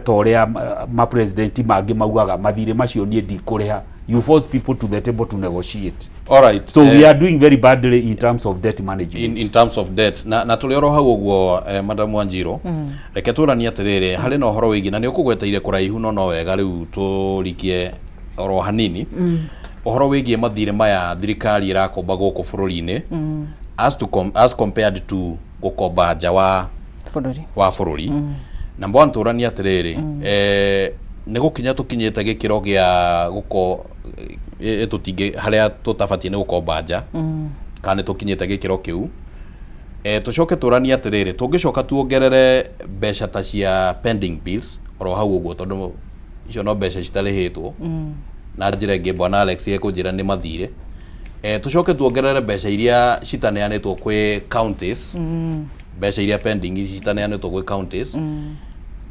ũrĩa mapresident mangĩ maugaga mathirĩ macio niĩ ndikũrĩha. You force people to the table to negotiate. All right. So we are doing very badly in terms of debt management. In terms of debt, na tũrĩ oro hau ũguo, madam Wanjiru, reke tũranie atĩrĩrĩ, harĩ na ũhoro wĩgiĩ na nĩ ũkũgweteire kũraihu, no wega rĩu tũrikie oro hanini ũhoro wĩgiĩ mathirĩ maya thirikari ĩrakomba gũkũ bũrũri-inĩ as compared to gũkomba nja wa bũrũri. Wa bũrũri. Number one, tũranie atĩrĩrĩ, nĩ gũkinya tũkinyĩte gĩkĩro gĩa gũko tũtingĩ harĩa tũtabatiĩ nĩ gũkomba nja, kana nĩ tũkinyĩte gĩkĩro kĩu? Tũcoke tũranie atĩrĩrĩ, tũngĩcoka tuongerere mbeca ta cia pending bills oro hau ũguo, tondũ icio no mbeca citarĩhĩtwo na njĩra ĩngĩ, bwana Alex ekũnjĩra nĩ mathirĩ, tũcoke tuongerere mbeca iria citaneanĩtwo kwĩ counties, mbeca iria pending citaneanĩtwo gwĩ counties,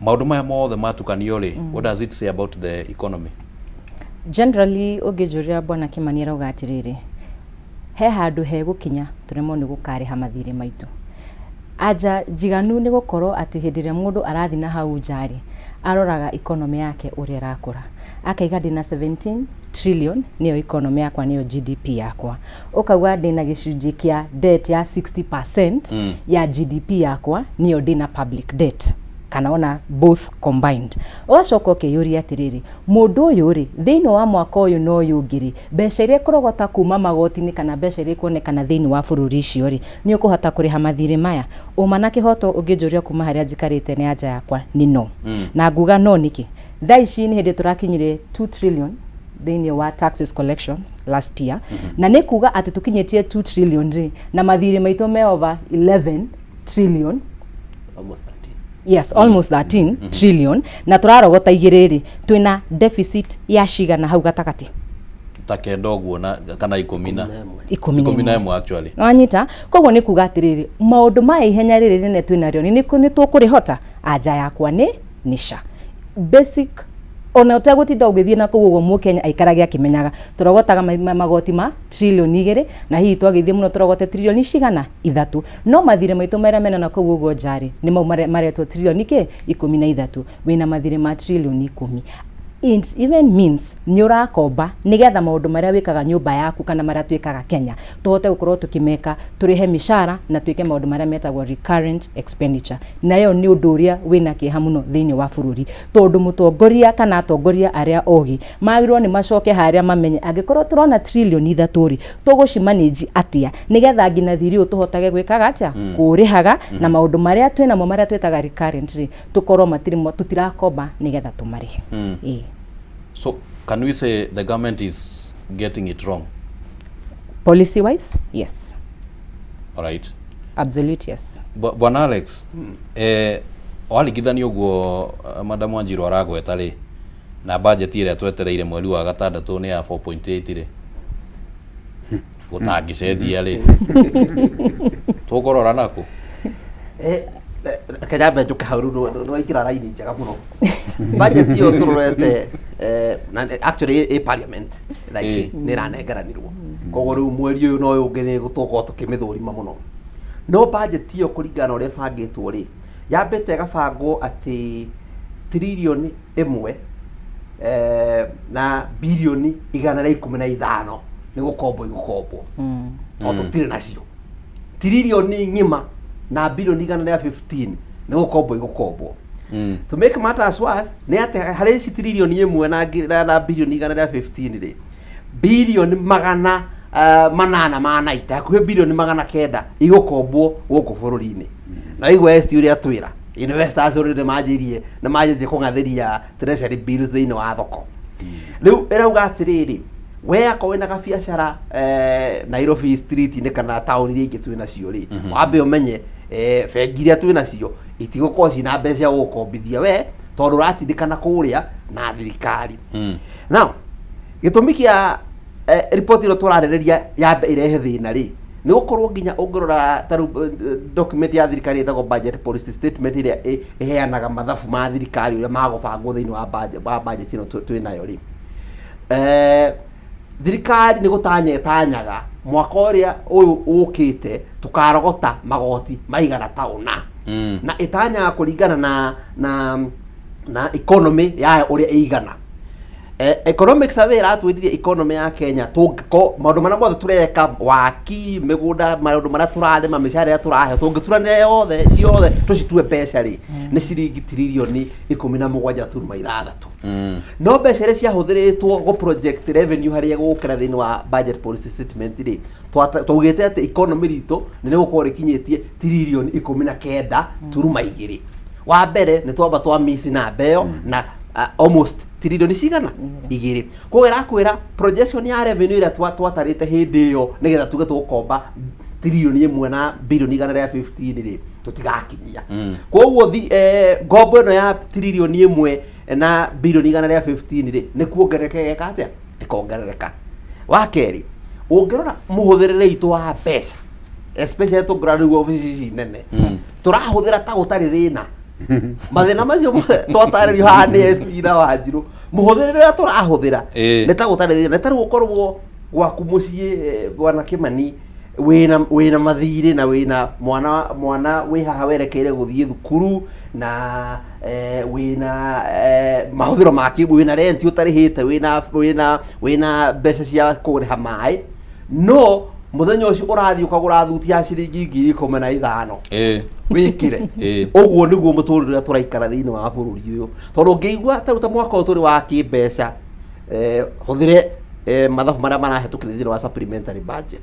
maũndũ maya mothe matukanio rĩ, what does it say about the economy? Generally, ũngĩnjũria, bwana Kimani arauga atĩrĩrĩ, he handũ hegũkinya tũremwo nĩ gũkarĩha mathirĩ maitũ. Anja njiganu nĩ gũkorwo atĩ hĩndĩ ĩrĩa mũndũ arathiĩ na hau nja rĩ, aroraga economy yake ũrĩa ĩrakũra, akaiga ndĩna 17 trillion nĩyo economy yakwa, nĩyo GDP yakwa, ũkauga ndĩna gĩcunjĩ kĩa debt ya 60% ya GDP yakwa, nĩyo ndĩna public debt kana ona both combined. Ũgacoka ũkeyũria atĩrĩrĩ, mũndũ ũyũ rĩ, thĩinĩ wa mwaka ũyũ na ũyũ ũngĩ rĩ, mbeca iria ĩkũrogota kuma magoti-inĩ kana mbeca iria ikuonekana thĩinĩ wa bũrũri icio rĩ, nĩ ũkũhota kũrĩha mathirĩ maya ũma na kĩhoto? Ũngĩnjũria kuma harĩa njikarĩte, nĩ anja yakwa nĩ no. Na nguga no nĩkĩ? Thaa ici nĩ hĩndĩ tũrakinyire 2 trillion thĩinĩ wa taxes collections last year, na nĩ kuga atĩ tũkinyĩtie 2 trillion rĩ, na mathirĩ maitũ me over 11 trillion. Almost 13. Yes, almost 13 trillion, na tũrarogota igĩrĩ rĩ, twĩna deficit ya cigana hau gatagatĩ? Ta kenda ũguo na kana ikũmi na 11. 11 actually. Wanyita? Koguo nĩ kuga atĩrĩrĩ, maũndũ maya ihenya rĩrĩ rĩnene twĩnarĩo nĩ tũkũrĩhota? Anja yakwa nĩ ca. Basic, ona ũtegũtinda ũgĩthiĩ na kũu ũguo, mũkenya aikarage akĩmenyaga tũrogotaga magoti ma 2 trillion, na hihi twagĩthiĩ mũno tũrogote 3 trillion 3, no mathirĩ maitũ marĩa mena na kũu ũguo njarĩ nĩ mau maretwo 13 trillion, wĩna mathirĩ ma 10 trillion. It even means nĩ ũrakomba nĩgetha maũndũ marĩa wĩkaga nyũmba yaku kana marĩa twĩkaga Kenya tũhote gũkorwo tũkĩmeka, tũrĩhe mĩcara na twĩke maũndũ marĩa metagwo recurrent expenditure. Nayo nĩ ũndũ ũrĩa wĩna kĩeha mũno thĩinĩ wa bũrũri, tondũ mũtongoria kana atongoria arĩa ogĩ magĩrĩirwo nĩ macoke harĩa mamenye angĩkorwo tũrona 3 trillion rĩ, tũgũcimanage atĩa nĩgetha nginya thirĩ ũyũ tũhotage gwĩkaga atĩa, kũũrĩhaga, na maũndũ marĩa twĩnamo marĩa twĩtaga recurrent rĩ, tũkorwo matirĩ tũtirakomba nĩgetha tũmarĩhe. Ĩĩ. So can we say the government is getting it wrong? Policy wise, yes. All right. Absolute yes. Bwana Alex, waringithania ũguo Madam Wanjiru aragweta rĩ, na budget ĩrĩa twetereire mweri wa gatandatũ nĩ ya 4.8 rĩ, gũtangĩcenjia rĩ, tũkũrora nakũ? Reke nyambe njũke hau rĩu, nĩ waingĩra raini njega mũno. Budget ĩyo tũrorete na actually ĩ parliament thaa ici, nĩ ĩranengeranirwo, koguo rĩu mweri ũyũ na ũyũ ũngĩ nĩ tũgũkorwo tũkĩmĩthũrima mũno. No budget ĩyo, kũringana na ũrĩa ĩbangĩtwo rĩ, yambĩte ĩgabangwo atĩ 1 trillion na 115 billion nĩ gũkombwo igũkombwo, tondũ tũtirĩ nacio. Tiririoni ng'ima na 115 billion nĩ gũkombwo igũkombwo. To make matters worse nĩ atĩ harĩ ici 1 trillion na 115 billion rĩ, 890 billion, hakuhĩ 900 billion igũkombwo gũkũ bũrũri-inĩ. Na igua ST ũrĩa twĩra investors already nĩ manjĩtie kũng'athĩria treasury bills thĩinĩ wa thoko. Rĩu ĩrauga atĩrĩrĩ, we akorwo wĩna gabiacara Nairobi street-inĩ kana taũni iria ingĩ twĩ nacio rĩ, wambe ũmenye bengi iria twĩ nacio itigũkorwo ciĩna mbeca cia gũgũkombithia we, tondũ ũratindĩkana kũrĩa na thirikari. Now gĩtũmi kĩa riboti ĩno tũrarĩrĩria yambe ĩrehe thĩna rĩ, nĩ gũkorwo nginya ũngĩrora ta rĩu document ya thirikari ĩtagwo budget policy statement, ĩrĩa ĩheanaga mathabu ma thirikari ũrĩa magũbangwo thĩinĩ wa budget ĩno twĩ nayo rĩ, thirikari nĩ gũtanya ĩtanyaga mwaka ũrĩa ũyũ ũkĩte tũkarogota magoti maigana ta ũna, na ĩtanyaga kũringana na economy yayo ũrĩa ĩigana. Economic survey ĩratwĩrire economy ya Kenya tũngĩko maũndũ marĩa mothe tũreka, waki mĩgũnda, maũndũ marĩa tũrarĩma, mĩcara ĩrĩa tũraheo, tũngĩturanĩra yothe ciothe tũcitue mbeca rĩ, nĩ ciringi 17.6 trillion. No mbeca iria ciahũthĩrĩtwo gũ project revenue harĩa gũkĩra thĩinĩ wa budget policy statement rĩ, twaugĩte atĩ economy ritũ nĩ rĩgũkorwo rĩkinyĩtie 19.2 trillion. Wa mbere nĩ twamba twa miss namba ĩyo na almost tiririoni cigana igĩrĩ. Koguo ĩrakwĩra projection ya revenue ĩrĩa twatarĩte hĩndĩ ĩyo nĩgetha tuge tũgũkomba 1 na 115 billion rĩ, tũtigakinyia. Koguo ngombo ĩno ya 1 na 115 billion rĩ, nĩ kuongerereka ĩgeka atĩa, ĩkongerereka. Wa kerĩ, ũngĩrora mũhũthĩrĩre itũ wa mbeca, especially tũngĩrora rĩu obici ici nene, tũrahũthĩra ta gũtarĩ thĩna. Mathĩna macio mothe twatarĩrio haha nĩ ST na Wanjirũ, mũhũthĩrĩre ũrĩa tũrahũthĩra nĩ ta gũtarĩ thĩna. Nĩ ta rĩu ũkorwo gwaku mũciĩ, bwana Kĩmani, wĩna mathirĩ na wĩna mwana wĩ haha werekeire gũthiĩ thukuru, na wĩna mahũthĩro ma kĩ, wĩna rent ũtarĩhĩte, wĩna mbeca cia kũrĩha maĩ, no mũthenya ũcio ũrathiĩ ũkagũra thuti ya ciringi 15,000 wĩkĩre. Ũguo nĩguo mũtũrĩre ũrĩa tũraikara thĩinĩ wa bũrũri ũyũ, tondũ ũngĩigua ta rĩu ta mwaka ũyũ tũrĩ wa kĩmbeca, hũthĩre mathabu marĩa marahĩtũkĩra thĩinĩ wa supplementary budget,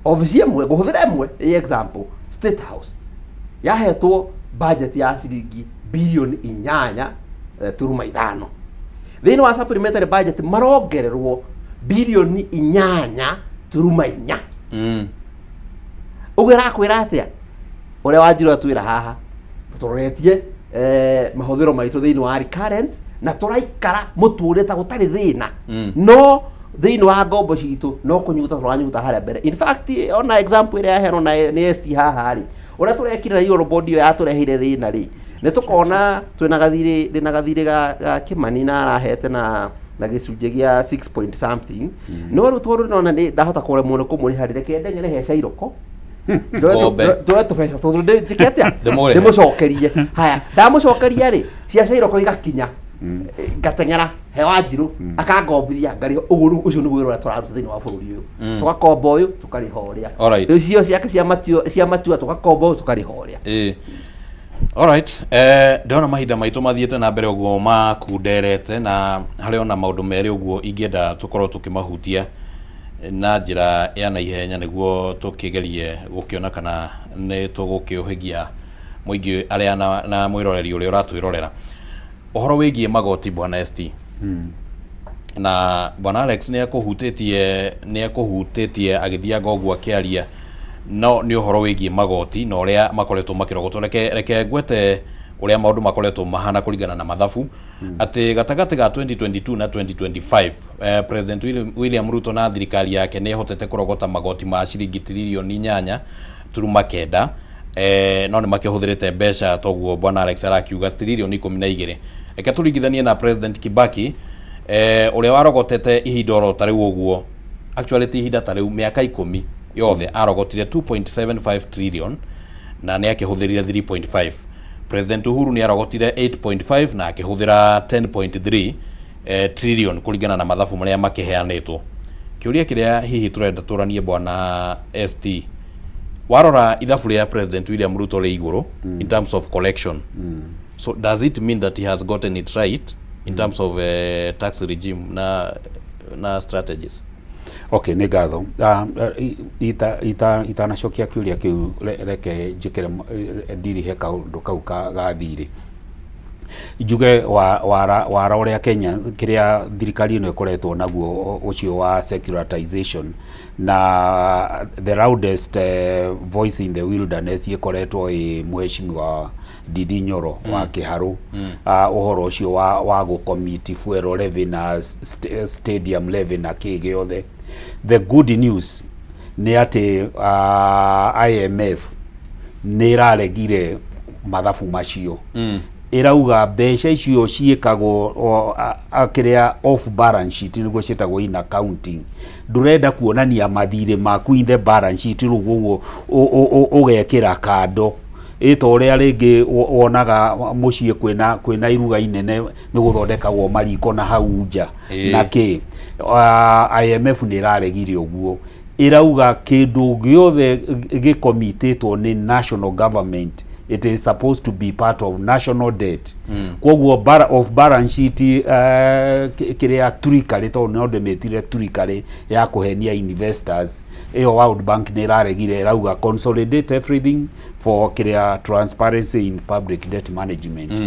obici ĩmwe ngũhũthĩra ĩmwe ĩ example, State House yahetwo budget ya ciringi 8.5 billion. Thĩinĩ wa supplementary budget marongererwo 8.4 billion. Ũguo ĩrakwĩra atĩa? Ũrĩa Wanjirũ atwĩra haha, tũroretie mahũthĩro maitũ thĩinĩ wa recurrent na tũraikara mũtũrĩre ta gũtarĩ thĩna, no thĩinĩ wa ngombo citũ no kũnyuta tũranyuta harĩa mbere. In fact, ona example ĩrĩa yaheanwo na nĩ ST haha rĩ, ũrĩa tũrekire na Eurobond ĩyo yatũreheire thĩna rĩ, Nĩ tũkona twĩna gathirĩ, ndĩna gathirĩ ga, ga Kĩmani na arahete na na gĩcunjĩ gĩa 6 point something. No rĩu tondũ ndĩrona nĩ ndahota kũremwo nĩ kũmũrĩha rĩ, reke ndeng'ere he cairoko Ngombe. Njoe tũbeca tũtũ njĩke atĩa? Ndĩmũrĩhe. Ndĩmũcokerie. Haya, ndamũcokeria rĩ, cia cairoko igakinya, ngateng'era he Wanjirũ akangombithia ngarĩha. Ũguo rĩu ũcio nĩguo wĩra ũrĩa tũraruta thĩinĩ wa bũrũri ũyũ. Tũgakomba ũyũ, tũkarĩha ũrĩa. Alright. Icio ciake cia matua, cia matua, tũgakomba ũyũ, tũkarĩha ũrĩa. Ĩĩ. Alright. Ndĩrona mahinda maitũ mathiĩte na mbere ũguo makunderete, na harĩ ona maũndũ merĩ ũguo ingĩenda tũkorwo tũkĩmahutia na njĩra ya naihenya nĩguo tũkĩgerie gũkĩona kana nĩ tũgũkĩũhĩgia mũingĩ arĩa na mwĩroreri ũrĩa ũratwĩrorera. Ũhoro wĩgiĩ magoti, bwana ST, na bwana Alex nĩ ekũhutĩtie, nĩ ekũhutĩtie agĩthianga ũguo akĩaria, no nĩ ũhoro wĩgiĩ magoti na ũrĩa makoretwo makĩrogotwo. Reke ngwete ũrĩa maũndũ makoretwo mahana kũringana na mathabu, atĩ gatagatĩ ga 2022 na 2025, President William Ruto na thirikari yake nĩ ĩhotete kũrogota magoti ma ciringi tiririoni 8.9, no nĩ makĩhũthĩrĩte mbeca toguo bwana Alex arakiuga tiririoni 12. Reke tũringithanie na President Kibaki, ũrĩa warogotete ihinda oro ta rĩu ũguo, actually ti ihinda ta rĩu, mĩaka 10 yothe arogotire 2.75 trillion na nĩ akĩhũthĩrire 3.5. President Uhuru nĩ arogotire 8.5 na akĩhũthĩra 10.3 trillion kũringana na mathabu marĩa makĩheanĩtwo. Kĩũria kĩrĩa hihi tũrenda tũranie, bwana ST, warora ithabu rĩa President William Ruto rĩ igũrũ in terms of collection, so does it mean that he has gotten it right in terms of tax regime na strategies? Okay, nĩ ngatho. Itanacokia kĩũria kĩu, reke njĩkĩre ndirihe kaũndũ kau ga thirĩ, njuge wara ũrĩa Kenya kĩrĩa thirikari ĩno ĩkoretwo naguo ũcio wa securitization, na the loudest voice in the wilderness ĩkoretwo ĩ mheshimiwa Ndindi Nyoro wa Kĩharũ. Ũhoro ũcio wa gũcommit fuel levy na stadium levy na kĩ gĩothe, the good news nĩ atĩ IMF nĩ ĩraregire mathabu macio. Ĩrauga mbeca icio ciĩkagwo kĩrĩa off balance sheet, nĩguo ciĩtagwo in accounting. Ndũrenda kuonania mathirĩ maku in the balance sheet, rĩu ũguo ũgekĩra kando ĩ ta ũrĩa rĩngĩ wonaga mũciĩ kwĩna iruga inene, nĩ gũthondekagwo mariko na hau nja. Na kĩ IMF nĩ ĩraregire ũguo, ĩrauga kĩndũ gĩothe gĩkomitĩtwo nĩ national government, it is supposed to be part of national debt. Koguo off balance sheet, kĩrĩa trickery, tondũ no ndĩmĩtire trickery ya kũhenia investors ĩyo, World Bank nĩ ĩraregire, ĩrauga consolidate everything for kĩrĩa transparency in public debt management,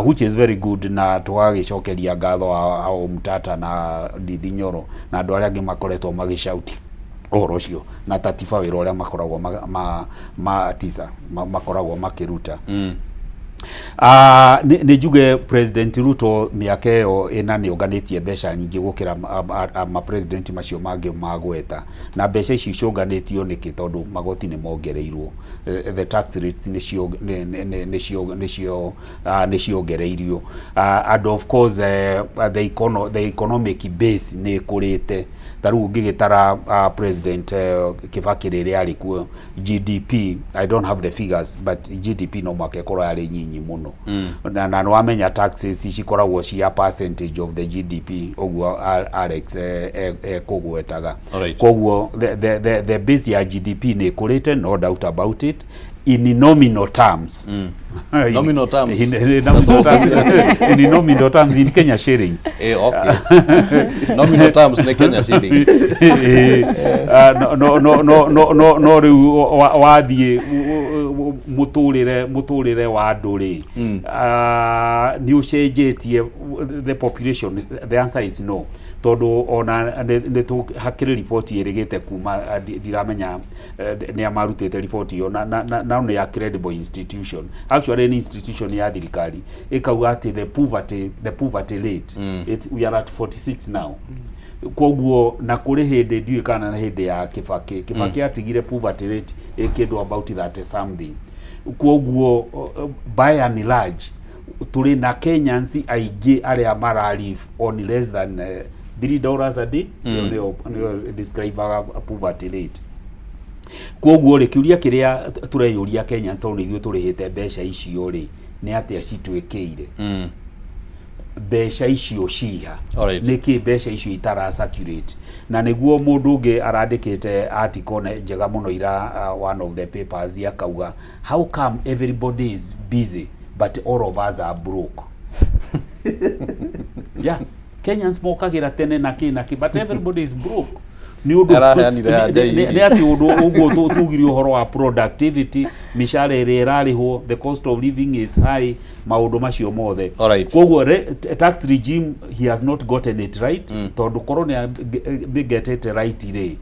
which is very good, na tũgagĩcokeria ngatho a Omtata na Ndindi Nyoro na andũ arĩa angĩ makoretwo magĩcauti ũhoro ũcio na tatiba wĩra ũrĩa makoragwo ma tisa makoragwo makĩruta. Nĩ njuge President Ruto mĩaka ĩyo ĩna nĩ onganĩtie mbeca nyingĩ gũkĩra ma-president macio mangĩ magweta, na mbeca ici ciũnganĩtio nĩkĩ? Tondũ magoti nĩ mongereirwo. The tax rates nĩcio nĩ ciongereirio, and of course the economic base nĩ ĩkũrĩte. Ta rĩu ũngĩgĩtara President Kibaki rĩrĩa arĩ kuo, GDP, I don't have the figures, but GDP no mwaka ĩkorwo yarĩ nyinyi mũno. Na nĩ wamenya taxes cikoragwo cia percentage of the GDP, ũguo Alex ekũgwetaga. Koguo the base ya GDP nĩ ĩkũrĩte, no doubt about it, in nominal terms. Nominal terms. In nominal terms, in nominal terms, in Kenya shillings. Okay. Nominal terms nĩ Kenya shillings. No rĩu wathiĩ mũtũrĩre wa andũ rĩ, nĩ ũcenjetie the population? The answer is no, tondũ ona nĩ hakĩrĩ riboti ĩrĩgĩte kuma, ndiramenya nĩ a marutĩte riboti ĩyo, na nĩ ya credible institution, actually nĩ institution ya thirikari, ĩkauga atĩ the poverty rate, we are at 46 now. Koguo na kũrĩ hĩndĩ, ndiũĩ kana na hĩndĩ ya Kibaki, Kibaki atigire poverty rate ĩ kĩndũ about 30 something. Kwoguo by and large tũrĩ na Kenyans aingĩ arĩa mara live on less than $3 a day. Nĩyo nĩyo describe poverty rate. Kwoguo rĩ, kĩũria kĩrĩa tũreyũria Kenyans, tondũ nĩ ithuĩ tũrĩhĩte mbeca icio rĩ, nĩ atĩa citwĩkĩire? Mbeca icio ciha? Nĩkĩ mbeca icio itara circulate? Na nĩguo mũndũ ũngĩ arandĩkĩte article njega mũno ira, one of the papers, akauga, "How come everybody is busy but all of us are broke?" Yeah, Kenyans mokagĩra tene na kĩ na kĩ, but everybody is broke nĩ ũndũ Araheanire anja nĩ atĩ ũndũ ũguo tugire ũhoro wa productivity, mĩcara ĩrĩa ĩrarĩhwo, the cost of living is high, maũndũ macio mothe. Koguo tax regime, he has not gotten it right, tondũ korwo nĩ getete right rĩ,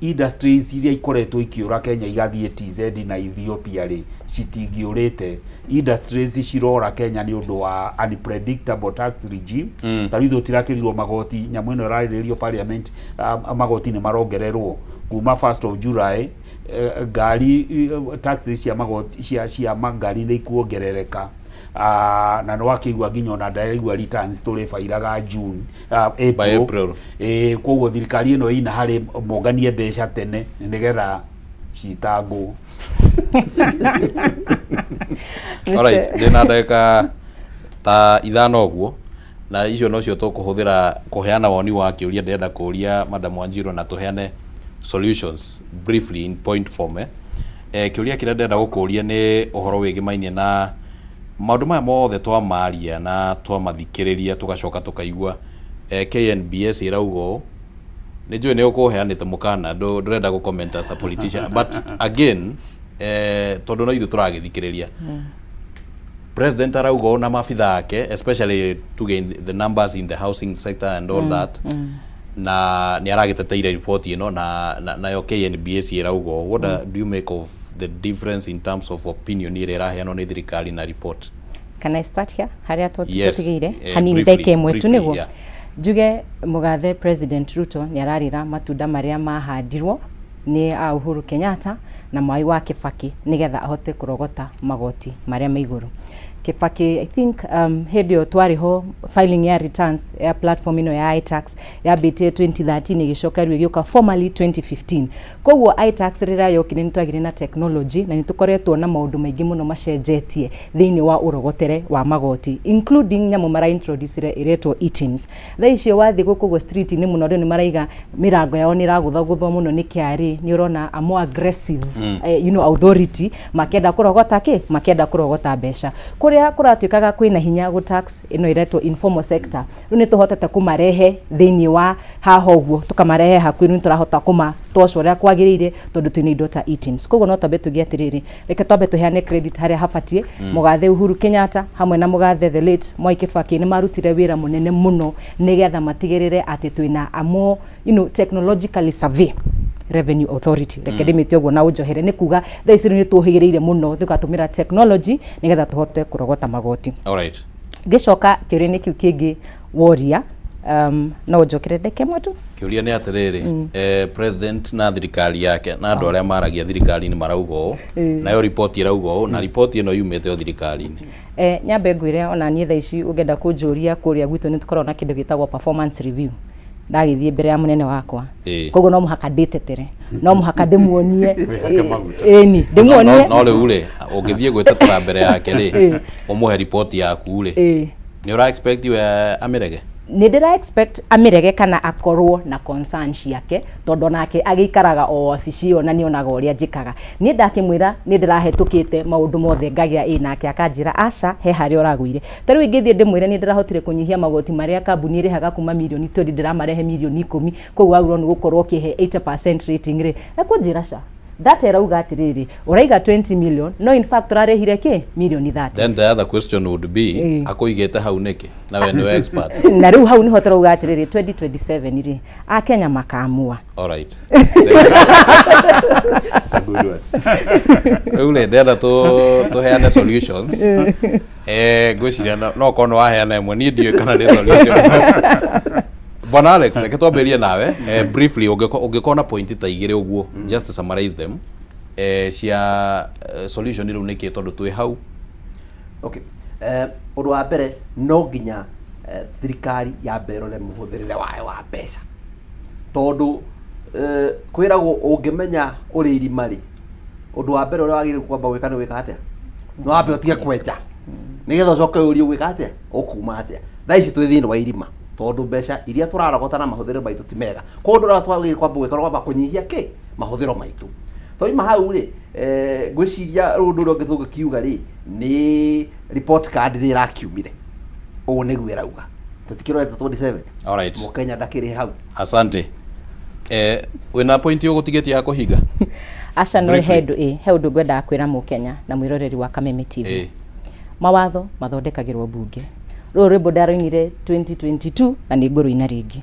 industries iria ikoretwo ikĩũra Kenya igathiĩ TZ na Ethiopia rĩ, citingĩũrĩte. Industries cirora Kenya nĩ ũndũ wa unpredictable tax regime. Ta rĩu ithuĩ tũtirakĩrirwo magoti, nyamũ ĩno ĩrarĩrĩrio parliament, magoti nĩ marongererwo kuma 1st of July. Ngari, taxes cia magoti cia mangari nĩ ikuongerereka. Na nĩ wakĩigua nginya ona ndaraigua returns tũrĩbairaga June, April. By April. Koguo thirikari ĩno ĩna harĩ monganie mbeca tene nĩgetha citangwo. Alright, ndĩna ndagĩka ta 5 ũguo, na icio nocio tũkũhũthĩra kũheana woni wa kĩũria ndĩrenda kũria Madam Wanjiru, na tũheane solutions briefly in point form. Kĩũria kĩrĩa ndĩrenda gũkũria nĩ ũhoro wĩgĩmainie na maũndũ maya mothe twamaria na twamathikĩrĩria, tũgacoka tũkaigua KNBS ĩrauga ũũ. Nĩ njũĩ nĩ ũkũheanĩte mũkana, ndũrenda gũ comment as a politician, but again, tondũ no ithuĩ tũragĩthikĩrĩria, president arauga ũũ na maabitha ake, especially tuge in the numbers in the housing sector and all that, na nĩ aragĩteteire report ĩno na nayo KNBS ĩrauga ũũ. What do you make of the difference in terms of opinion ĩrĩa ĩraheanwo nĩ thirikari na report? Can I start here harĩa Yes, tũtigĩire hanini? Briefly, Ndagĩka 1 tu. Briefly, Nĩguo njuge mũgathe President Ruto nĩ ararĩra matunda marĩa mahandirwo nĩ a Uhuru Kenyatta na Mwai wa Kibaki nĩgetha ahote kũrogota magoti marĩa me igũrũ. Kibaki, I think, hĩndĩ ĩyo twarĩ ho, filing ya returns ya platform ĩno ya iTax yambĩtie 2013, ĩgĩcoka rĩu ĩgĩũka formally 2015. Koguo iTax rĩrĩa yokire, nĩ twagĩire na technology na nĩ tũkoretwo na maũndũ maingĩ mũno macenjetie thĩinĩ wa ũrogotere wa magoti, including nyamũ mara introducire ĩretwo eTIMS. Thaa icio wathiĩ gũkũ ũguo street-inĩ mũno, andũ nĩ maraiga mĩrango yao nĩ ĩragũthagũthwo mũno nĩ KRA. Nĩ ũrona a more aggressive authority makĩenda kũrogota kĩ, makĩenda kũrogota mbeca kũrĩa kũratuĩkaga kwĩna hinya gũ tax ĩno ĩretwo informal sector. Rĩu nĩ tũhotete kũmarehe thĩinĩ wa haha ũguo, tũkamarehe hakuhĩ. Rĩu nĩ tũrahota kũmatosha ũrĩa kwagĩrĩire tondũ twĩna indo ta eTIMS. Koguo no twambe tuge atĩrĩrĩ, reke twambe tũheane credit harĩa habatiĩ. Mũgathe Uhuru Kenyatta hamwe na mũgathe the late Mwai Kibaki nĩ marutire wĩra mũnene mũno nĩgetha matigĩrĩre atĩ twĩna a more technologically savvy revenue authority. Reke ndĩmĩte ũguo na ũnjohere, nĩ kuga thaa ici rĩu nĩ tũhĩgĩrĩire mũno tũgatũmĩra technology nĩgetha tũhote kũrogota magoti. Ngĩcoka kĩũria-inĩ kĩu kĩngĩ woria, no ũnjokere ndagĩka 1 tu. Kĩũria nĩ atĩrĩrĩ, president na thirikari yake na andũ arĩa maragia thirikari-inĩ marauga ũũ, nayo riboti ĩrauga ũũ, na riboti ĩno yumĩte o thirikari-inĩ. Nyambe ngwĩre, ona niĩ thaa ici ũngĩenda kũnjũria, kũrĩa gwitũ nĩ tũkoragwo na kĩndũ gĩtagwo performance review, ndagĩthiĩ mbere ya mũnene wakwa. Koguo no mũhaka ndĩtetere, no mũhaka ndĩmuonie. Wĩhake maguta. Ĩni, ndĩmuonie. No rĩu rĩ, ũngĩthiĩ gwĩtetera mbere yake rĩ, ũmũhe riboti yaku rĩ, nĩ ũra expect we amĩrege? Nĩ ndĩra expect amĩrege kana akorwo na concern ciake, tondũ onake agĩikaraga o wabici ĩyo na nĩonaga ũrĩa njĩkaga. Niĩ ndakĩmwĩra nĩ ndĩrahetũkĩte maũndũ mothe ngagĩa ĩ, nake akanjĩra aca, he harĩa ũragũire. Ta rĩu ingĩthiĩ ndĩmwĩre nĩ ndĩrahotire kũnyihia magoti marĩa kambuni ĩrĩhaga kuma mirioni 20 ndĩramarehe mirioni 10, koguo wagĩrĩirwo nĩ gũkorwo ũkĩhe 80% rating rĩ, ekũnjĩra ca data ĩrauga atĩrĩrĩ, ũraiga 20 million, no in fact ũrarĩhire kĩ mirioni 30. Then the other question would be, akũigĩte hau nĩkĩ na we nĩwe expert? Na rĩu hau nĩho tũrauga atĩrĩrĩ, 2027 rĩ, akenya makamua. All right. It's a good one. Rĩu rĩ, ndĩrenda tũheane solutions. Ngwĩciria no korwo nĩ waheana ĩmwe, niĩ ndiũĩ kana nĩ solution. Bwana Alex, reke twambĩrĩrie nawe. Briefly, ũngĩkorwo na point ta 2 ũguo, just to summarize them. Cia solution rĩu nĩkĩ tondũ twĩ hau? Okay. Ũndũ wa mbere no nginya thirikari yambe ĩrore mũhũthĩrĩre wayo wa mbeca, tondũ kwĩragwo ũngĩmenya ũrĩ irima rĩ, ũndũ wa mbere ũrĩa wagĩrĩirwo kwamba gwĩka nĩ gwĩka atĩa? Nĩ wambe ũtige kwenja nĩgetha ũcoke ũrie ũgwĩka atĩa, ũkuma atĩa. Thaa ici twĩ thĩinĩ wa irima tondũ mbeca iria tũrarogota na mahũthĩro maitũ ti mega. Koguo ũndũ ũrĩa twagĩrĩirwo kwamba gwĩka nĩ kwamba kũnyihia kĩ mahũthĩro maitũ. Twauma hau rĩ, ngwĩciria rĩu ũndũ ũrĩa ũngĩ tũngĩkiuga rĩ, nĩ report card nĩ ĩrakiumire, ũũ nĩguo ĩrauga, tũtikĩrorete 27. Alright. Mũkenya ndakĩrĩ hau. Asante. Wĩna point ũgũtigĩtie ya kũhinga? Aca, no. Briefly. He ũndũ ĩ he ũndũ ngwendaga kwĩra mũkenya na mwĩroreri wa Kameme TV. Mawatho mathondekagĩrwo mbunge. Rũrũ rwĩmbo ndaroinire 2022 na nĩ ngũrũina rĩngĩ.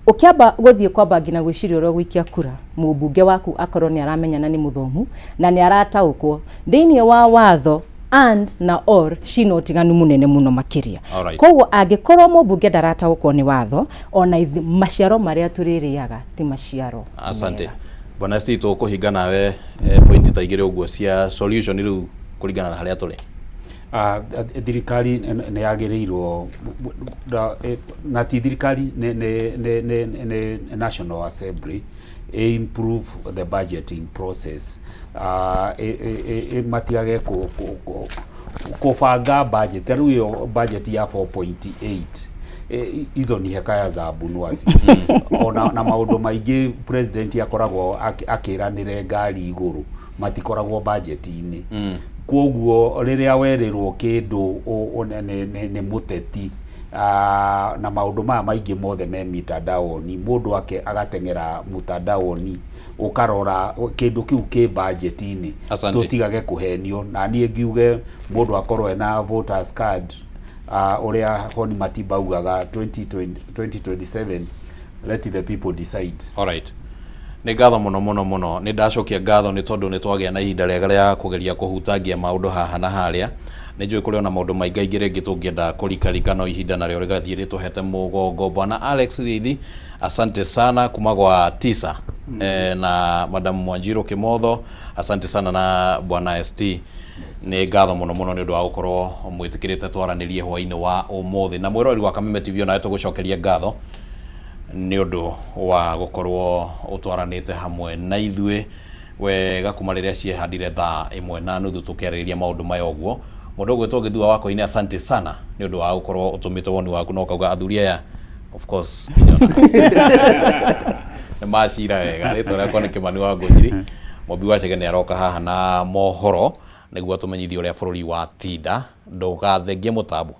Ũkĩamba gũthiĩ kwamba nginya gwĩciria ũrĩa ũgũikia kura, mũmbunge waku akorwo nĩ aramenyana, nĩ mũthomu na nĩ arataũkwo thĩinĩ wa watho, and na or cina ũtiganu mũnene mũno makĩria. Koguo angĩkorwo mũmbunge ndarataũkwo nĩ watho, ona maciaro marĩa tũrĩrĩaga ti maciaro. Asante. Bwana ST, tũkũhinga nawe point ta igĩrĩ ũguo cia solution rĩu kũringana na harĩa tũrĩ. Thirikari nĩ yagĩrĩirwo na ti thirikari, nĩ National Assembly ĩ improve the budgeting process. Matigage kũbanga budget. Rĩu ĩyo budget ya 4.8, hizo ni hekaya za Abunuwasi. Ona na maũndũ maingĩ president akoragwo akĩranĩre ngari igũrũ matikoragwo budget-inĩ. Koguo rĩrĩa werĩrwo kĩndũ nĩ mũteti, na maũndũ maya maingĩ mothe me mitandaoni, mũndũ ake agateng'era mutandaoni ũkarora kĩndũ kĩu kĩ budget-inĩ. Asante. Tũtigage kũhenio. Na niĩ ngiuge mũndũ akorwo ena voters card, ũrĩa Hon Matiba augaga 2020, 2027, let the people decide. Alright. Nĩ ngatho mũno mũno mũno. Nĩ ndacokia ngatho nĩ tondũ nĩ twagĩa na ihinda rĩega rĩa kũgeria kũhutangia maũndũ haha na harĩa. Nĩ njũĩ kũrĩ ona maũndũ maingĩ rĩngĩ tũngĩenda kũrikarika, no ihinda narĩo rĩgathiĩ rĩtũhete mũgongo. Bwana Alex Rithi, asante sana kuma gwa tisa. Na Madam Mwanjiro Kimotho, asante sana, na Bwana ST, nĩ ngatho mũno mũno nĩ ũndũ wa gũkorwo mwĩtĩkĩrĩte twaranĩrie hwainĩ wa ũmũthĩ. Na mwĩroreri wa Kameme TV, onawe tũgũcokeria ngatho nĩ ũndũ wa gũkorwo ũtwaranĩte hamwe na ithuĩ wega kuma rĩrĩa ciehandire thaa 1:30 tũkĩarĩrĩria maũndũ maya ũguo. Mũndũ ũgwĩtwo Gĩthua wa Koine, asante sana nĩ ũndũ wa gũkorwo ũtũmĩte woni waku na ũkauga athuri aya of course nĩ macira wega. Rĩtwa rĩakwa nĩ Kĩmani wa Ngũnjiri. Mũmbi wa Chege nĩ aroka haha na mohoro nĩguo atũmenyithie ũrĩa bũrũri wa tinda. Ndũgathengie mũtambo.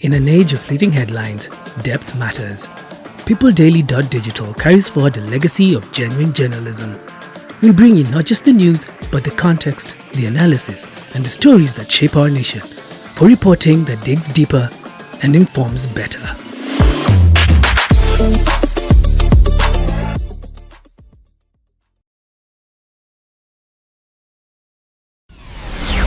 In an age of fleeting headlines, depth matters. PeopleDaily.digital carries forward the legacy of genuine journalism. We bring you not just the news, but the context, the analysis, and the stories that shape our nation. For reporting that digs deeper and informs better.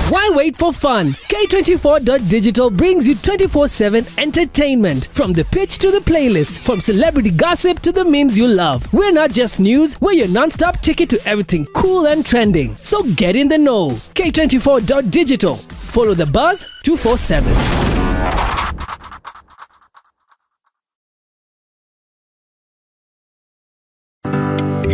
Why wait for fun? K24.digital brings you 24/7 entertainment. From the pitch to the playlist, from celebrity gossip to the memes you love. We're not just news, we're your non stop ticket to everything cool and trending. So get in the know. K24.digital. Follow the buzz 247.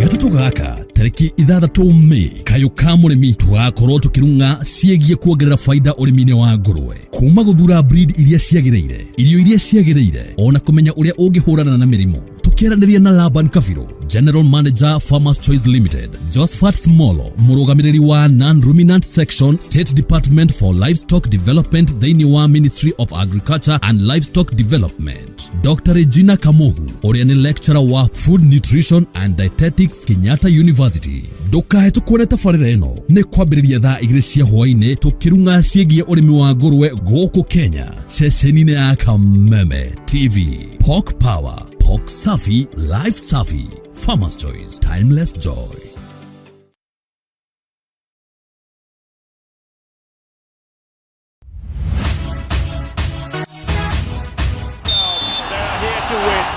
Gatatũ gaka tarĩki 6 Mĩĩ kayũ ka mũrĩmi tũgakorwo tũkĩrung'a ciĩgiĩ kuongerera baida ũrĩmi-inĩ wa ngũrwe, kuma gũthura breed iria ciagĩrĩire, irio iria ciagĩrĩire, ona kũmenya ũrĩa ũngĩhũrana na mĩrimũ. Tũkĩaranĩria na Laban Kabiru, General Manager, Farmers Choice Limited, Josephat Smolo, mũrũgamĩrĩri wa Non-Ruminant Section, State Department for Livestock Development thĩinĩ wa Ministry of Agriculture and Livestock Development, Dr. Regina Kamohu, ũrĩa nĩ lecturer wa Food Nutrition and Dietetics, Kenyatta University. Ndũkahetũkwo nĩ tabarĩra ĩno, nĩ kwambĩrĩria thaa 2 cia hwaĩ-inĩ tũkĩrung'a ciĩgiĩ ũrĩmi wa ngũrwe gũkũ Kenya, ceceni-inĩ ya Kameme TV. Pork Power, Pork Safi, Life Safi, Farmers Choice, Timeless Joy.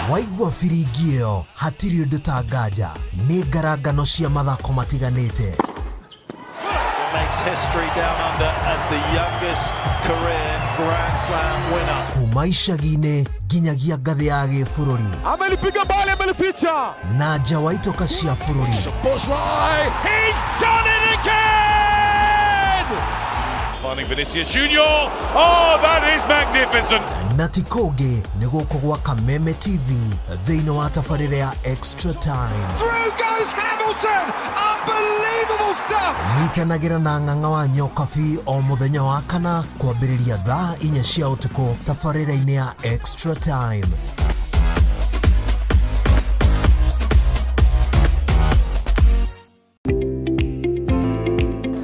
Waigua biringi ĩyo hatirĩ ũndũ ta nganja, nĩ ngarangano cia mathako matiganĩte. Makes history down under as the youngest career Grand Slam winner. Kuma icagi-inĩ nginyagia ngathĩ ya gĩbũrũri. Amelipiga bali, amelificha. Na nja wa itoka cia bũrũri. Bushrai, he's done it again! Finding Vinicius Junior. Oh, that is magnificent. Na ti kũngĩ nĩ gũkũ gwa Kameme TV thĩinĩ wa tabarĩra ya Extra Time. Through goes Hamilton. Unbelievable stuff. Nyitanagĩra na Ng'ang'a wa Nyokabi o mũthenya wa kana kwambĩrĩria thaa 4 cia ũtukũ tabarĩra-inĩ ya Extra Time.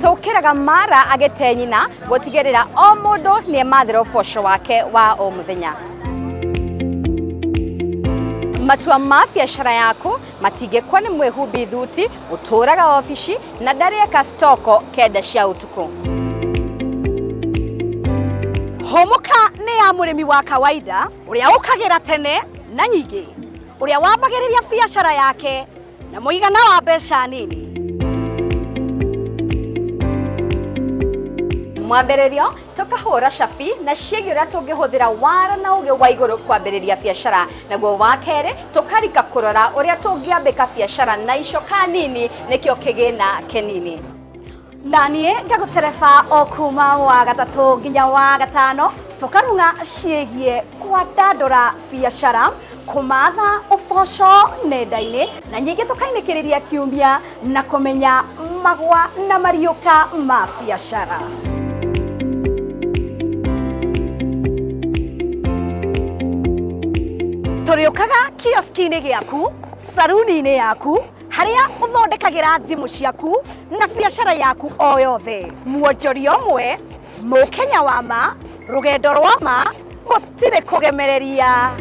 Tũkĩraga mara agĩte nyina gũtigĩrĩra o mũndũ nĩ emathĩra ũboco wake wa o mũthenya. Matua ma biacara yaku matingĩkwa nĩ mwĩhumbi thuti ũtũraga obici na ndarĩeka stoko 9 cia ũtukũ. Hũmũka nĩ ya mũrĩmi wa kawaida ũrĩa ũkagĩra tene na nyingĩ, ũrĩa wambagĩrĩria biacara yake na mũigana wa mbeca nini. Mwambĩrĩrio tũkahũra cabi na ciĩgiĩ ũrĩa tũngĩhũthĩra wara na ũgĩ wa igũrũ kwambĩrĩria biacara, naguo wa kerĩ tũkarika kũrora ũrĩa tũngĩambĩka biacara na icoka nini nĩkĩo kĩgĩna kĩnini. Na niĩ ngagũtereba o kuma wa gatatũ nginya wa gatano tũkarung'a ciĩgiĩ kwandandũra biacara, kũmatha ũboco nenda-inĩ, na nyingĩ tũkainĩkĩrĩria kiumia na kũmenya magwa na mariũka ma biacara. Tũrĩũkaga kioski-inĩ gĩaku, saruni-inĩ yaku, harĩa ũthondekagĩra thimũ ciaku na biacara yaku o yothe. Mwonjoria ũmwe, mũkenya wa ma, rũgendo rwa ma, gũtirĩ kũgemereria.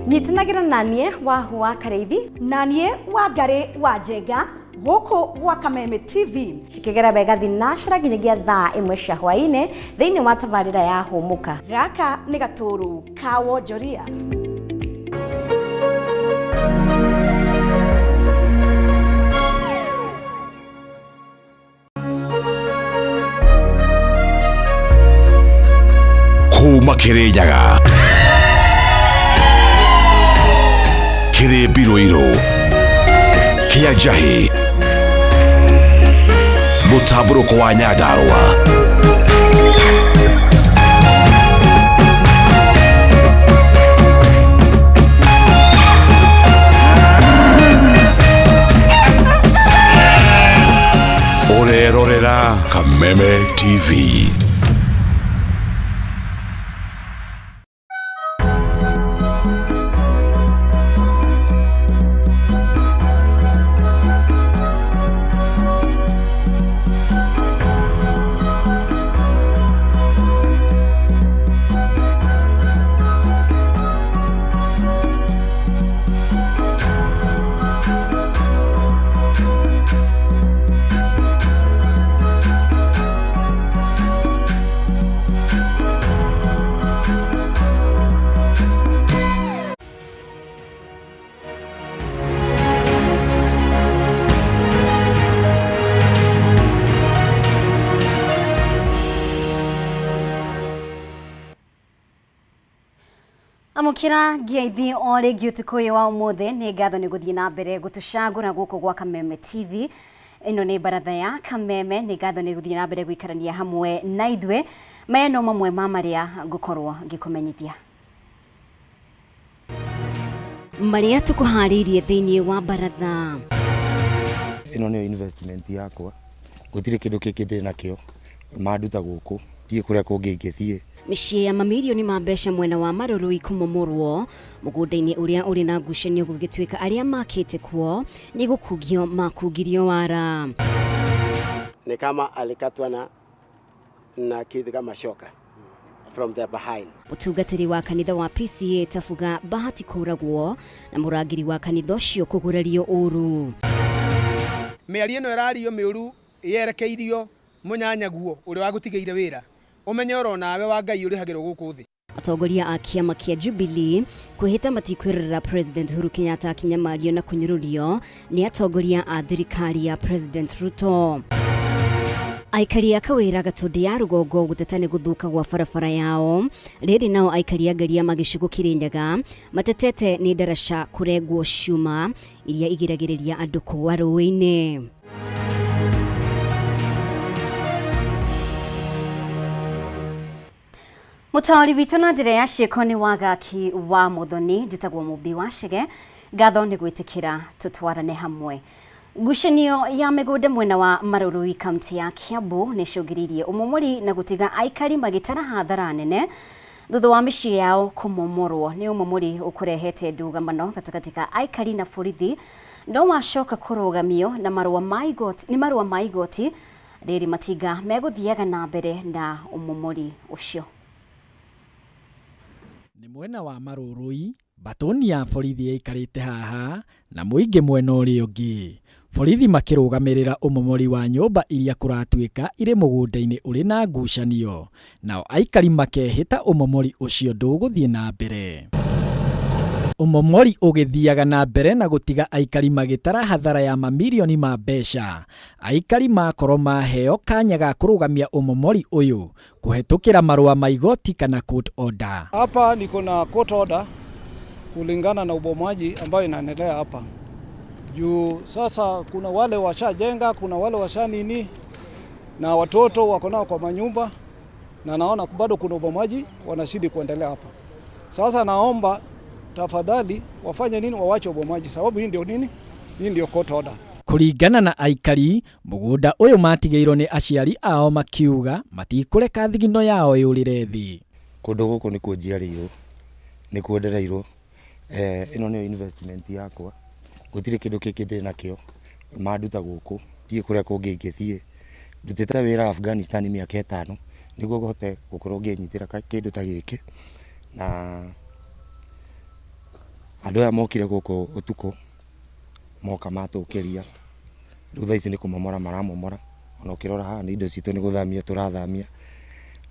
Nyitanagĩra na niĩ Wahu wa Karĩithi na niĩ Wangarĩ wa Njenga gũkũ gwa Kameme TV. Cikĩgera wega thinacara nginyagia thaa 1 cia hwaĩ-inĩ thĩinĩ wa tabarĩra ya Hũmũka. Gaka nĩ gatũrũ ka wonjoria. Kuma Kĩrĩnyaga, kĩrĩ mbirũirũ, kĩa njahĩ, mũtambũrũko wa Nyandarũa. Ũrerorera Kameme TV. Ngũkwamũkĩra ngeithi o rĩngĩ ũtukũ ũyũ wa ũmũthĩ. Nĩ ngatho nĩ gũthiĩ na mbere gũtũcagũra gũkũ gwa Kameme TV. Ĩno nĩ baratha ya Kameme. Nĩ ngatho nĩ gũthiĩ na mbere gũikarania hamwe na ithuĩ. Maya no mamwe ma marĩa ngũkorwo ngĩkũmenyithia marĩa tũkũharĩirie thĩinĩ wa baratha. Ĩno nĩyo investment yakwa, gũtirĩ kĩndũ kĩngĩ ndĩ nakĩo, manduta gũkũ ndiĩ kũrĩa kũngĩ ingĩthiĩ. Mĩciĩ ya mamirioni ma mbeca mwena wa Marurui kũmomorwo mũgũnda-inĩ ũrĩa ũrĩ na ngucanio, gũgĩtuĩka arĩa makĩte kuo nĩ gũkungio makungirio wara. Ni kama alikatwa na kitu kama shoka from the behind. Mũtungatĩri wa kanitha wa PCA Tabuga Bahati kũragwo na mũrangĩri wa kanitha ũcio kũgurario ũru. Mĩario ĩno ĩrario mĩũru yerekeirio mũnyanyaguo ũrĩa wagũtigĩire wĩra, ũmenye oro nawe wa Ngai ũrĩhagĩrwo gũkũ thĩ. Atongoria a kĩama kĩa Jubilee kwĩhĩta matikwĩrorera President Uhuru Kenyatta akinyamario na kũnyũrũrio nĩ atongoria a thirikari ya President Ruto. Aikari a Kawĩra Gatũndĩ ya rũgongo gũteta nĩ gũthũka gwa barabara yao. Rĩrĩ nao aikari a Ngaria magĩcugũ Kĩrĩnyaga matetete nĩ ndaraca kũrengwo ciuma iria igiragĩrĩria andũ kũgwa rũĩ-inĩ. Mũtaũri witũ na njĩra ya ciĩko nĩ Wagaki wa Mũthoni. Njĩtagwo Mũmbi wa Chege. Ngatho nĩ gwĩtĩkĩra tũtwarane hamwe. Ngucanio ya mĩgũnda mwena wa Marurui kaunti ya Kiambu nĩ icũngĩrĩirie ũmomori na gũtiga aikari magĩtara hathara nene thutha wa mĩciĩ yao kũmomorwo. Nĩ ũmomori ũkũrehete ndũgamano gatagatĩ ka aikari na borithi, no wacoka kũrũgamio na marũa ma igoti, nĩ marũa ma igoti. Rĩrĩ matinga megũthiaga na mbere na ũmomori ũcio. Nĩ mwena wa Marurui, batoni ya borithi ĩikarĩte haha na mũingĩ mwena ũrĩa ũngĩ. Borithi makĩrũgamĩrĩra ũmomori wa nyũmba iria kũratuĩka irĩ mũgũnda-inĩ ũrĩ na ngucanio, nao aikari makehĩta ũmomori ũcio ndũgũthiĩ na mbere. Ũmomori ũgĩthiaga na mbere na gũtiga aikari magĩtara hathara ya mamirioni ma mbeca. Aikari makorwo maheo kanya ga kũrũgamia ũmomori ũyũ kũhetũkĩra marũa ma igoti kana court order. Hapa niko na court order kulingana na ubomoaji ambayo inaendelea hapa. Juu sasa kuna wale washajenga, kuna wale washa nini na watoto wako nao kwa manyumba, na naona bado kuna ubomoaji wanazidi kuendelea hapa. Sasa naomba tafadhali wafanye nini, wawache ubomoaji, sababu hii ndio nini? Hii ndio court order. Kũringana na aikari, mũgũnda ũyũ matigĩirwo nĩ aciari ao makiuga matikũreka thigino yao yũrĩre thĩ. Kũndũ gũkũ nĩkuo njiarĩirwo, nĩkuo ndereirwo. Ĩno nĩyo investment yakwa, gũtirĩ kĩndũ kĩngĩ ndĩ nakĩo, manduta gũkũ ndiĩ kũrĩa kũngĩ ingĩthiĩ. Ndutĩte wĩra Afghanistan mĩaka 5 nĩguo hote gũkorwo ngĩnyitĩra kĩndũ ta gĩkĩ, na andũ aya mokire gũkũ ũtukũ moka matũkĩria. Rĩu thaa ici nĩ kũmomora maramomora, ona ũkĩrora haha nĩ indo citũ nĩ gũthamia tũrathamia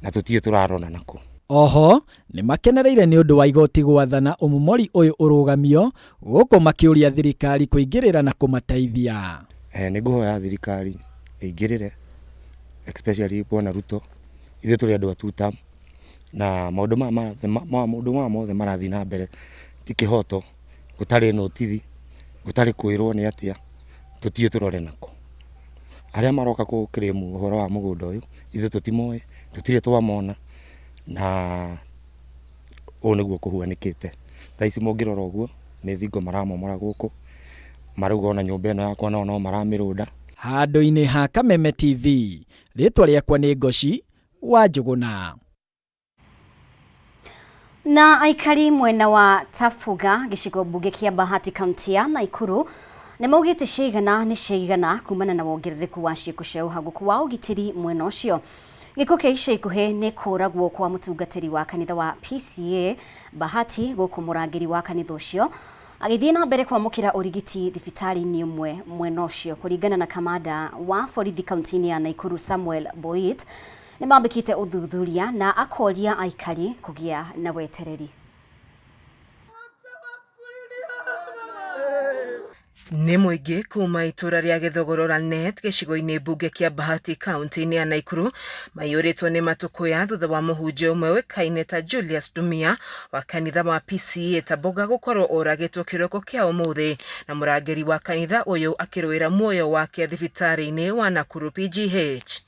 na tũtirĩ tũrarona nakũ. Oho nĩ makenereire nĩ ũndũ wa igoti gwathana ũmomori ũyũ ũrũgamio, gũkũ makĩũria thirikari kũingĩrĩra na kũmateithia. Nĩ ngũhoya thirikari ĩingĩrĩre, especially Bwana Ruto. Ithuĩ tũrĩ andũ a two term, na maũndũ maya mothe marathiĩ na mbere ti kĩhoto, gũtarĩ notithi, gũtarĩ kwĩrwo nĩ atĩa, tũtiũĩ tũrore nakũ. Arĩa maroka kũ claim ũhoro wa mũgũnda ũyũ ithuĩ tũtimoĩ, tũtirĩ twamona, na ũũ nĩguo kũhuanĩkĩte. Thaa ici mũngĩrora ũguo nĩ thingo maramomora gũkũ, marauga ona nyũmba ĩno yakwa nao no maramĩrũnda. Handũ-inĩ ha Kameme TV, rĩtwa rĩakwa nĩ Ngoci wa Njũgũna. Na aikari mwena wa Tafuga gĩcigo mbunge kĩa Bahati kaunti ya Nakuru nĩ maugĩte ciigana nĩ ciigana kumana na wongerereku wa ciĩko cia ũhagũku wa ũgitĩri mwena ũcio. Gĩkuũ kĩa ica ikuhĩ nĩ kũragwo kwa mũtungatĩri wa kanitha wa PCA Bahati, gũkũ mũrangĩri wa kanitha ũcio agĩthiĩ na mbere kwamũkĩra ũrigiti thibitarĩ-inĩ ũmwe mwena ũcio. Kũringana na kamanda wa borithi kaunti-inĩ ya Nakuru Samuel Boit, nĩ mambĩkĩte ũthuthuria na akoria aikari kũgĩa na wetereri. Nĩ mũingĩ kuma itũra rĩa Gĩthogorora Net gĩcigo-inĩ mbunge kĩa Bahati kaunti-inĩ ya Naikuru maiyũrĩtwo nĩ matũkũya thutha wa mũhunjia ũmwe ũĩkaine ta Julius Dumia wa kanitha wa PCEA Taboga gũkorwo oragĩtwo kĩroko kĩa ũmũthĩ na mũrangĩri wa kanitha ũyũ akĩrũĩra muoyo wake thibitarĩ-inĩ wa Nakuru PGH.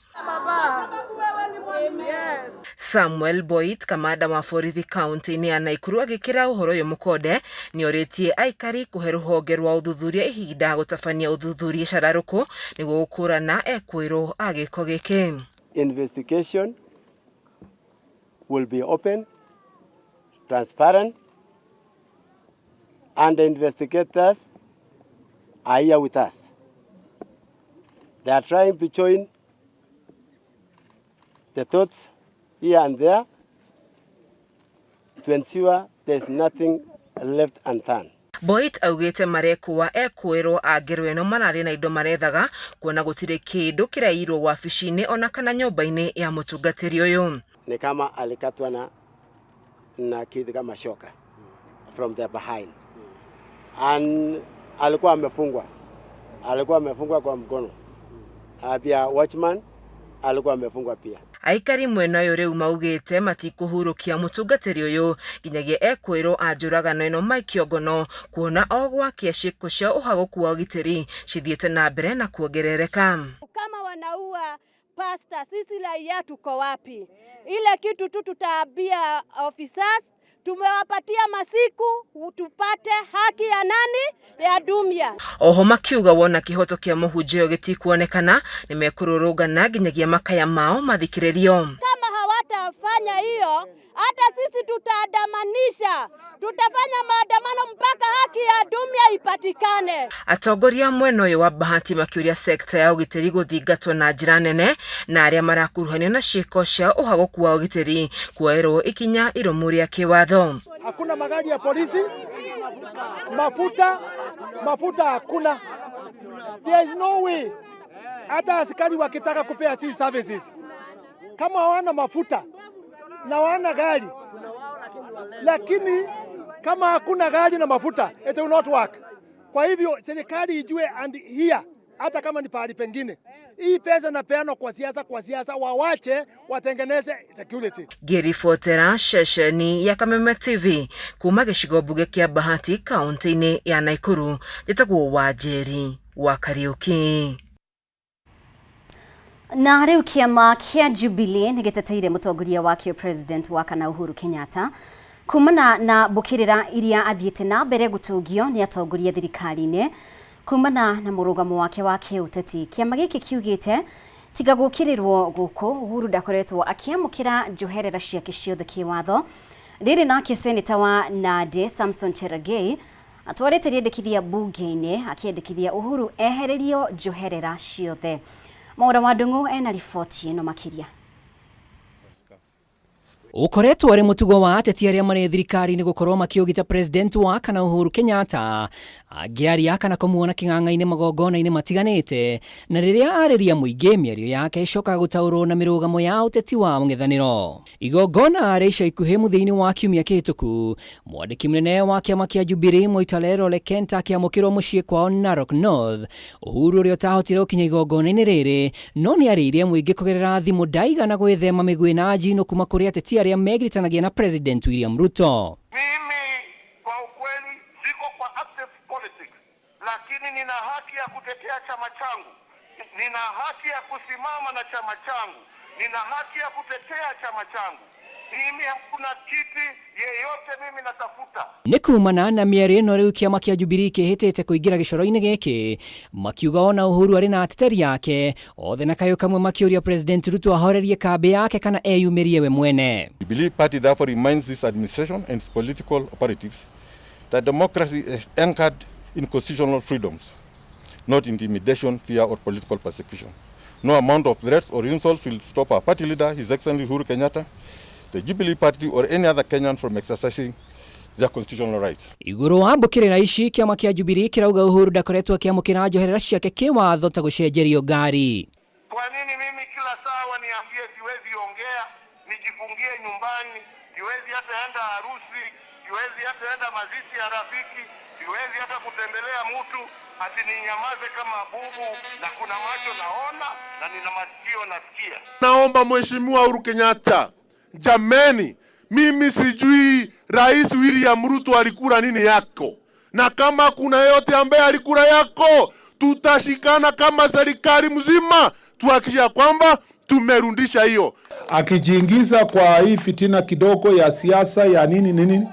Samuel Boit, kamanda wa borithi kaunti-inĩ ya Naikuru, agĩkĩra ũhoro ũyũ mũkonde nĩorĩtie aikari kũhe rũhonge rwa ũthuthuria ihinda gũtabania ũthuthuria cararũkũ nĩguo gũkũrana ekwĩrwo a gĩko gĩkĩ. Investigation will be open, transparent, and the investigators are here with us. They are trying to join the thoughts here and there to ensure there's nothing left unturned. Boit augĩte marekũa ekwĩrwo a ngero ĩno mararĩ na indo marethaga kuona gũtirĩ kĩndũ kĩraiyirwo wabici-inĩ ona kana nyũmba-inĩ ya mũtungatĩri ũyũ. Ni kama alikatwa na kitu kama shoka from the behind, and alikuwa amefungwa kwa mkono. Pia watchman alikuwa amefungwa pia. Aikari mwena ũyũ rĩu maugĩte matikũhurũkia mũtungatĩri ũyũ nginyagia ekwĩrwo a njũragano ĩno maikio ngono kuona o gwakĩa ciĩko cia ũhagũku wa ũgitĩri cithiĩte na mbere na kuongerereka. Kama wanaua pasta, sisi raia tuko wapi? Ile kitu tu tutaambia officers, tumewapatia masiku tupate haki ya nani ya Dumia. Oho makiuga wona kihoto kia mũhunjia ũyũ gĩtikuonekana nĩmekũrũrũngana nginyagia makaya mao mathikĩrĩrio. Kama hawatafanya hiyo, hata sisi tutaandamanisha, tutafanya maandamano mpaka haki ya Dumia ipatikane. Atongoria mwena ũyũ wa Bahati makĩũria sekta ya ũgitĩri gũthingatwo na njĩra nene na arĩa marakuruhanio na ciĩko cia ũhagũku wa ũgitĩri kuoerwo ikinya irũmu rĩa kĩwatho. Hakuna magari ya polisi, mafuta hakuna. There is no way. Hata askari wakitaka kupea si services, kama hawana mafuta na hawana gari, lakini kama hakuna gari na mafuta, it will not work. Kwa hivyo serikali ijue, and here hata kama ni pahali pengine, hii pesa napeanwa kwa siasa, wawache watengeneze security. Ngĩribotera ceceni ya Kameme TV kuma gĩcigo mbunge kĩa Bahati kaunti-inĩ ya Naikuru, njĩtagwo Wanjeri wa Kariuki. Na rĩu kĩama kĩa Jubilee nĩ gĩteteire mũtongoria wakĩo President wa kana Uhuru Kenyatta kumana na mbũkĩrĩra iria athiĩte na mbere gũtũngio nĩ atongoria thirikari-inĩ kumana na mũrũgamo wake wa kĩũteti. Kĩama gĩkĩ kiugĩte tiga gũkĩrĩrwo gũkũ Uhuru ndakoretwo akĩamũkĩra njoherera ciake ciothe kĩwatho. Rĩrĩ nake seneta wa Nandi Samson Cherargei atwarĩte rĩendekithia bunge-inĩ akĩendekithia Uhuru ehererio njoherera ciothe. Maura wa Ndung'u ena riboti ĩno makĩria. Ukoretwo arĩ mũtugo wa ateti arĩa marĩ thirikari-inĩ gũkorwo makĩũgita president wa kana Uhuru Kenyatta angĩaria kana kũmuona kĩng'ang'a-inĩ magongona-inĩ matiganĩte, na rĩrĩa arĩria mũingĩ mĩario yake ĩcokaga gũtaũrwo na mĩrũgamo ya ũteti wa mũng'ethanĩro. Igongona rĩa ica ikuhĩ mũthia-inĩ wa kiumia kĩhĩtũku, mwandĩki mũnene wa kĩama kĩa Jubilee Moitalel Ole Kenta akĩamũkĩrwo mũciĩ kwao Narok North. Uhuru ũrĩa ũtahotire gũkinya igongona-inĩ rĩrĩ no nĩarĩirie mũingĩ kũgerera thimũ ndaigana gwĩthema mĩguĩ na njino kuma kũrĩ ateti arĩa megiritanagia na President William Ruto. Mimi kwa ukweli siko kwa active politics, lakini nina haki ya kutetea chama changu, nina haki ya kusimama na chama changu, nina haki ya kutetea chama changu. Mimi hakuna kiti yeyote mimi natafuta. Nĩ kumana na mĩario ĩno rĩu kĩama kĩa Jubilee kĩhĩtĩte kũingĩra gĩcoro-inĩ gĩkĩ, makiuga ona Uhuru arĩ na ateteri ake othe na kayũ kamwe makĩũria President Ruto ahorerie kambĩ yake kana eyumĩrie we mwene. Jubilee Party therefore reminds this administration and its political operatives that democracy is anchored in constitutional freedoms, not intimidation, fear or political persecution. No amount of threats or insults will stop our party leader, His Excellency Uhuru Kenyatta, the Jubilee Party or any other Kenyan from exercising their constitutional rights. Igũrũ wa mbũkĩrĩra ici, kĩama kĩa Jubilee kĩrauga Uhuru ndakoretwo akĩamũkĩra njoherera ciake kĩwatho ta gũcenjerio ngari. Kwa nini mimi kila saa waniambie siwezi ongea, nijifungie nyumbani, siwezi hata enda harusi, siwezi hata enda mazishi ya rafiki, siwezi hata kutembelea mtu? Ati ninyamaze kama bubu, na kuna macho naona na nina masikio nasikia. Naomba Mheshimiwa Uhuru Kenyatta, jameni, mimi sijui Rais William Ruto alikula nini yako, na kama kuna yeyote ambaye alikula yako, tutashikana kama serikali mzima tuhakikisha kwamba tumerudisha hiyo. Akijiingiza kwa hii fitina kidogo ya siasa ya nini nini,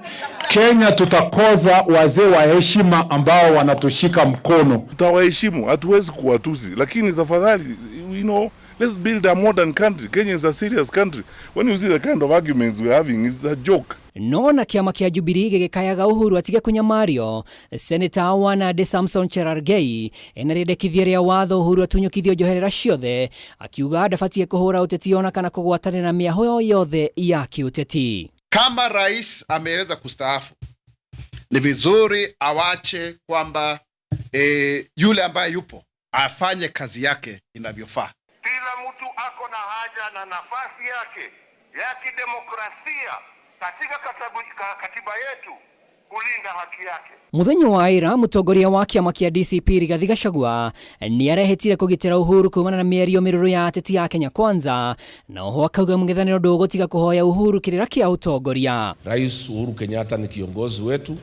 Kenya tutakosa wazee wa heshima ambao wanatushika mkono. Tutawaheshimu, hatuwezi kuwatusi, lakini tafadhali, let's build a modern country. Kenya is a serious country. When you see the kind of arguments we're having, it's a joke. No na kĩama kĩa Jubilee gĩgĩkayaga Uhuru atige kũnyamario. Seneta wa Nandi Samson Cherargei ena rĩendekithia rĩa watho Uhuru atunyũkithio njoherera ciothe, akiuga ndabatiĩ kũhũra ũteti ona kana kũgwatanĩra na mĩahũ yothe ya kĩũteti. Kama rais ameweza kustaafu, ni vizuri awache kwamba yule ambaye yupo afanye kazi yake inavyofaa. Kila mtu ako na haja na nafasi yake ya kidemokrasia katika katiba yetu kulinda haki yake. Muthenya wa ira mutongoria wa kiama kia DCP Rigathi Gachagua nĩarehĩtire kũgitĩra Uhuru kumana na mĩario mĩrũrũ ya ateti a Kenya Kwanza, na oho akauga mũng'ethanĩro ndũgũtiga kũhoya Uhuru kĩrĩra kĩa ũtongoria. Rais Uhuru Kenyatta ni kiongozi wetu,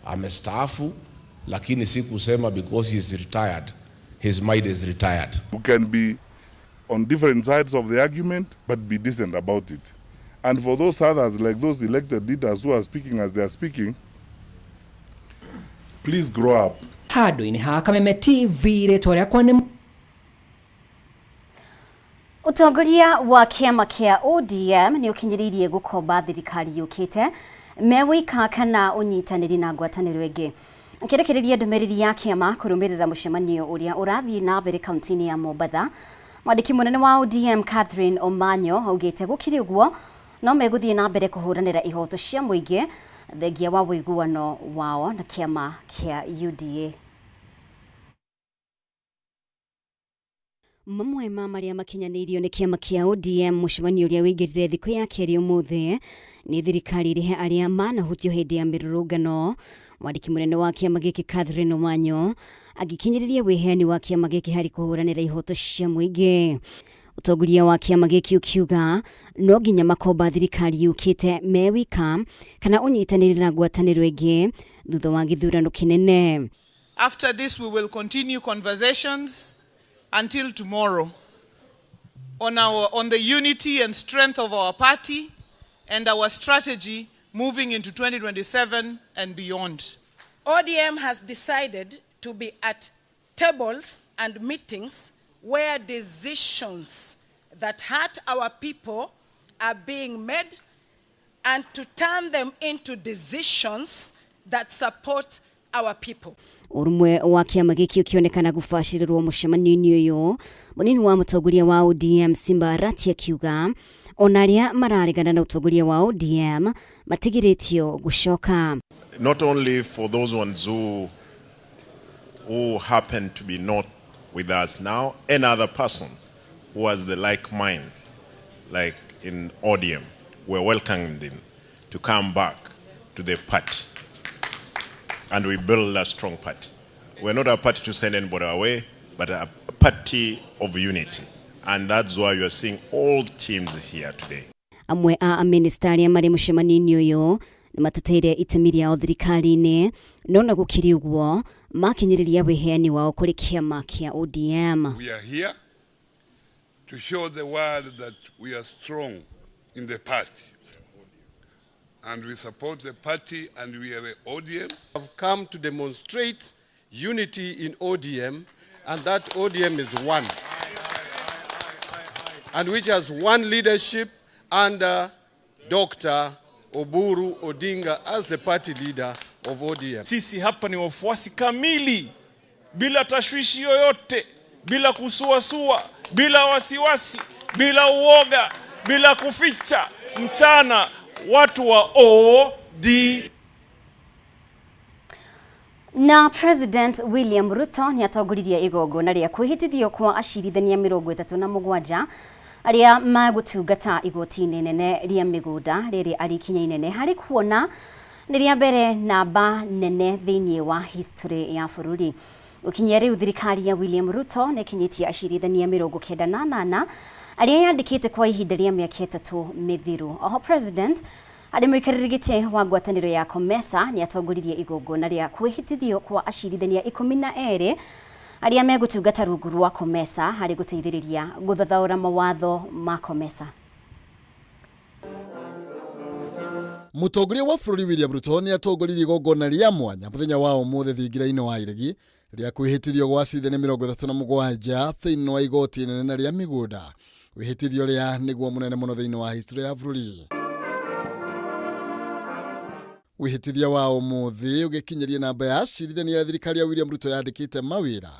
amestaafu, lakini si kusema because he is retired, his mind is retired. We can be on different sides of the argument, but be decent about it. And for those others, like those elected leaders who are speaking as they are speaking, please grow up. Handũ-inĩ ha Kameme TV, rĩtwa rĩakwa nĩ Ũtongoria wa kĩama kĩa ODM nĩ ũkinyĩrĩirie gũkomba thirikari yũkĩte megũika kana ũnyitanĩri na ngwatanĩro ĩngĩ. Akĩrekereria ndũmĩrĩri ya kĩama kũrũmĩrĩra mũcemanio ũrĩa ũrathiĩ na mbere kaunti-inĩ ya Mombatha, mwandĩki mũnene wa ODM Catherine Omanyo augĩte gũkĩrĩ ũguo no megũthiĩ na mbere kũhũranĩra ihoto cia mũingĩ thengia wa ũiguano wao na kĩama kĩa UDA. Mamwe ma marĩa makinyanĩirio nĩ kĩama kĩa ODM mũcemanio ũrĩa wĩingĩrire thikũ ya kerĩ ũmũthĩ nĩ thirikari ĩrĩhe arĩa manahutio hĩndĩ ya mĩrũrũngano. Mwandĩki mũnene wa kĩama gĩkĩ Catherine Omanyo agĩkinyĩrĩria wĩheani wa kĩama gĩkĩ harĩ kũhũranĩra ihoto cia mũingĩ. Ũtongoria wa kĩama gĩkĩ ũkiuga no nginya makomba thirikari yũkĩte me wika kana ũnyitanĩri na ngwatanĩro ĩngĩ thutha wa gĩthurano kĩnene. After this we will continue conversations until tomorrow on the unity and strength of our party and our strategy moving into 2027 and beyond. ODM has decided to be at tables and meetings where decisions that hurt our people are being made and to turn them into decisions that support our people. Ũrũmwe wa kĩama gĩkĩ ũkĩonekana gũbacĩrĩrwo mũcemanio-inĩ ũyũ, mũnini wa mũtongoria wa ODM Simba Arati akiuga ona arĩa mararegana na ũtongoria wa ODM matigirĩtio gũcoka. Not only for those ones who happen to be not with us now, any other person who has the like mind, like in ODM, we're welcoming them to come back to the party. And we build a strong party. We're not a party to send anybody away, but a party of unity. And that's why you are seeing all teams here today. Amwe a minista arĩa marĩ mũcemanio-inĩ ũyũ nĩ mateteire itemi rĩao thirikari-inĩ, no na gũkĩrĩ ũguo makinyĩrĩria wĩheani wao kũrĩ kĩama kĩa ODM. We are here to show the world that we are strong in the party. And we support the party and we are ODM. I've come to demonstrate unity in ODM, and that ODM is one. And which has one leadership under Dr. Oburu Odinga as the party leader of ODM. Sisi hapa ni wafuasi kamili, bila tashwishi yoyote, bila kusuasua, bila wasiwasi, bila uoga, bila kuficha mchana, watu wa ODM. Na President William Ruto nĩ atongoririe igongona rĩa kwĩhĩtithio kwa acirithania 37 arĩa magũtungata igoti-inĩ nene rĩa mĩgũnda rĩrĩa arĩ ikinya inene harĩ kuona nĩ rĩa mbere namba nene thĩinĩ wa history ya bũrũri. Gũkinyia rĩu thirikari ya William Ruto nĩ ĩkinyĩtie acirithania 98 arĩa yandĩkĩte kwa ihinda rĩa mĩaka 3 mĩthiru. Oho President arĩ mũikarĩri gĩtĩ wa ngwatanĩro ya COMESA nĩ atongoririe igongona rĩa kwĩhĩtithio kwa acirithania 12 arĩa megũtungata rungu rwa COMESA harĩ gũteithĩrĩria gũthathaũra mawatho ma COMESA. Mũtongoria wa bũrũri William Ruto nĩ atongoririe igongona rĩa mwanya mũthenya wa ũmũthĩ thingira-inĩ wa Iregi rĩa kwĩhĩtithio gwa acirithania 37 thĩinĩ wa igoti inene rĩa mĩgũnda. Wĩhĩtithio ũrĩa nĩguo mũnene mũno thĩinĩ wa history ya bũrũri. Wĩhĩtithia wa ũmũthĩ ũgĩkinyĩria namba ya acirithania ya thirikari ya William Ruto yandĩkĩte mawĩra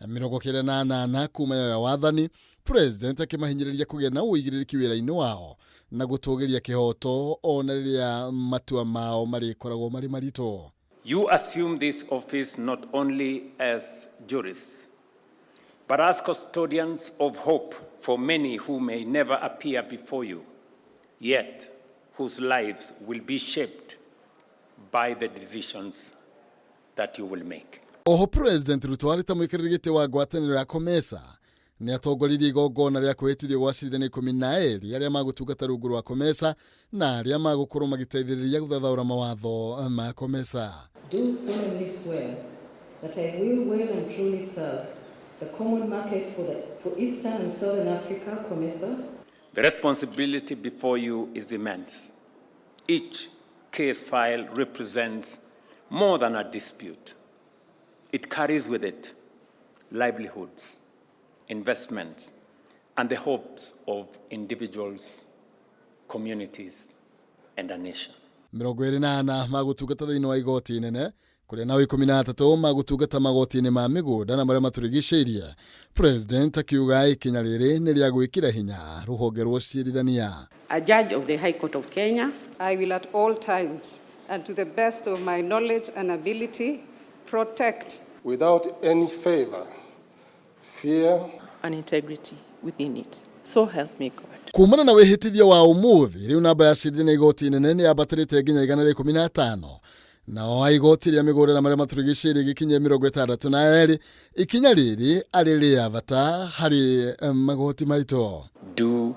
98 kuma yoya wathani, President akĩmahinyĩrĩria kũgĩa na ũigĩrĩrĩki wĩra-inĩ wao na gũtũgĩria kĩhoto ona rĩrĩa matua mao marĩkoragwo marĩ maritũ. You assume this office not only as jurists, but as custodians of hope for many who may never appear before you, yet whose lives will be shaped by the decisions that you will make. Oho President Ruto arĩ ta mũikarĩri gĩtĩ wa ngwatanĩro ya COMESA nĩ atongoririe igongona rĩa kwĩhĩtithio gwa acirithania 12 arĩa magũtungata rungu rwa COMESA na arĩa magũkorwo magĩteithĩrĩria gũthathaũra mawatho ma COMESA. Do solemnly swear that I will well and truly serve the common market for Eastern and Southern Africa, COMESA. The responsibility before you is immense. Each case file represents more than a dispute. It carries with it livelihoods, investments, and the hopes of individuals, communities, and a nation. 24 magũtungata thĩinĩ wa igoti inene kũrĩa nao 13 magũtungata magoti-inĩ ma mĩgũnda na marĩa matũrigicĩirie. President akiuga ikinya rĩrĩ nĩ rĩa gwĩkĩra hinya rũhonge rwa ũcirithania. A judge of the High Court of Kenya. I will at all times and to the best of my knowledge and ability protect without any favor, fear and integrity within it. So help me God. Kumana na wĩhĩtithio wa ũmũthĩ rĩu namba ya acirithania igoti inene nĩ yambatĩrĩte nginya 115 nao a igoti rĩa mĩgũnda na marĩa matũrigicĩirie gĩkinyia 62. Ikinya rĩrĩ arĩ rĩa bata harĩ magoti maitũ. Do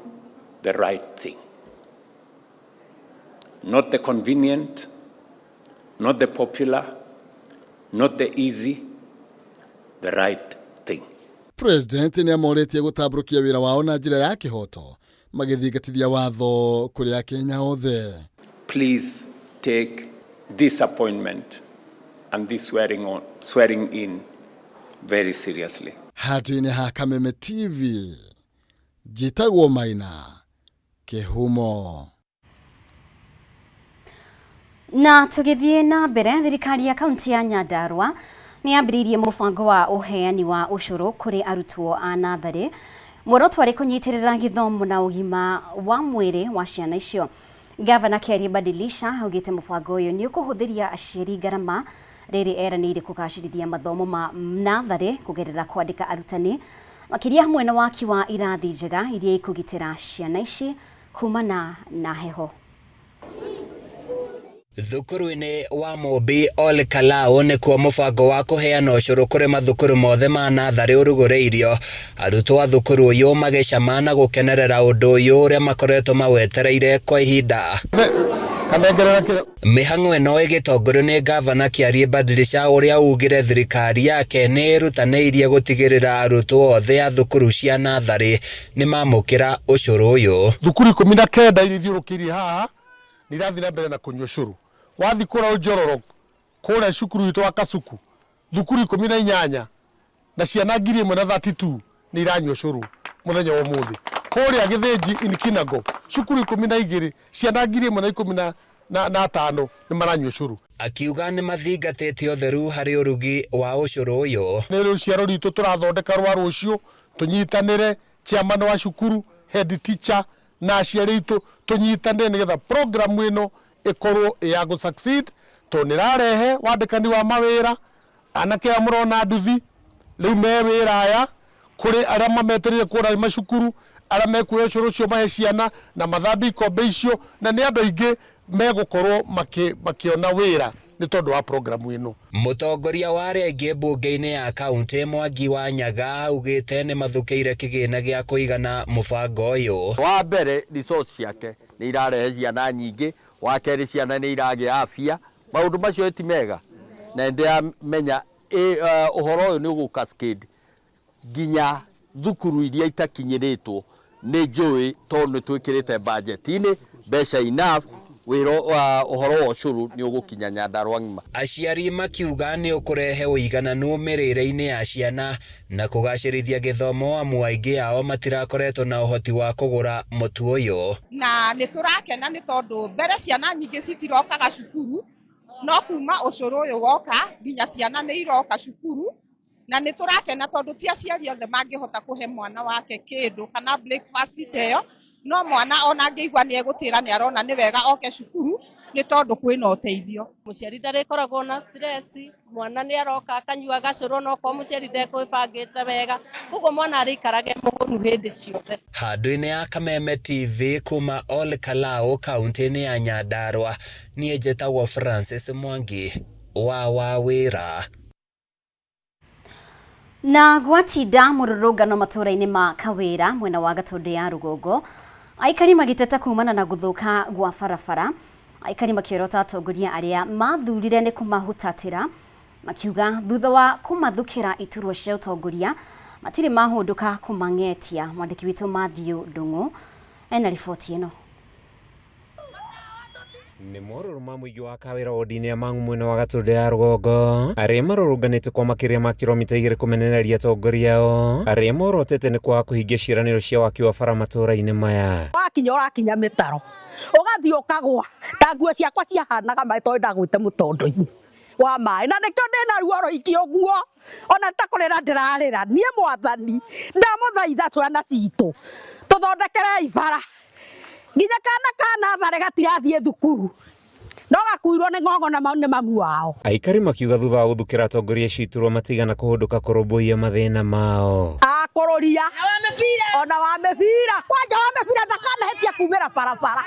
the right thing. Not the convenient, not the popular, not the easy, the right thing. President nĩ amorĩtie gũtambũrũkia wĩra wao na njĩra ya kĩhoto magĩthingatithia watho kũrĩ Akenya othe. Please take this appointment and this swearing in very seriously. Handũ-inĩ ha Kameme TV, njĩtagwo Maina Kĩhumo. Na tũgĩthiĩ na mbere, thirikari ya kaunti ya Nyandarua nĩ yambĩrĩirie mũbango wa ũheani wa ũcũrũ kũrĩ arutwo a natharĩ. Muoroto warĩ kũnyitĩrĩra gĩthomo na ũgima wa mwĩrĩ wa ciana icio. Gavana Kerry Badilisha augĩte mũbango ũyũ nĩ ũkũhũthĩria aciari ngarama rĩrĩ eranĩire kũgacĩrithia mathomo ma natharĩ kũgerera kwandĩka arutani makĩria hamwe na waki wa irathi njega iria ikũgitĩra ciana ici kumana na heho. Thukuru-inĩ wa Mũmbi Ol Kalou nĩkuo mũbango wa kũheana ũcũrũ kũrĩ mathukuru mothe ma natharĩ ũrugũrĩirio. Arutwo a thukuru ũyũ magĩcama na gũkenerera ũndũ ũyũ ũrĩa makoretwo mawetereire kwa ihinda. Mĩhang'o ĩno ĩgĩtongorio nĩ gavana Kĩarie Badilisha ũrĩa ugire thirikari yake nĩ ĩrutanĩirie gũtigĩrĩra arutwo othe a thukuru cia natharĩ nĩ mamũkĩra ũcũrũ ũyũ. Thukuru 19 iria ithiũrũkĩirie haha nĩ irathiĩ na mbere na kũnyua ũcũrũ. Wathiĩ kũrĩa Njororo kũrĩa cukuru witũ wa Kasuku thukuru 18 na ciana 1032 nĩ iranyua ũcũrũ mũthenya wa ũmũthĩ. Kũrĩa Gĩthĩnji in Kinango cukuru 12 ciana 1015 nĩ maranyua ũcũrũ. Akiuga nĩ mathingatĩte ũtheru harĩ ũrugi wa ũcũrũ ũyũ. Nĩ rũciaro rwitũ tũrathondeka rwa rũciũ, tũnyitanĩre chairman wa cukuru, head teacher na aciari aitũ tũnyitanĩre nĩgetha program ĩno ĩkorwo ĩ ya gũ succeed tondũ nĩ ĩrarehe wandĩkani wa mawĩra. Anake aya mũrona nduthi rĩu me wĩra aya, kũrĩ arĩa mametereire kũrĩa macukuru, arĩa mekuoya ũcũrũ ũcio mahe ciana na mathambie ikombe icio, na nĩ andũ aingĩ megũkorwo makĩona wĩra Nĩ tondũ wa programu ĩno. Mũtongoria wa arĩa aingĩ mbunge-inĩ ya kaunti Mwangi wa Nyaga augĩte nĩ mathukĩire kĩgĩna gĩa kũigana mũbango ũyũ. Wa mbere, resource ciake nĩ irarehe ciana nyingĩ. Wa kerĩ, ciana nĩ iragĩa afya. Maũndũ macio ti mega, na ndĩramenya ũhoro ũyũ nĩ ũgũ cascade nginya thukuru iria itakinyĩrĩtwo nĩ njũĩ, tondũ nĩ twĩkĩrĩte budget-inĩ mbeca enough. Wĩra ũhoro wa ũcũrũ nĩ ũgũkinya Nyandarua ng'ima. Aciari makiuga nĩ ũkũrehe ũigananu mĩrĩre-inĩ ya ciana na kũgacĩrithia gĩthomo, amu aingĩ ao matirakoretwo na ũhoti wa kũgũra mũtu ũyũ. Na nĩ tũrakena nĩ tondũ mbere ciana nyingĩ citirokaga cukuru, no kuma ũcũrũ ũyũ woka nginya ciana nĩ iroka cukuru. Na nĩ tũrakena tondũ ti aciari othe mangĩhota kũhe mwana wake kĩndũ kana breakfast ta ĩyo, no mwana ona angĩigua nĩ egũtĩra, nĩ arona nĩ wega oke cukuru nĩ tondũ kwĩna ũteithio. Mũciari ndarĩkoragwo na stress, mwana nĩ aroka akanyua gacũrũ, no korwo mũciari ndekwĩbangĩte wega, koguo mwana arĩikarage mũhũnu hĩndĩ ciothe. Handũ-inĩ ya Kameme TV kuma Ol Kalou, kaunti-inĩ ya Nyandarua, niĩ njĩtagwo Francis Mwangi wa Wawĩra. Na gwatinda mũrũrũngano matũũra-inĩ ma Kawĩra mwena wa Gatũndũ ya rũgongo, aikari magĩteta kumana na gũthũka gwa barabara. Aikari makĩorota atongoria arĩa mathurire nĩ kũmahutatĩra, makiuga thutha wa kũmathukĩra iturwa cia ũtongoria matirĩ mahũndũka kũmang'etia. Mwandĩki witũ Matthew Ndung'u ena riboti ĩno. Nĩ morũrũ ma mũingĩ wa Kawĩra wodi-inĩ ya Mang'u mwena wa Gatũndũ ya rũgongo, arĩa marũrũnganĩte kwa makĩria ma kilomita 2 kũmenereria atongoria ao arĩa morotete nĩ kwaga kũhingia ciĩranĩro cia waki wa bara matũũra-inĩ maya. Wakinya ũrakinya mĩtaro, ũgathiĩ ũkagwa ta nguo ciakwa ciahanaga maĩ tondũ ndagwĩte mũtondo-inĩ wa maĩ, na nĩkĩo ndĩna ruo rũingĩ ũguo, ona takũrĩra ndĩrarĩra. Niĩ Mwathani ndamũthaitha, ciana citũ tũthondekerei bara, nginya kana ka natharĩ gatirathiĩ thukuru, no gakuirwo nĩ ng'ong'o na nĩ mamu wao. Aikari makiuga thutha wa gũthukĩra atongoria acio iturwa matigana kũhũndũka kũrũmbũiya mathĩna mao. Akũrũria ona wa mĩbira, kwanja wa mĩbira ndakanahĩtia kumĩra barabara,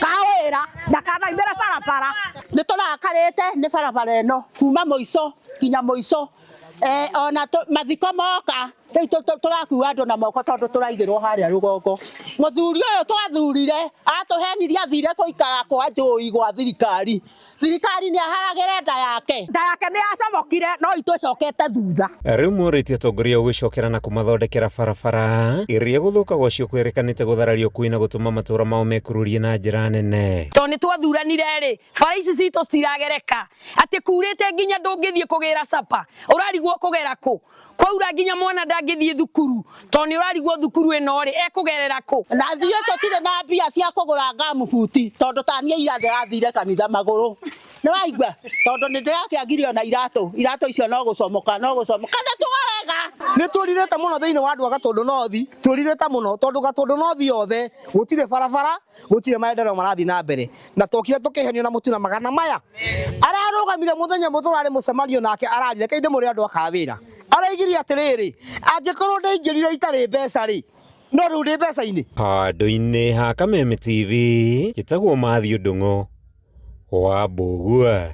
kawĩra ndakanaumĩre barabara. Nĩ tũrakarĩte nĩ barabara ĩno kuma mũico nginya mũico, ona mathiko moka rĩu tũrakua andũ na moko tondũ tũraigĩrwo harĩa rũgongo. Mũthuri ũyũ twathurire atũhenirie, athire kũikara kwa njũi gwa thirikari. Thirikari nĩ aharagĩre nda yake. Nda yake nĩ yacomokire, no itũcokete thutha. Rĩu morĩtie atongoria gũgĩcokera na kũmathondekera barabara iria gũthũka gwacio kwĩrĩkanĩte gũtharario kwĩ na gũtũma matũũra mao mekururie na njĩra nene. Tondũ nĩ twathuranire rĩ, bara ici citũ citiragereka, atĩ kurĩte nginya ndũngĩthiĩ kũgĩra capa, ũrarigwo kũgera kũ? Kwaura nginya mwana ndangĩthiĩ thukuru tondũ nĩ ũrarigwo thukuru ĩno rĩ ekũgerera kũ? Na ithuĩ tũtirĩ na mbia cia kũgũra ngamubuti, tondũ ta niĩ ira ndĩrathire kanitha magũrũ. Nĩ waigua? Tondũ nĩ ndĩrakĩagire ona iratũ, iratũ icio no gũcomoka, no gũcomoka. Kana twarega. Nĩ tũrirĩte mũno thĩinĩ wa andũ a Gatũndũ North, tũrirĩte mũno tondũ Gatũndũ North yothe gũtirĩ barabara, gũtirĩ maendeleo marathiĩ na mbere. Na twokire tũkĩhenio na mũtu na magana maya. Ararũgamire mũthenya ũmwe tũrarĩ mũcemanio nake, ararire kainde mũrĩ andũ a Kawĩra. Araigire atĩrĩrĩ, angĩkorwo ndaingĩrire itarĩ mbeca rĩ, no rĩu ndĩ mbeca-inĩ. Handũ-inĩ ha Kameme TV, njĩtagwo Matthew Ndung'u wa Mbũgua.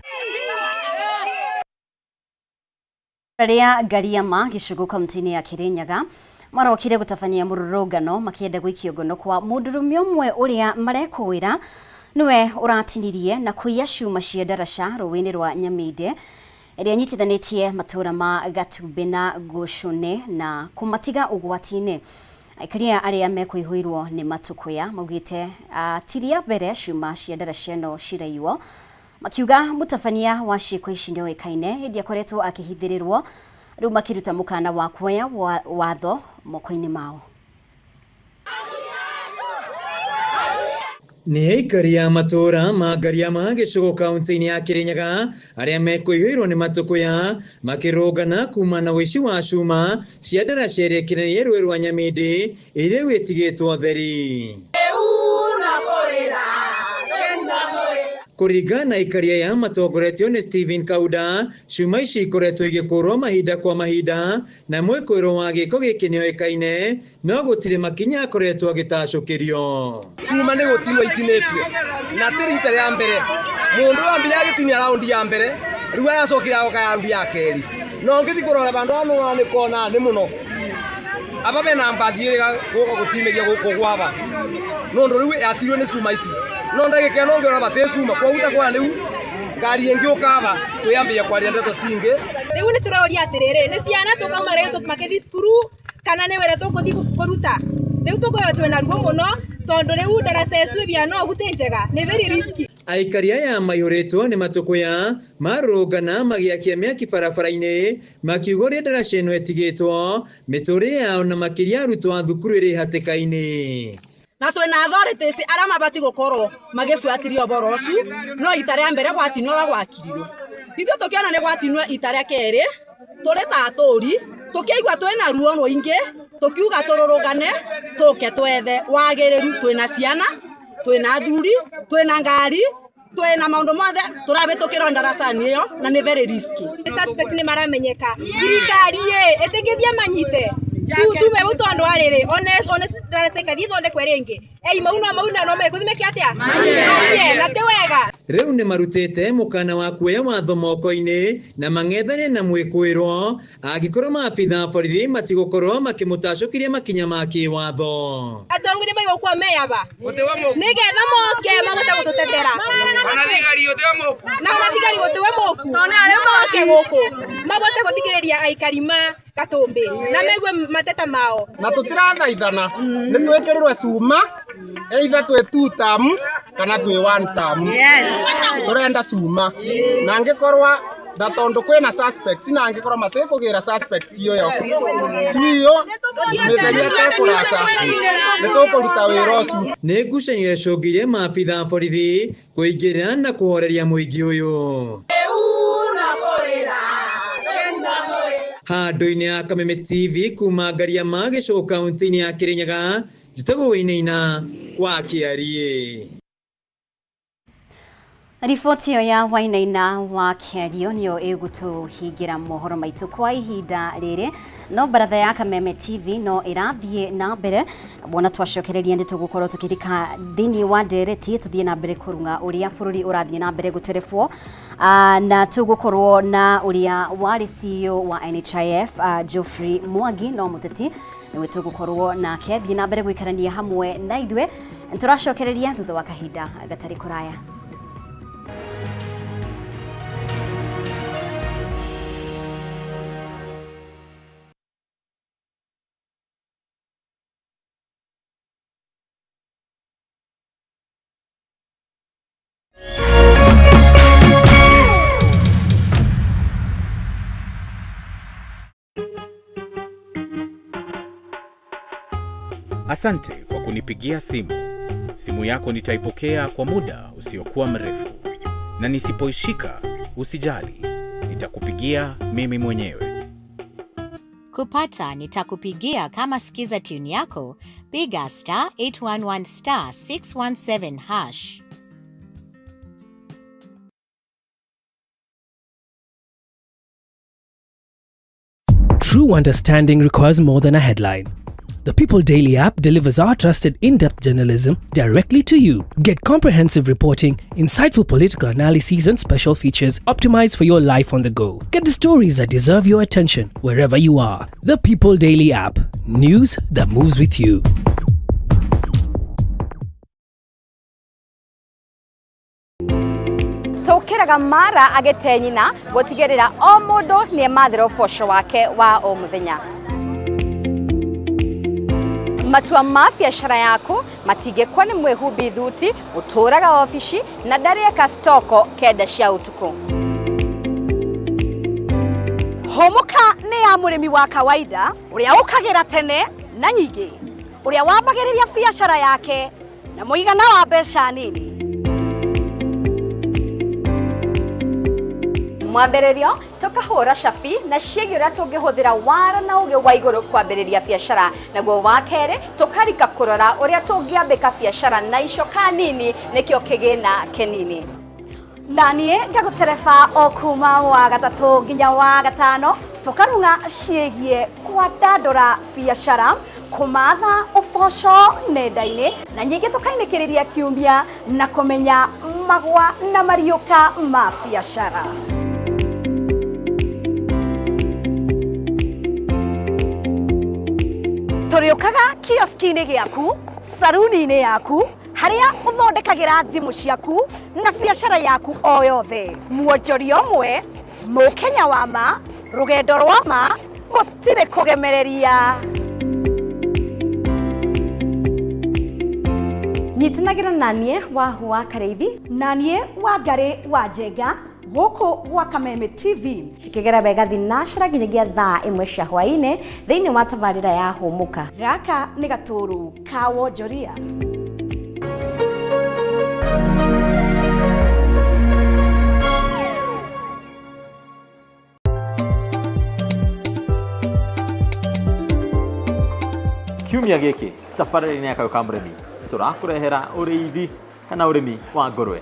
Rĩa Ngariama gĩcũgũ kaunti-inĩ ya Kirinyaga marokire gũtabania mũrũrũngano makĩenda gũikio ngono kwa mũndũrũme ũmwe ũrĩa marekũĩra nĩwe ũratinirie na kũiya cuma cia ndaraca rũĩ-inĩ rwa Nyaminde ĩrĩa ĩnyitithanĩtie matũũra ma Gatumbĩ na Gũcũne na kũmatiga ũgwati-inĩ. Aikari aya arĩa mekũihũirwo nĩ matũkũya maugĩte ti rĩa mbere cuma cia ndaraca ĩno ciraiywo, makiuga mũtabania wa ciĩko ici nĩoĩkaine hĩndĩ akoretwo akĩhithĩrĩrwo, rĩu makĩruta mũkana wa kuoya watho moko-inĩ mao. Nĩ aikari a matũũra ma Ngariama gĩcũgũ kaunti-inĩ ya Kirinyaga arĩa mekũihũirwo nĩ matũkũya makĩrũngana kuma na ũici wa cuma cia ndaraca ĩrĩa ĩkinyanĩire rũĩ rwa Nyamĩndĩ ĩrĩa ĩtigĩtwo theri. Kũringana na aikari aya matongoretio nĩ Stephen Kauda, cuma ici ikoretwo igĩkũrwo mahinda kwa mahinda na mwĩkũĩrwo wa gĩko gĩkĩ nĩoĩkaine no gũtirĩ makinya akoretwo agĩtacũkĩrio. Cuma nĩ gũtinwo itinĩtio na ti rita rĩa mbere mũndũ ambire agĩtinia raundi ya mbere rĩu ayacokire agoka raundi ya kerĩ no ngĩthi kũrora bandũ hano nĩ kona nĩ mũno aba bena mbathi ĩrĩga gũka gũtinĩria gũkũ gwaba nũndũ rĩu yatirwo nĩ cuma ici no ndagĩka ĩno ngĩona batĩ cuma kwoguo ta kuona rĩu ngari ĩngĩ ũkaba twĩambia kwaria ndeto cingĩ. Rĩu nĩ tũroria atĩrĩrĩ, nĩ ciana tũkauma rĩu tũmakĩthiĩ cukuru kana nĩ wĩra tũkũthiĩ kũruta? Rĩu tũkoragwo twĩna ruo mũno tondũ rĩu ndaraca icu ĩbia no ũgu ti njega, nĩ very risky. Aikari aya maihũrĩtwo nĩ matũkũya marũrũngana magĩakia mĩaki barabara-inĩ makiuga ũrĩa ndaraca ĩno ĩtigĩtwo mĩtũrĩre yao na makĩria arutwo a thukuru ĩrĩ hatĩka-inĩ. Na twina authorities aria mabati gukorwo magibuatiria uboro ucio no ita ria mbere gwatinwo ũrĩa gwakirirwo ithuĩ tukiona nĩ gwatinwo ita rĩa kerĩ tũrĩ ta atũri tukiigua twĩna ruo rũingĩ tukiuga tũrũrũngane tũke twethe wagĩrĩru twĩna ciana twĩna athuri twĩna ngari twĩna maũndũ mothe tũrabĩtũkĩrwo ndaracani ĩyo na nĩ very risky. Suspect nĩ maramenyeka thirikari ĩ ĩtĩkĩthie manyite tume u tondu arĩrĩ one one ndaraca ikathi ithondekwe rĩngĩ ei mauna mauna no mekũthi meke atĩa maiye na ti wega. Rĩu nĩ marutĩte mũkana wa kuoya watho moko-inĩ na mang'ethane na mwĩkũĩrwo angĩkorwo maabitha a borithi matigũkorwo makĩmũtacũkĩria makinya ma kĩwatho. Atongoria maigũkua meyaba nĩgetha moke mahote gũtũtetera na ona thigari gũtiwe mũku rĩu moke gũkũ mahote gũtigĩrĩria aikari ma Gatũmbĩ na maigue mateta mao. Na tũtirathaithana nĩ twĩkĩrĩrwe cuma either twĩ two term kana twĩ one term. Tũrenda cuma na angĩkorwa na tondu kwĩna suspect na angĩkorwo matikũgĩra suspect ĩyo tuiyo mĩthenya ĩtekũraca nĩ tũkũruta wĩra ũcio. Nĩ ngucanio ĩcũngĩire maabitha a borithi kũingĩrĩra na kũhoreria mũingĩ ũyũ. Handũ-inĩ ya Kameme TV kuma Ngariama gĩcũgũ kaunti-inĩ ya Kĩrĩnyaga, njĩtagwo Wainaina wa Kĩariĩ. Riboti ĩyo ya Wainaina wa Kĩario nĩyo ĩgũtũhingĩra mohoro maitũ kwa ihinda rĩrĩ, no baratha ya Kameme TV no ĩrathiĩ na mbere wona twacokereria nĩ tũgũkorwo tũkĩrika thĩinĩ wa ndereti tũthiĩ na mbere kũrung'a ũrĩa bũrũri ũrathiĩ na mbere gũterebwo na tũgũkorwo na ũrĩa warĩ CEO wa NHIF Geoffrey Mwangi no mũteti nĩwe tũgũkorwo nake. Thiĩ na mbere gũikarania hamwe na ithuĩ, tũracokereria thutha wa kahinda gatarĩ kũraya. Asante kwa kunipigia simu. Simu yako nitaipokea kwa muda usiokuwa mrefu, na nisipoishika usijali, nitakupigia mimi mwenyewe. Kupata nitakupigia kama skiza tune yako, piga star 811 star 617 hash. True understanding requires more than a headline. The People Daily app delivers our trusted in-depth journalism directly to you. Get comprehensive reporting, insightful political analyses and special features optimized for your life on the go. Get the stories that deserve your attention wherever you are. The People Daily app. News that moves with you. Tũkĩraga mara agĩte nyina gũtigĩrĩra o mũndũ nĩ emathĩra ũboco wake wa o mũthenya. Matua ma biacara yaku matingĩkwa nĩ mwĩhumbi thuti ũtũraga obici na ndarĩeka stoko kenda cia ũtukũ. Hũmũka nĩ ya mũrĩmi wa kawaida ũrĩa ũkagĩra tene na nyingĩ, ũrĩa wambagĩrĩria biacara yake na mũigana wa mbeca nini. Mwambĩrĩrio tũkahũra cabi na ciĩgiĩ ũrĩa tũngĩhũthĩra wara na ũgĩ wa igũrũ kwambĩrĩria biacara, naguo wa kerĩ tũkarika kũrora ũrĩa tũngĩambĩka biacara na icoka nini nĩkĩo kĩgĩna kĩnini. Na niĩ ngagũtereba o kuma wa gatatũ nginya wa gatano tũkarung'a ciĩgiĩ kwandandũra biacara, kũmatha ũboco nenda-inĩ na nyingĩ tũkainĩkĩrĩria kiumia na kũmenya magwa na mariũka ma biacara. Tũrĩũkaga kioski-inĩ gĩaku, saruni-inĩ yaku, harĩa ũthondekagĩra thimũ ciaku na biacara yaku o yothe. Mwonjoria ũmwe, mũkenya wa ma, rũgendo rwa ma, gũtirĩ kũgemereria. Nyitanagĩra na niĩ Wahu wa Karĩithi na niĩ Wangarĩ wa Njenga gũkũ gwa Kameme TV. Cikĩgera wega thinacara nginyagia thaa ĩmwe cia hwaĩ-inĩ thĩinĩ wa tabarĩra ya Hũmũka. Gaka nĩ gatũrũ ka wonjoria. Kiumia gĩkĩ tabarĩra-inĩ ya Kayũ ka Mũrĩmi tũrakũrehera ũrĩithi kana ũrĩmi wa ngũrwe.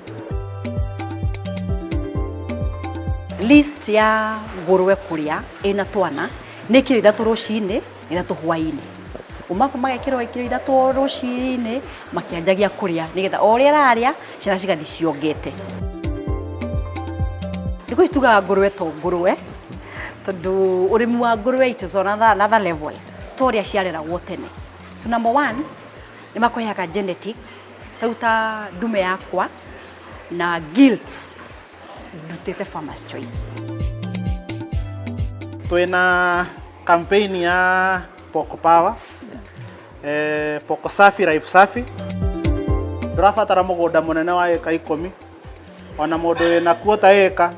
List ya ngũrwe kũrĩa ĩna twana nĩ kiro ithatũ rũcinĩ na ithatũ hwainĩ. Kuma magekĩrwo kiro ithatũ o rũcinĩ makĩanjagia kũrĩa nĩgetha o ũrĩa ĩrarĩa ciana cigathiĩ ciongete. Thikũ ici tugaga ngũrwe to ngũrwe tondũ ũrĩmi wa ngũrwe it is on another level to ũrĩa ciareragwo tene. So number one nĩ makũheaga genetics ta rĩu ta ndume yakwa na gilts ndutĩte Farmers Choice. Twĩna campaign ya Poko Power, Poko Safi Life Safi. Ndũrabatara mũgũnda mũnene wa ĩka ikũmi, ona mũndũ wĩna quarter ĩka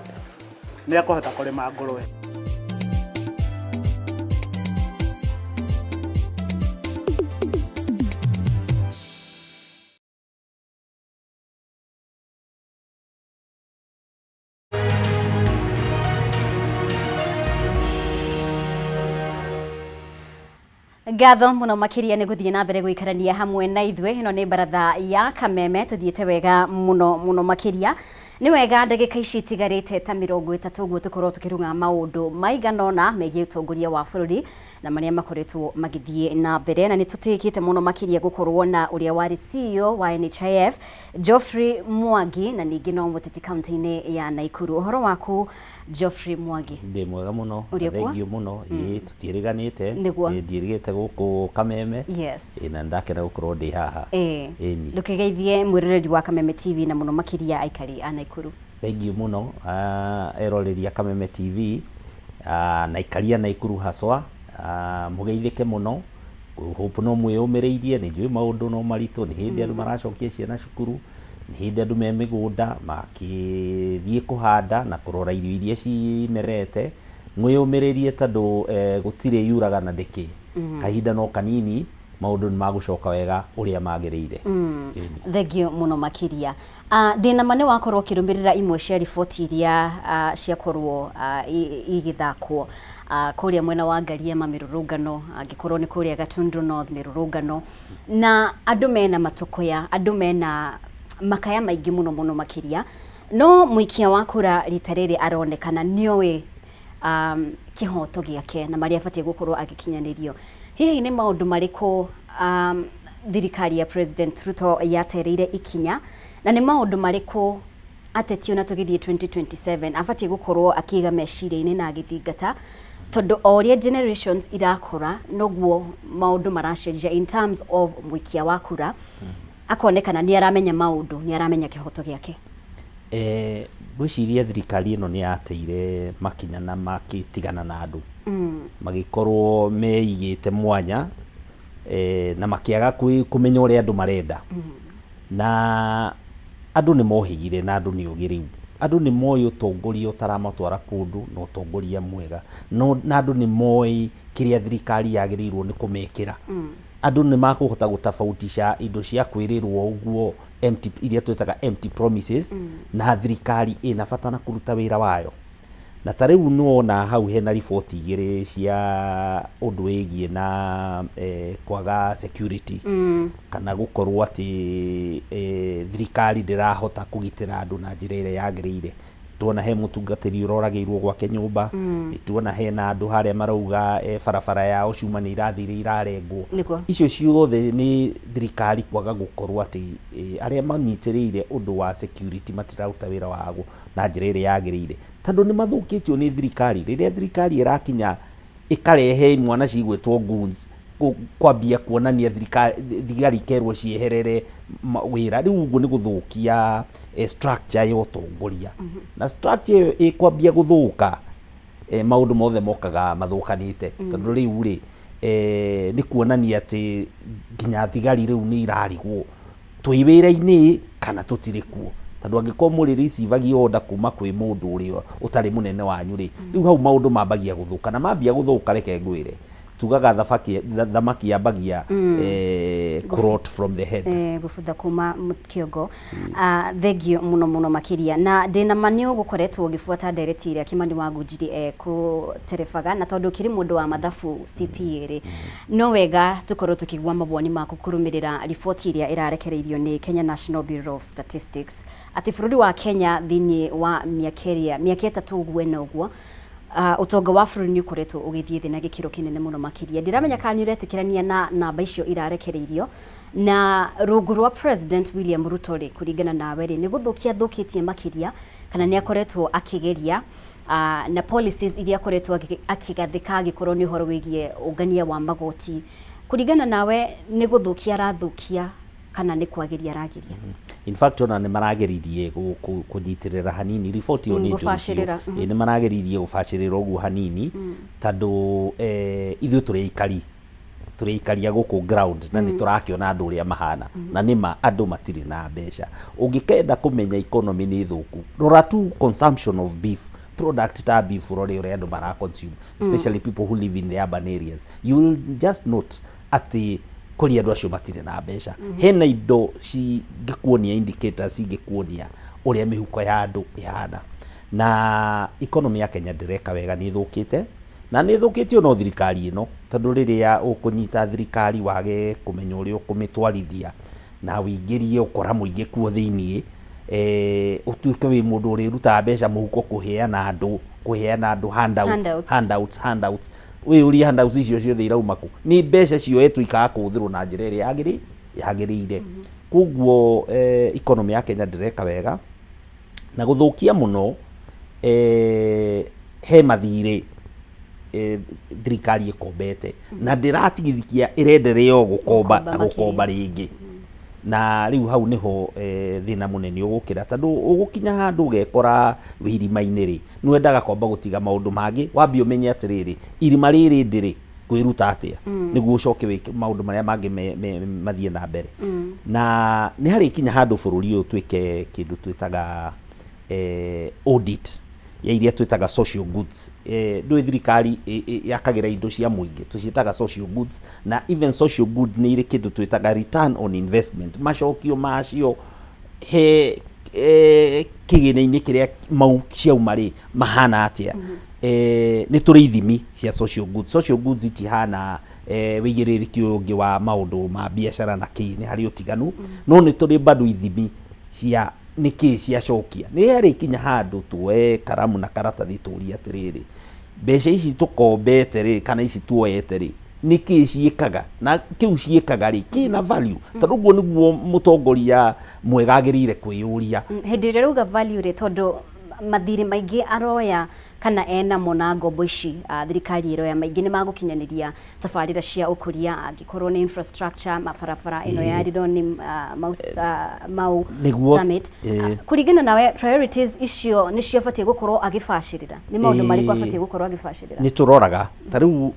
nĩ ekũhota kũrĩma ngũrwe. Ngatho muno makiria nĩ gũthiĩ na mbere gũikarania hamwe na ithuĩ. Ĩno nĩ baratha ya Kameme, tũthiĩte wega mũno mũno makĩria. Nĩ wega ndagĩka ici itigarĩte ta mĩrongo ĩtatũ ũguo tũkorwo tũkĩrung'a maũndũ maigana ũna megiĩ ũtongoria wa bũrũri na marĩa makoretwo magĩthiĩ na mbere, na nĩ tũtĩĩkĩte mũno makĩria gũkorwo na ũrĩa warĩ CEO wa NHIF Geoffrey Mwangi, na ningĩ no mũteti kaunti-inĩ ya Naikuru. Ũhoro waku Geoffrey Mwangi? Ndĩ mwega mũno. Ũrĩ kuo? Thengiũ mũno. Ĩĩ, tũtiĩrĩganĩte. Nĩguo. Ĩĩ, ndiĩrĩgĩte gũkũ Kameme. Yes. Ĩĩ, na nĩndakena gũkorwo ndĩ haha. Ĩĩ. Ĩni. Ndũkĩgeithie mwĩroreri wa Kameme TV na mũno makĩria aikari a Naikuru. Thengiũ mũno eroreri a Kameme TV na aikari a Naikuru haswa, mũgeithĩke mũno. Hope no mwĩyũmĩrĩirie, nĩ njũĩ maũndũ no maritũ, nĩ hĩndĩ andũ maracokia ciana cukuru, nĩ hĩndĩ andũ me mĩgũnda makĩthiĩ kũhanda na kũrora irio iria cimerete. Mwĩyũmĩrĩrie tondũ gũtirĩ yuraga na ndĩkĩ. Kahinda no kanini maũndũ nĩ magũcoka wega ũrĩa magĩrĩire. Thengiũ mũno makĩria. Ndĩna ma nĩ wakorwo ũkĩrũmĩrĩra imwe cia riboti iria ciakorwo igĩthakwo kũrĩa mwena wa Ngariema mĩrũrũngano, angĩkorwo nĩ kũrĩa Gatundu North mĩrũrũngano, na andũ mena matũkũya, andũ mena makaya maingĩ mũno mũno makĩria. No mũikia wa kura rita rĩrĩ aronekana nĩoĩ kĩhoto gĩake na marĩa abatiĩ gũkorwo agĩkinyanĩrio. Hihi nĩ maũndũ marĩkũ thirikari ya President Ruto yatereire ikinya, na nĩ maũndũ marĩkũ ateti ona tũgĩthiĩ 2027 abatiĩ gũkorwo akĩiga meciria-inĩ na agĩthingata, tondũ o ũrĩa generations irakũra noguo maũndũ maracenjia in terms of mũikia wa kura akonekana nĩ aramenya maũndũ, nĩ aramenya kĩhoto gĩake? Ngwĩciria thirikari ĩno nĩ yateire makinya na makĩtigana na andũ, magĩkorwo meigĩte mwanya na makĩaga kũmenya ũrĩa andũ marenda. Na andũ nĩ mohĩgire na andũ nĩ ogĩ rĩu. Andũ nĩ moĩ ũtongoria ũtaramatwara kũndũ na ũtongoria mwega. No, na andũ nĩ moĩ kĩrĩa thirikari yagĩrĩirwo nĩ kũmekĩra. Andũ nĩ makũhota gũtabautisha indo cia kwĩrĩrwo ũguo empty, iria twĩtaga empty promises, na thirikari ĩna bata na kũruta wĩra wayo. Na ta rĩu nĩwona hau hena riboti igĩrĩ cia ũndũ wĩgiĩ na kwaga security kana gũkorwo atĩ thirikari ndĩrahota kũgitĩra andũ na njĩra ĩrĩa yagĩrĩire. Tuona he mũtungatĩri ũroragĩirwo gwake nyũmba, nĩtuona hena andũ harĩa marauga barabara yao cuma nĩ irathire irarengwo. Icio ciothe nĩ thirikari kwaga gũkorwo atĩ arĩa manyitĩrĩire ũndũ wa security matiraruta wĩra wao na njĩra ĩrĩa yagĩrĩire. Tondũ nĩ mathũkĩtio nĩ thirikari. Rĩrĩa thirikari ĩrakinya ĩkarehe imwana cigwĩtwo goons kwambia kuonania thirikari, thigari ikerwo cieherere wĩra, rĩu ũguo nĩ gũthũkia structure ya ũtongoria. Na structure ĩyo ĩkwambia gũthũka, maũndũ mothe mokaga mathũkanĩte. Tondũ rĩu rĩ, nĩ kuonania atĩ nginya thigari rĩu nĩ irarigwo twĩ wĩra-inĩ kana tũtirĩ kuo. Tondũ angĩkorwo mũrĩ receive order kuma kwĩ mũndũ ũrĩa ũtarĩ mũnene wanyu rĩ, rĩu hau maũndũ mambagia gũthũka. Na mambia gũthũka, reke ngwĩre, tugaga thamaki yambagia kurot from the head. Gũbutha kuma kĩongo. Thengio mũno mũno makĩria, na ndĩna ma nĩ ũgũkoretwo ũgĩbuata ndereti ĩrĩa Kimani wa Ngunjiri ekũterebaga, na tondũ ũkĩrĩ mũndũ wa mathabu CPA rĩ, no wega tũkorwo tũkĩigua mawoni maku kũrũmĩrĩra riboti ĩrĩa ĩrarekereirio nĩ Kenya National Bureau of Statistics atĩ bũrũri wa Kenya thĩinĩ wa mĩaka ĩrĩa mĩaka 3 ũguo ĩna ũguo, ũtonga wa bũrũri nĩ ũkoretwo ũgĩthiĩ thĩ na gĩkĩro kĩnene mũno makĩria. Ndiramenya kana nĩ ũretĩkĩrania na namba icio irarekereirio, na rungu rwa President William Ruto rĩ, kũringana nawe rĩ, nĩ gũthũkia athũkĩtie makĩria kana nĩ akoretwo akĩgeria na policies iria akoretwo akĩgathĩka, angĩkorwo nĩ ũhoro wĩgiĩ ũngania wa magoti, kũringana nawe nĩ gũthũkia arathũkia kana nĩ kwagĩria aragĩria? In fact, ona nĩ marageririe kũnyitĩrĩra hanini riboti ĩyo nĩ njũru biũ. Gũbacĩrĩra. Nĩ marageririe gũbacĩrĩra ũguo hanini, tondũ ithuĩ tũrĩ aikari a gũkũ ground na nĩ tũrakĩona andũ ũrĩa mahana, na nĩma andũ matirĩ na mbeca. Ũngĩkenda kũmenya economy nĩ thũku, rora tu consumption of beef product, ta beef, ũrore ũrĩa andũ mara consume, especially people who live in the urban areas. You will just note atĩ kũrĩ andũ acio matirĩ na mbeca. Hena indo cingĩkuonia, indicators cingĩkuonia ũrĩa mĩhuko ya andũ ĩhana, na economy ya Kenya ndĩreka wega, nĩ ĩthũkĩte, na nĩ ĩthũkĩtio no thirikari ĩno, tondũ rĩrĩa ũkũnyita thirikari wage kũmenya ũrĩa ũkũmĩtwarithia na wĩingĩrie ũkora mũingĩ kuo thĩiniĩ, ũtuĩke wĩ mũndũ ũrĩrutaga mbeca mũhuko kũheana andũ handouts, Handouts. Handouts, handouts. Wĩyũrie handouts icio ciothe irauma kũ? Nĩ mbeca cioetwo ikaga kũhũthĩrwo na njĩra ĩrĩa yagĩrĩire. Koguo economy ya Kenya ndĩreka wega na gũthũkia mũno. He mathirĩ thirikari ĩkombete na ndĩratigithikia, ĩrenderea o gũkomba Gũkomba na gũkomba rĩngĩ, na rĩu hau nĩho thĩna mũnene ũgũkĩra, tondũ ũgũkinya handũ ũgekora wĩ irima-inĩ rĩ, nĩ wendaga kwamba gũtiga maũndũ mangĩ, wambie ũmenye atĩrĩrĩ, irima rĩrĩ ndĩrĩ kwĩruta atĩa nĩguo ũcoke wĩke maũndũ marĩa mangĩ mathiĩ na mbere. Na nĩ harĩkinya handũ bũrũri ũyũ twĩke kĩndũ twĩtaga audit ya iria twĩtaga social goods. Ndũĩ thirikari yakagĩra indo cia mũingĩ, tũciĩtaga social goods, na even social good nĩ irĩ kĩndũ twĩtaga return on investment, macokio macio he kĩgĩna-inĩ kĩrĩa mau ciauma rĩ mahana atĩa. Nĩ tũrĩ ithimi cia social goods. Social goods itihana wĩigĩrĩrĩki ũyũ ũngĩ wa maũndũ ma biacara na kĩ, nĩ harĩ ũtiganu, no nĩ tũrĩ bado ithimi cia nĩkĩ ciacokia. Nĩ harĩkinya handũ tuoe karamu na karatathi tũrie atĩrĩrĩ, mbeca ici tũkombete rĩ, kana ici tuoete rĩ, nĩkĩ ciĩkaga, na kĩu ciĩkaga rĩ kĩna value? Tondũ ũguo nĩguo mũtongoria mwega agĩrĩire kwĩyũria. Hĩndĩ ĩrĩa ũrauga value rĩ, tondũ mathirĩ maingĩ aroya kana enamo na ngombo ici thirikari ĩroya maingĩ nĩ magũkinyanĩria tabarĩra cia ũkũria, angĩkorwo nĩ infrastructure, mabarabara ĩno ya Rironi, Mau Summit. Kũringana nawe, priorities icio nĩcio abatiĩ gũkorwo agĩbacĩrĩra? Nĩ maũndũ marĩkũ abatiĩ gũkorwo agĩbacĩrĩra? Nĩ tũroraga ta rĩu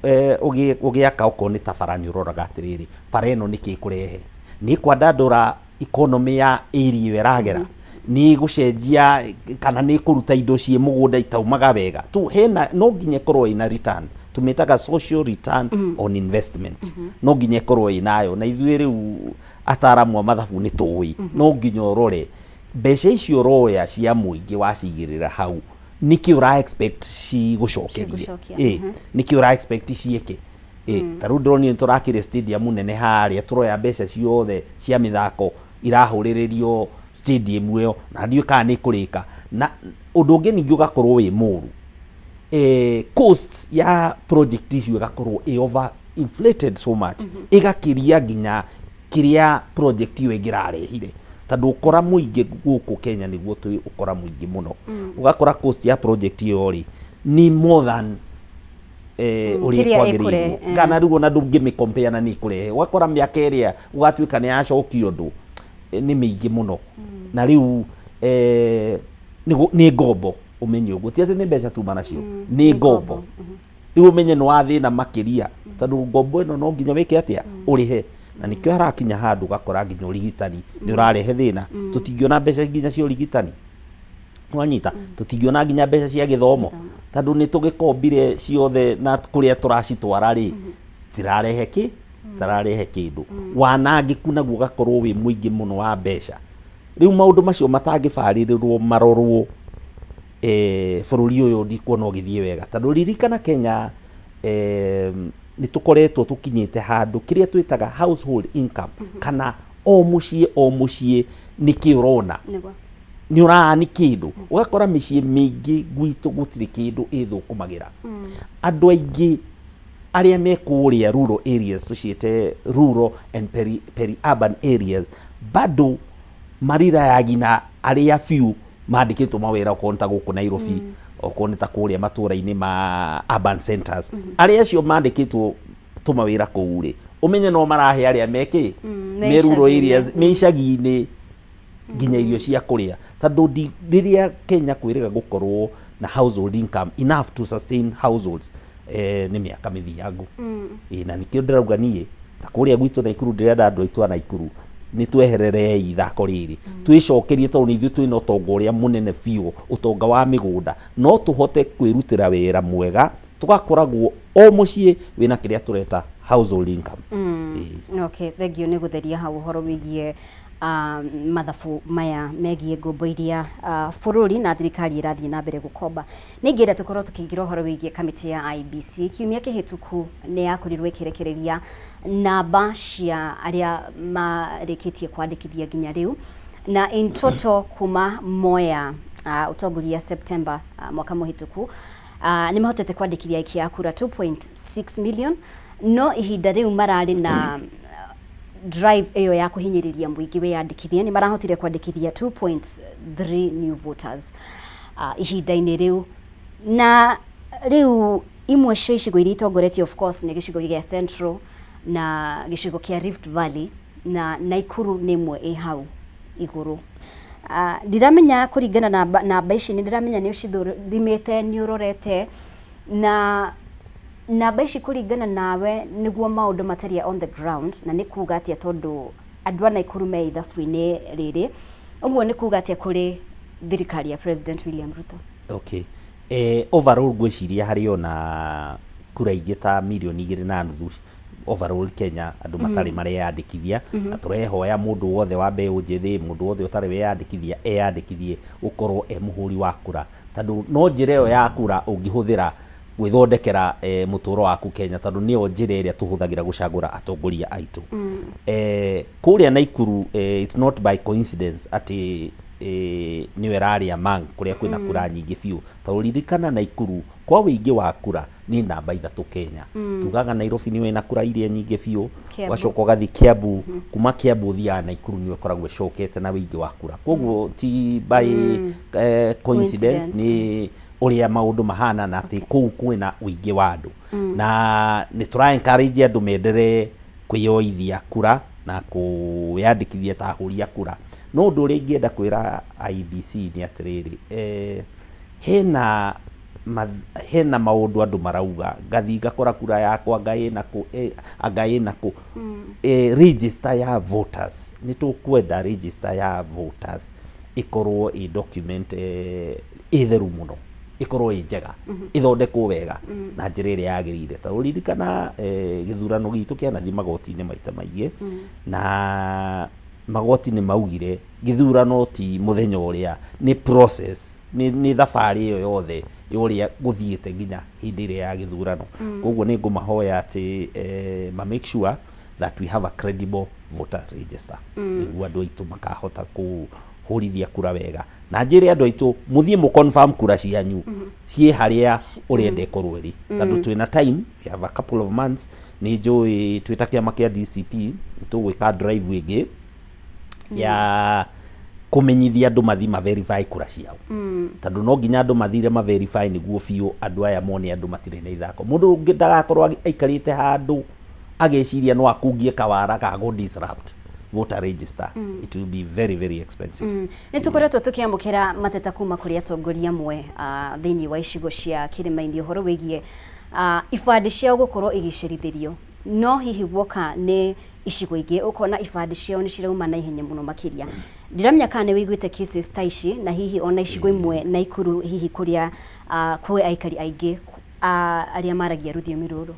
ũgĩaka okorwo nĩ ta bara, nĩ ũroraga atĩrĩrĩ, bara ĩno nĩkĩ ĩkũrehe? Nĩ kwandandũra economy ya area ĩyo ĩragera? Nĩ gũcenjia kana nĩ kũruta indo ciĩ mũgũnda itaumaga wega? Tu hena no nginya ĩkorwo ĩna return, tũmĩtaga social return on investment, no nginya ĩkorwo ĩnayo. Na ithuĩ rĩu ataramu a mathabu nĩ tũĩ no nginya ũrore mbeca icio ũroya cia mũingĩ wacigĩrĩra hau. Nĩkĩ ũra expect cigũcokerie? Cigũcokia, Ĩ, nĩkĩ ũra expect ciĩke? Ĩ, ta rĩu ndĩronire nĩtũrakire stadium nene harĩa, tũroya mbeca ciothe cia mĩthako irahũrĩrĩrio stadium ĩyo, na ndiũĩ kana nĩ ĩkũrĩka. Na ũndũ ũngĩ ningĩ ũgakorwo wĩ mũru, cost ya project icio ĩgakorwo ĩ over inflated so much, ĩgakĩria nginya kĩrĩa project ĩyo ĩngĩrarehire, tondũ ũkora mũingĩ gũkũ Kenya nĩguo twĩ ũkora mũingĩ mũno. Ũgakora cost ya project ĩyo rĩ nĩ more than ũrĩa kĩrĩa kwagĩrĩirwo ĩkũrehe, kana rĩu ona ndũngĩmĩ compare na nĩ ĩkũrehe. Ũgakora mĩaka ĩrĩa ũgatuĩka nĩ yacokia ũndũ nĩ mĩingĩ mũno, na rĩu nĩ ngombo. Ũmenye ũguo ti atĩ nĩ mbeca tuma nacio, nĩ ngombo. Rĩu ũmenye nĩ wathĩna makĩria, tondũ ngombo ĩno no nginya wĩke atĩa? Ũrĩhe. Na nĩkĩo harakinya handũ ũgakora nginya ũrigitani nĩ ũrarehe thĩna. Tũtingĩona mbeca nginya cia ũrigitani, wanyita? Tũtingĩona nginya mbeca cia gĩthomo, tondũ nĩ tũgĩkombire ciothe, na kũrĩa tũracitwara rĩ citirarehe kĩ citirarehe kĩndũ. Wanangĩku naguo ũgakorwo wĩ mũingĩ mũno wa mbeca. Rĩu maũndũ macio matangĩbarĩrĩrwo marorwo, bũrũri ũyũ ndikuona ũgĩthiĩ wega, tondũ ririkana Kenya nĩ tũkoretwo tũkinyĩte handũ kĩrĩa twĩtaga household income, kana o mũciĩ o mũciĩ nĩkĩ ũrona nĩ ũraani kĩndũ. Ũgakora mĩciĩ mĩingĩ gwitũ gũtirĩ kĩndũ ĩthũkũmagĩra. Andũ aingĩ arĩa me kũrĩa rural areas, tũciĩte rural and peri urban areas, bado marirayagi na arĩa biũ mandĩkĩtwo mawĩra, okorwo nĩ ta gũkũ Nairobi, okorwo nĩ ta kũrĩa matũra-inĩ ma urban centers. Arĩa acio mandĩkĩtwo tũmawĩra kũu rĩ, ũmenye no marahe arĩa mekĩ me rural icagi-inĩ. areas, me icagi-inĩ nginya irio cia kũrĩa, tondũ rĩrĩa Kenya kwĩrĩga gũkorwo na household income enough to sustain households, nĩ mĩaka mĩthiangu. Ĩ, na nĩkĩo ndĩrauga niĩ ta kũrĩa gwitũ Naikuru, ndĩrenda andũ aitũ a Naikuru nĩ twehererei ithako rĩrĩ, twĩcokerie, tondũ nĩ ithuĩ twĩna ũtonga ũrĩa mũnene biũ, ũtonga wa mĩgũnda. No tũhote kwĩrutĩra wĩra mwega, tũgakoragwo o mũciĩ wĩna kĩrĩa tũreta household income. Okay, thank you nĩ gũtheria hau ũhoro wĩgiĩ mathabu maya megiĩ ngombo iria bũrũri na thirikari ĩrathiĩ na mbere gũkomba. Nĩ ingĩenda tũkorwo tũkĩingĩra ũhoro wĩgiĩ kamĩtĩ ya IEBC. Kiumia kĩhĩtũku nĩ yakorirwo ĩkĩrekereria namba cia arĩa marĩkĩtie kwandĩkithia nginya rĩu, na in total kuma moya ũtongoria September mwaka mũhĩtũku, nĩ mahotete kwandĩkithia aikia a kura 2.6 million. No ihinda rĩu mararĩ na drive ĩyo ya kũhinyĩrĩria mũingĩ wĩyandĩkithie, nĩ marahotire kwandĩkithia 2.3 new voters ihinda-inĩ rĩu. Na rĩu imwe cia icigo iria itongoretie, of course, nĩ gĩcigo gĩa Central na gĩcigo kĩa Rift Valley, na Naikuru nĩ ĩmwe ĩ hau igũrũ. Ndiramenya kũringana na namba ici, nĩ ndĩramenya nĩ ũcithimĩte, nĩ ũrorete na namba ici, kũringana nawe nĩguo maũndũ matariĩ on the ground, na nĩ kuga atĩa, tondũ andũ a Naikuru me ithabu-inĩ rĩrĩ ũguo, nĩ kuga atĩa kũrĩ thirikari ya President William Ruto? Okay. Overall ngwĩciria harĩ ona kura ingĩ ta 2.5 mirioni overall Kenya andũ matarĩ mareyandĩkithia. Na tũrehoya mũndũ wothe wa mbeũ njĩthĩ, mũndũ wothe ũtarĩ weyandĩkithia, eyandĩkithie gũkorwo e mũhũri wa kura, tondũ no njĩra ĩyo ya kura ũngĩhũthĩra gwĩthondekera mũtũro waku Kenya, tondũ nĩyo njĩra ĩrĩa tũhũthagĩra gũcagũra atongoria aitũ. Kũrĩa Naikuru, it's not by coincidence atĩ nĩyo ĩrarĩa mang kũrĩa kwĩna kura nyingĩ biũ, tondũ ririkana Naikuru kwa wĩingĩ wa kura nĩ namba 3 Kenya. Tugaga Nairobi nĩyo ĩna kura iria nyingĩ biũ. Kiambu. Ũgacoka ũgathiĩ Kiambu, kuma Kiambu ũthiaga Naikuru, nĩyo ĩkoragwo ĩcokete na wĩingĩ wa kura. Koguo ti by coincidence, Coincidence. nĩ ũrĩa maũndũ mahana, na atĩ kũu kwĩna ũingĩ wa andũ. Na nĩ tũra encourage andũ menderee kwĩyoithia kura na kwĩyandĩkithia ta ahũri a kura. No ũndũ ũrĩa ingĩenda kwĩra IEBC nĩ atĩrĩrĩ, hena maũndũ andũ marauga, ngathi ngakora kura yakwa anga ĩna kũ, anga ĩna kũ. Register ya voters, nĩ tũkwenda register ya voters ĩkorwo ĩ document ĩ theru mũno, ĩkorwo ĩ njega, ĩthondekwo wega na njĩra ĩrĩa yagĩrĩire, tondũ ririkana gĩthurano gitũ kĩanathiĩ magoti-inĩ maita maingĩ, na magoti nĩ maugire gĩthurano ti mũthenya ũrĩa, nĩ process. Nĩ thabarĩ ĩyo yothe ya ũrĩa gũthiĩte nginya hĩndĩ ĩrĩa ya gĩthurano. Koguo nĩ ngũmahoya atĩ ma make sure that we have a credible voter register, nĩguo andũ aitũ makahota kũhũrithia kura wega. Na njĩre andũ aitũ, mũthiĩ mũ confirm kura cianyu ciĩ harĩa ũrenda ĩkorwo ĩrĩ, tondũ twĩna time, we have a couple of months. Nĩ njũĩ twĩ ta kĩama kĩa DCP nĩ tũgwĩka drive ĩngĩ ya kũmenyithia andũ mathi ma verify kura ciao, tondũ no nginya andũ mathire ma verify nĩguo biũ andũ aya mone andũ matirĩ na ithako. Mũndũ ũngĩ ndagakorwo aikarĩte handũ ageciria no akungie kawara ga gũ disrupt voter register. It will be very, very expensive. Nĩ tũkoretwo tũkĩamũkĩra mateta kuma kũrĩ atongoria amwe thĩinĩ wa icigo cia kĩrĩma-inĩ, ũhoro wĩgiĩ ibandĩ ciao gũkorwo igĩcerithĩrio, no hihi guoka nĩ icigo ingĩ ũkona ibandĩ ciao nĩ cirauma na ihenya mũno makĩria. Ndiramenya kana nĩ wĩiguĩte cases ta ici, na hihi ona icigo imwe Naikuru, hihi kũrĩa kwĩ aikari aingĩ arĩa maragia rũthiomi rũrũ.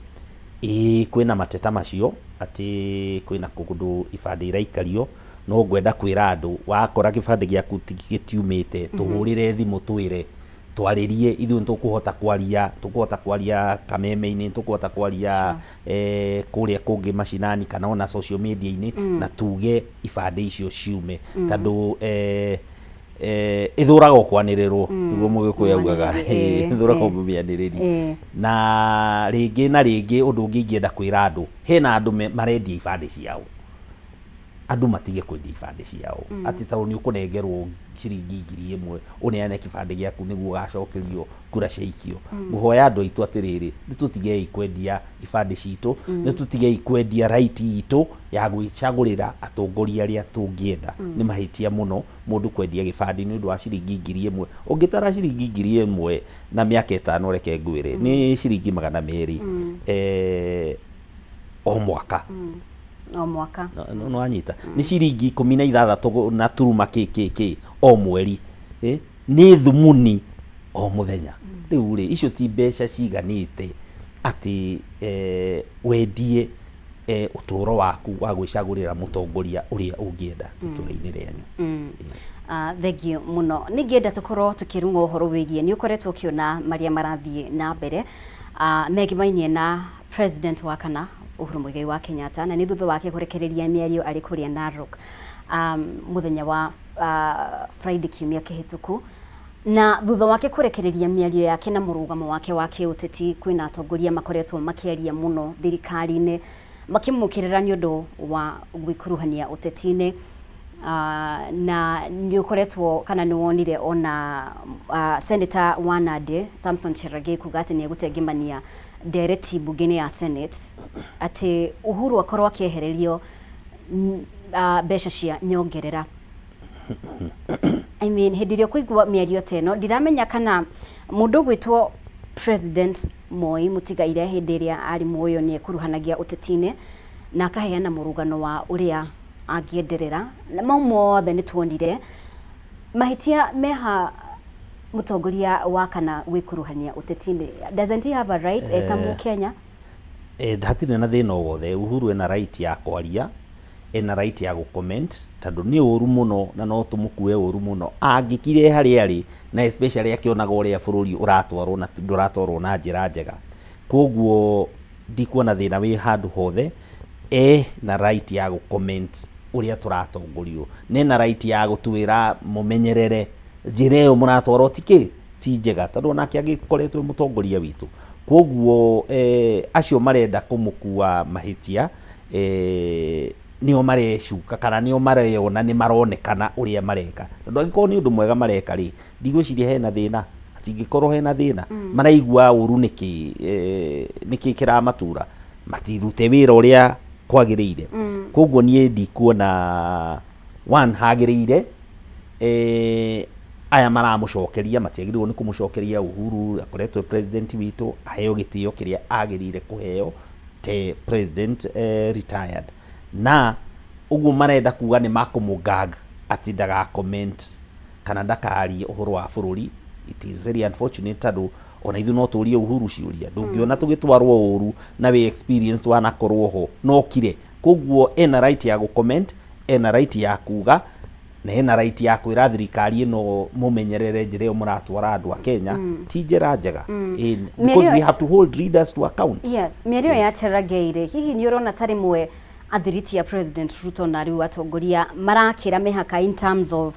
Ĩĩ, kwĩna mateta macio atĩ kwĩna kũndũ ibandĩ iraikario, no ngwenda kwĩra andũ, wakora gĩbandĩ gĩaku gĩtiumĩte, tũhũrĩre thimũ, twĩre twarĩrie ithuĩ. Nĩ tũkũhota kwaria, tũkũhota kwaria kameme-inĩ, tũkũhota kwaria kũrĩa kũngĩ macinani kana ona social media-inĩ, na tuge ibandĩ icio ciume, tondũ ĩthũraga kwanĩrĩrwo, nĩguo Mũgĩkũyũ augaga. Ĩthũraga mĩanĩrĩri. Na rĩngĩ na rĩngĩ, ũndũ ũngĩ ingĩenda kwĩra andũ, hena andũ marendia ibandĩ ciao. Andũ matige kwendia ibandĩ ciao, atĩ tondũ nĩ ũkũnengerwo ciringi 1000 ũneane kĩbandĩ gĩaku nĩguo ũgacokerio kura ciaikio. Ngũhoya andũ aitũ atĩrĩrĩ, nĩ tũtigei kwendia ibandĩ citũ, nĩ tũtigei kwendia right itũ ya gwĩcagũrĩra atongoria arĩa tũngĩenda. Nĩ mahĩtia mũno mũndũ kwendia gĩbandĩ nĩ ũndũ wa ciringi 1000. Ũngĩtara ciringi 1000 na mĩaka 5, reke ngwĩre, nĩ ciringi 200 o mwaka. O mwaka. No wanyita, nĩ ciringi 16 na turuma kĩ kĩ kĩ o mweri, nĩ thumuni o mũthenya. Rĩu rĩ, icio ti mbeca ciganĩte atĩ wendie ũtũũro waku wa gwĩcagũrĩra mũtongoria ũrĩa ũngĩenda itũũra-inĩ rĩanyu. Thengiũ mũno. Ningĩenda tũkorwo tũkĩrung'a ũhoro wĩgiĩ nĩ ũkoretwo ũkĩona marĩa marathiĩ na mbere megimainie na president wa kana Uhuru Muigai wa Kenyatta, na nĩ thutha wake kũrekereria mĩario arĩ kũrĩa Narok mũthenya wa Friday kiumia kĩhĩtũku. Na thutha wake kũrekereria mĩario yake na mũrũgamo wake wa kĩũteti, kwĩna atongoria makoretwo makĩaria mũno thirikari-inĩ makĩmũkĩrĩra nĩ ũndũ wa gwĩkuruhania ũteti-inĩ. Na nĩ ũkoretwo kana nĩ wonire ona Senator wa Nandi Samson Cherargei kuga atĩ nĩ egũtengemania ndereti mbunge-inĩ ya Senate atĩ Uhuru akorwo akĩehererio mbeca cia nyongerera. I mean, hĩndĩ ĩrĩa ũkũigua mĩario ta ĩno, ndiramenya kana mũndũ ũgwĩtwo President Moi mũtigaire, hĩndĩ ĩrĩa arĩ muoyo, nĩ ekuruhanagia ũteti-inĩ na akaheana mũrũgano wa ũrĩa angĩenderera, na mau mothe nĩ tuonire mahĩtia meha mũtongoria wa kana gwĩkuruhania ũteti-inĩ. Doesn't he have a right eta Mũkenya? Hatirĩ na thĩna o wothe. Uhuru ena right ya kwaria, ena right ya gũ comment, tondũ nĩ ũru mũno na no tũmũkue ũru mũno angĩkire harĩa arĩ, na especially akĩonaga ũrĩa bũrũri ũratwarwo na ndũratwarwo na njĩra njega. Koguo ndikuona thĩna wĩ handũ hothe. Ena right ya gũ comment ũrĩa tũratongorio, na ena right ya gũtwĩra mũmenyerere njĩra ĩyo mũratwarwo ti kĩ ti njega, tondũ onake angĩkoretwo e mũtongoria witũ. Koguo acio marenda kũmũkua mahĩtia nĩo marecuka kana nĩo mareyona nĩ maronekana ũrĩa mareka, tondũ angĩkorwo nĩ ũndũ mwega mareka rĩ, ndigwĩciria hena thĩna, hatingĩkorwo hena thĩna. Maraigua ũru nĩkĩ? Nĩkĩ kĩramatura matirute wĩra ũrĩa kwagĩrĩire? Koguo niĩ ndikuona one hagĩrĩire. Aya maramũcokeria matiagĩrĩirwo nĩ kũmũcokeria. Uhuru akoretwo e president witũ, aheo gĩtĩo kĩrĩa agĩrĩire kũheo te president retired. Na ũguo marenda kuga nĩ makũmũgag atĩ ndaga comment kana ndakarie ũhoro wa bũrũri, it is very unfortunate, tondũ ona ithuĩ no tũrie Uhuru ciũria. Ndũngĩona tũgĩtwarwo ũru na wĩ experienced wanakorwo ho no kire. Koguo ena right ya gũ comment, ena right ya kuga. Na ena right ya kwĩra thirikari ĩno mũmenyerere njĩra ĩyo mũratwara andũ a Kenya ti njĩra njega. Because we have to hold leaders to account. Yes, mĩario ya Cherargei rĩ, hihi nĩ ũrona ta rĩmwe athiriti a President Ruto na rĩu atongoria marakĩra mĩhaka in terms of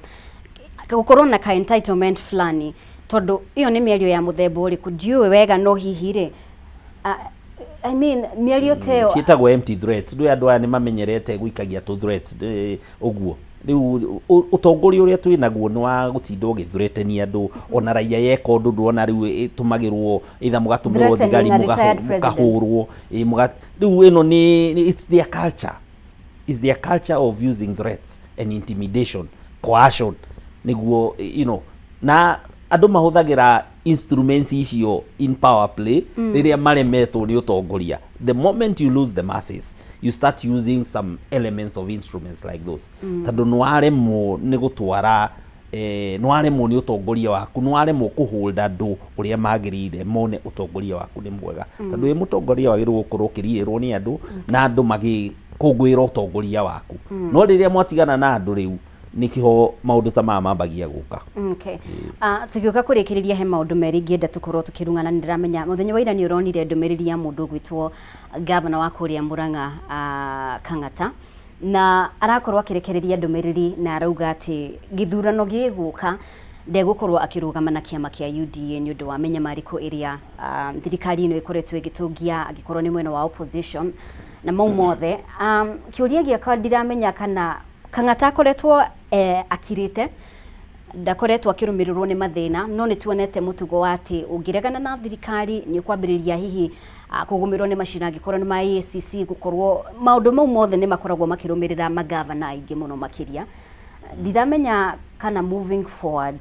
gũkorwo na ka entitlement fulani, tondũ ĩyo nĩ mĩario ya mũthemba ũrĩkũ? Ndiũĩ wega, no hihi rĩ, I mean, mĩario ta ĩyo Ciĩtagwo empty threats. Ndũĩ andũ aya nĩ mamenyerete gũikagia tũ threats ũguo. Rĩu ũtongoria ũrĩa twĩ naguo nĩ wa gũtinda ũgĩthreatenia andũ. Ona raia yeka ũndũ, ndũrona rĩu ĩtũmagĩrwo either mũgatũmĩrwo Threatening thigari, a retired president. Mũkahũrwo. Rĩu ĩno nĩ it's their culture, it's their culture of using threats and intimidation, coercion, nĩguo na andũ mahũthagĩra instruments icio in power play rĩrĩa maremetwo nĩ ũtongoria. The moment you lose the masses, you start using some elements of instruments like those, tondũ nĩ waremwo nĩ gũtwara, nĩ waremwo nĩ ũtongoria waku, nĩ waremwo kũhold andũ ũrĩa magĩrĩire mone ũtongoria waku nĩ mwega, tondũ wĩ mũtongoria wagĩrĩirwo gũkorwo ũkĩriĩrwo nĩ andũ na andũ magĩkũngũĩra ũtongoria waku. No rĩrĩa mwatigana na andũ, rĩu nĩkĩho maũndũ ta maya mambagia gũka. Okay. Tũgĩũka kũrĩkĩrĩria, he maũndũ merĩ ingĩenda tũkorwo tũkĩrung'ana. Nĩ ndĩramenya mũthenya wa ira nĩ ũronire ndũmĩrĩri ya mũndũ ũgwĩtwo gavana wa kũrĩa Murang'a, Kang'ata, na arakorwo akĩrekereria ndũmĩrĩri na arauga atĩ gĩthurano gĩgũka ndegũkorwo akĩrũgama na kĩama kĩa UDA nĩ ũndũ wa mĩnyamarĩko ĩrĩa thirikari ĩno ĩkoretwo ĩgĩtũngia, angĩkorwo nĩ mwena wa opposition na mau mothe. Kĩũria gĩakwa, ndiramenya kana Kang'ata akoretwo akirĩte, ndakoretwo akĩrũmĩrĩrwo nĩ mathĩna, no nĩ tuonete mũtugo wa atĩ ũngĩregana na thirikari nĩ ũkwambĩrĩria hihi kũgũmĩrwo nĩ macira, angĩkorwo nĩ ma EACC, gũkorwo maũndũ mau mothe nĩ makoragwo makĩrũmĩrĩra magavana aingĩ mũno makĩria. Ndiramenya kana moving forward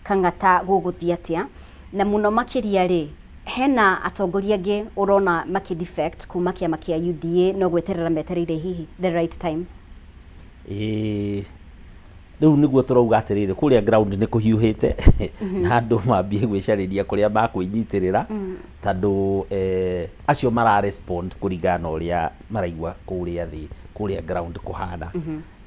Kang'ata gũgũthiĩ atĩa, na mũno makĩria rĩ, hena atongoria angĩ ũrona makĩ defect kuma kĩama kĩa UDA, no gweterera metereire hihi the right time? Ĩĩ, rĩu nĩguo tũrauga atĩrĩrĩ, kũrĩa ground nĩ kũhiũhĩte na andũ mambie gwĩcarĩria kũrĩa makwĩnyitĩrĩra, tondũ acio mara respond kũringana na ũrĩa maraigua kũrĩa thĩ, kũrĩa ground kũhana,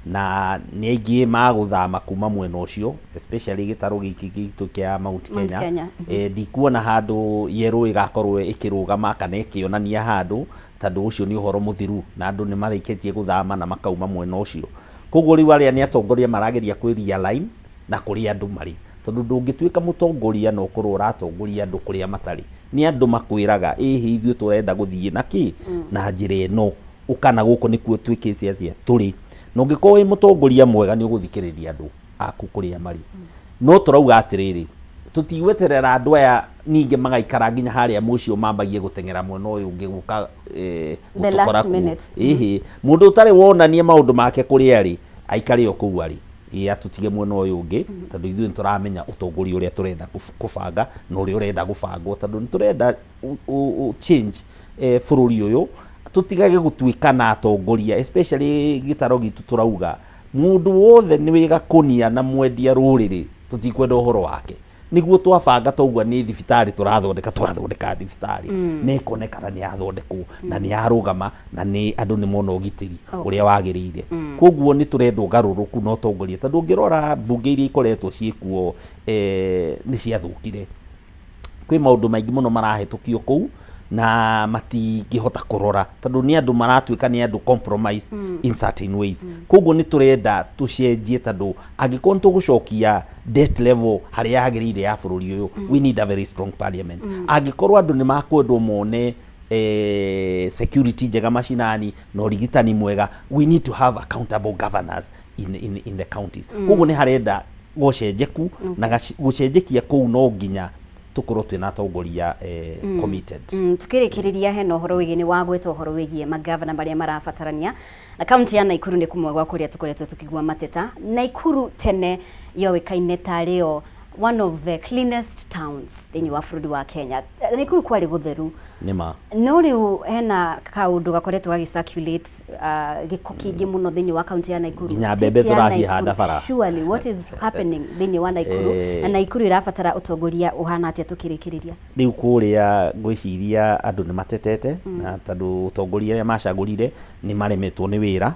na nĩ aingĩ magũthama kuma mwena ũcio, especially gĩtarũ gĩkĩ gitũ kĩa Mount Mount Kenya. Kenya. Ndikuona handũ yerũ ĩgakorwo ĩkĩrũgama kana ĩkĩonania handũ, tondũ ũcio nĩ ũhoro mũthiru na andũ nĩ marĩkĩtie gũthama na makauma mwena ũcio. Koguo rĩu arĩa nĩ atongoria marageria kwĩ realign na kũrĩa andũ marĩ, tondũ ndũngĩtuĩka mũtongoria na ũkorwo ũratongoria andũ kũrĩa matarĩ. Nĩ andũ makwĩraga, ĩhĩ, ithuĩ tũrenda gũthiĩ na kĩ na njĩra ĩno, ũka na gũkũ nĩkuo twĩkĩte atĩa tũrĩ. Na ũngĩkorwo wĩ mũtongoria mwega, nĩ ũgũthikĩrĩria andũ aku kũrĩa marĩ. No tũrauga atĩrĩrĩ, tũtigweterera andũ aya ningĩ magaikara nginya harĩa mũcio mambagie gũteng'era mwena ũyũ ũngĩ gũka The last gũtũkora kuo. minute. Ĩhĩ, mũndũ ũtarĩ wonania maũndũ make kũrĩa arĩ, aikare o kũu arĩ, ĩ atũtige mwena ũyũ ũngĩ, tondũ ithuĩ nĩ tũramenya ũtongoria ũrĩa tũrenda kũbanga na ũrĩa ũrenda gũbangwo, tondũ nĩ tũrenda change bũrũri ũyũ, tũtigage gũtuĩka na atongoria, especially gĩtaro gitũ. Tũrauga mũndũ wothe nĩ wĩ gakũnia na mwendia rũrĩrĩ, tũtikwenda ũhoro wake. Nĩguo twabanga twaugua nĩ thibitarĩ tũrathondeka, tũgathondeka thibitarĩ na ĩkonekana nĩ yathondekwo na nĩ yarũgama na nĩ andũ nĩ mona ũgitĩri ũrĩa wagĩrĩire. Koguo nĩ tũrenda ũgarũrũku na ũtongoria, tondũ ũngĩrora mbunge iria ikoretwo ciĩkuo, nĩ ciathũkire. Kwĩ maũndũ maingĩ mũno marahĩtũkio kũu na matingĩhota kũrora, tondũ nĩ andũ maratuĩka nĩ andũ compromise in certain ways. Koguo nĩ tũrenda tũcenjie, tondũ angĩkorwo nĩ tũgũcokia debt level harĩa yagĩrĩire ya bũrũri ũyũ, we need a very strong parliament. Angĩkorwo andũ nĩ makwendwo mone security njega macinani na ũrigitani mwega, we need to have accountable governors in the counties. Koguo nĩ harenda gũcenjeku, na gũcenjekia kũu no nginya tũkorwo twĩna atongoria committed. Tukĩrĩkĩrĩria, hena ũhoro wĩgiĩ nĩ wagweta ũhoro wĩgiĩ magavana marĩa marabatarania, na kaunti ya Naikuru nĩ kũmwe gwa kũrĩa tũkoretwo tũkĩgua mateta. Naikuru tene yoĩkaine tarĩo one of the cleanest towns thĩinĩ wa bũrũri wa Kenya. Naikuru kwarĩ gũtheru. Nĩ ma. No rĩu hena kaũndũ gakoretwo gagĩ circulate, gĩko kĩingĩ mũno thĩinĩ wa kaunti ya Naikuru. Nginya State mbembe ya tũracihanda Naikuru. bara. Surely, what is happening thĩinĩ wa Naikuru? Na Naikuru ĩrabatara ũtongoria ũhana atĩa, tũkĩrĩkĩrĩria? Rĩu kũrĩa ngwĩciria andũ nĩ matetete, na tondũ ũtongoria arĩa macagũrire nĩ maremetwo nĩ wĩra,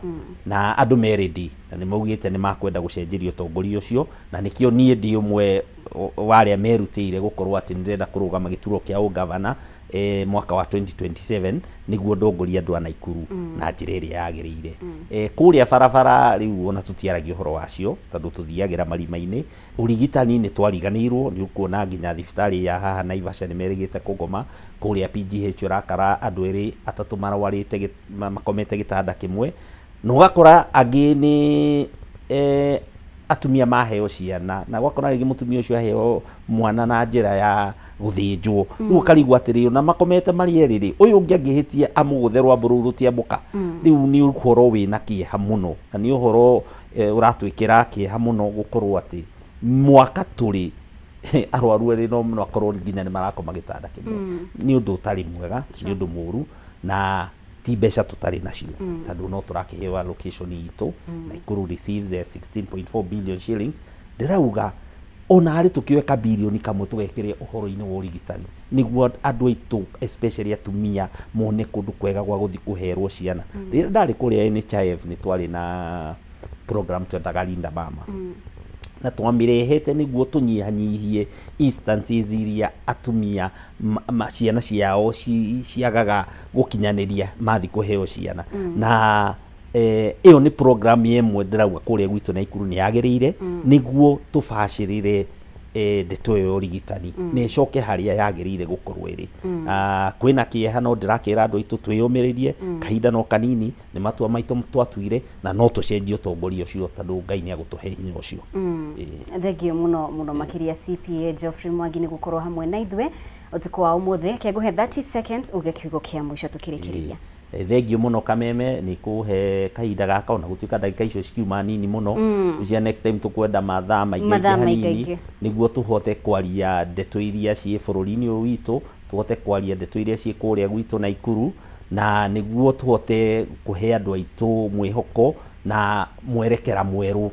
na andũ me ready. Na nĩ maugĩte nĩ makwenda gũcenjeria ũtongoria ũcio, na nĩkĩo niĩ ndĩ ũmwe wa arĩa merutĩire gũkorwo atĩ nĩndĩrenda kũrũgama gĩturwa kĩa ũgavana mwaka wa 2027 nĩguo ndongorie andũ a Naikuru na njĩra ĩrĩa yagĩrĩire. Kũrĩa barabara rĩu ona tũtiaragia ũhoro wacio tondũ tũthiagĩra marima-inĩ. Ũrigitani nĩ twariganĩirwo, nĩ ũkuona nginya thibitarĩ ya haha Naivasha nĩ merĩgĩte kũgoma, kũrĩa PGH ũrakora andũ erĩ atatũ marwarĩte makomete gĩtanda kĩmwe, na ũgakora angĩ nĩ atumia maheo ciana, na ũgakora rĩngĩ mũtumia ũcio aheo mwana na njĩra ya gũthĩnjwo. Rĩu ũkarigwo atĩrĩrĩ, ona makomete marĩ erĩ rĩ, ũyũ ũngĩ angĩhĩtia amũgũthe rwambo rũu rũtiambũka. Rĩu nĩ ũhoro wĩna kĩeha mũno, na nĩ ũhoro ũratwĩkĩra kĩeha mũno gũkorwo atĩ mwaka tũrĩ arwaru erĩ no makorwo nginya nĩ marakoma gĩtanda kĩmwe. Nĩ ũndũ ũtarĩ mwega, nĩ ũndũ mũru, na ti mbeca tũtarĩ nacio, tondũ no tũrakĩheo allocation itũ. Naikuru receives 16.4 billion shillings. Ndĩrauga ona arĩ tũkĩoe kabirioni kamwe tũgekĩre ũhoro-inĩ wa ũrigitani nĩguo andũ aitũ especially atumia mone kũndũ kwega gwa gũthiĩ kũherwo ciana. Rĩrĩa ndarĩ kũrĩa NHIF nĩ twarĩ na program twetaga Linda Mama, na twamĩrehete nĩguo tũnyihanyihie instances iria atumia ciana ciao ciagaga gũkinyanĩria mathiĩ kũheo ciana. Na ĩyo nĩ program ĩmwe ndĩrauga kũrĩa gwitũ Naikuru nĩ yagĩrĩire nĩguo tũbacĩrĩre ndeto ĩyo ya ũrigitani na ĩcoke harĩa yagĩrĩire gũkorwo ĩrĩ. Kwĩna kĩeha, no ndĩrakĩra andũ aitũ twĩyũmĩrĩrie, kahinda no kanini, nĩ matua maitũ twatuire, na no tũcenjie ũtongoria ũcio tondũ Ngai nĩ agũtũhe hinya ũcio. Thengio mũno mũno makĩria CPA Geoffrey Mwangi nĩ gũkorwo hamwe na ithuĩ ũtukũ wa ũmũthĩ. Kengũhe 30 seconds uge kiugo kĩa mũico tũkĩrĩkĩrĩria. Thengio mũno Kameme nĩ kũhe kahinda gaka, ona gũtuĩka ndagĩka icio cikiuma nini mũno. Cia next time tũkwenda mathaa maingĩ Mathaa hanini maingaingĩ. nĩguo tũhote kwaria ndeto iria ciĩ bũrũri-inĩ ũyũ witũ, tũhote kwaria ndeto iria ciĩ kũrĩa gwitũ Naikuru, na nĩguo tũhote kũhe andũ aitũ mwĩhoko na mwerekera mwerũ,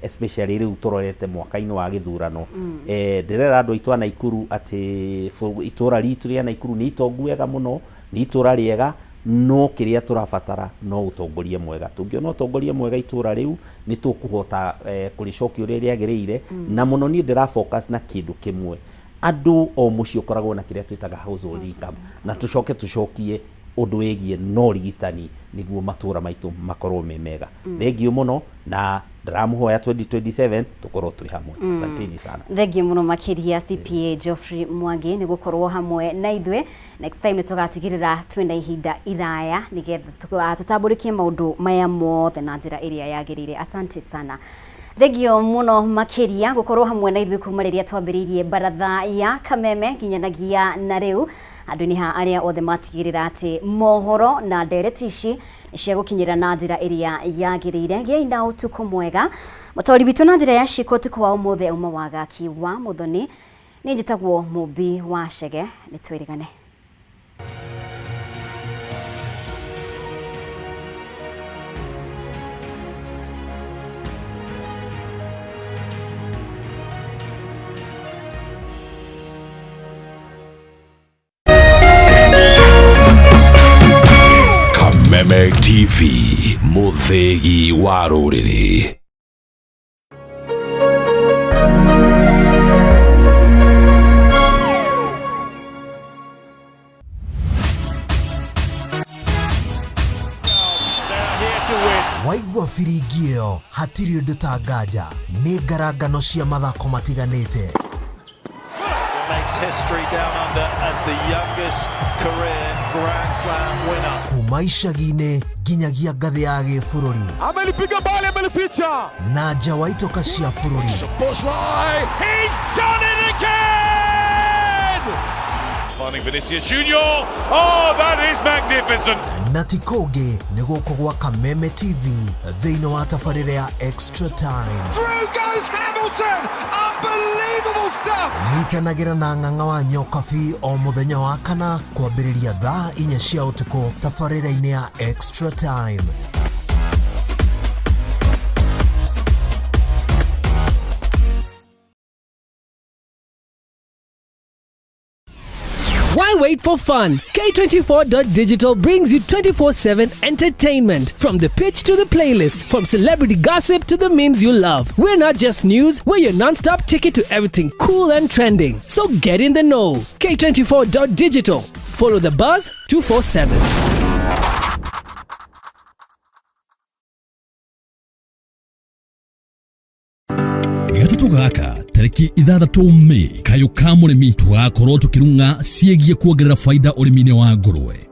especially rĩu tũrorete mwaka-inĩ wa gĩthurano. Ndĩrera andũ aitũ a Naikuru atĩ itũra ritũ rĩa Naikuru nĩ itongu wega mũno, nĩ itũra rĩega, no kĩrĩa tũrabatara no ũtongoria mwega. Tũngĩona ũtongoria mwega itũra rĩu nĩ tũkũhota kũrĩcokia ũrĩa rĩagĩrĩire. Na mũno niĩ ndĩra focus na kĩndũ kĩmwe, andũ o mũciĩ ũkoragwo na kĩrĩa twĩtaga household income, na tũcoke tũcokie ũndũ wĩgiĩ no ũrigitani nĩguo matũra maitũ makorwo me mega. Thengio mũno, na ndĩramũhoya 2027 tũkorwo twĩ hamwe. Asanteni sana. Thengio mũno makĩria CPA Geoffrey Mwangi nĩ gũkorwo hamwe na ithuĩ. Next time nĩ tũgatigĩrĩra twĩna ihinda iraya nĩgetha tũtambũrũkie maũndũ maya mothe na njĩra ĩrĩa yagĩrĩire. Asante sana. Thengio mũno makĩria gũkorwo hamwe na ithuĩ kuma rĩrĩa twambĩrĩirie baratha ya Kameme nginyanagia na rĩu. Andũ-inĩ ha arĩa othe matigĩrĩra atĩ mohoro na ndereti ici cia gũkinyĩra na njĩra ĩrĩa yagĩrĩire. Gĩai na ũtukũ mwega. Mũtwari witũ na njĩra ya ciĩko ũtukũ wa ũmũthĩ auma Wagaki wa Mũthoni. Niĩ njĩtagwo Mũmbi wa Chege, nĩ twĩrĩgane. Kameme TV, mũthĩgi wa rũrĩrĩ. Waigua biringi ĩyo hatirĩ ũndũ ta nganja, nĩ ngarangano cia mathako matiganĩte. Makes history down under as the youngest career Grand Slam winner. Kuma icagi-inĩ nginyagia ngathĩ ya gĩbũrũri. Amelipiga bali, amelificha. Na nja wa itoka cia bũrũri. Bushrai, he's done it again! Finding Vinicius Junior. Oh, that is magnificent. Na ti kũngĩ nĩ gũkũ gwa Kameme TV thĩinĩ wa tabarĩra ya Extra Time. Through goes Hamilton! Unbelievable stuff! Nyitanagĩra na Ng'ang'a wa Nyokabi o mũthenya wa kana kwambĩrĩria thaa inya cia ũtukũ tabarĩra-inĩ ya Extra Time. Why wait for fun. K24.digital brings you 24/7 entertainment. From the pitch to the playlist, from celebrity gossip to the memes you love. We're not just news, we're your non stop ticket to everything cool and trending. So get in the know. K24.digital. Follow the buzz 247. Gatatũ gaka tarĩki 6 Mĩĩ kayũ ka mũrĩmi tũgakorwo tũkĩrung'a ciĩgiĩ kuongerera baida ũrĩmi-inĩ wa ngũrwe.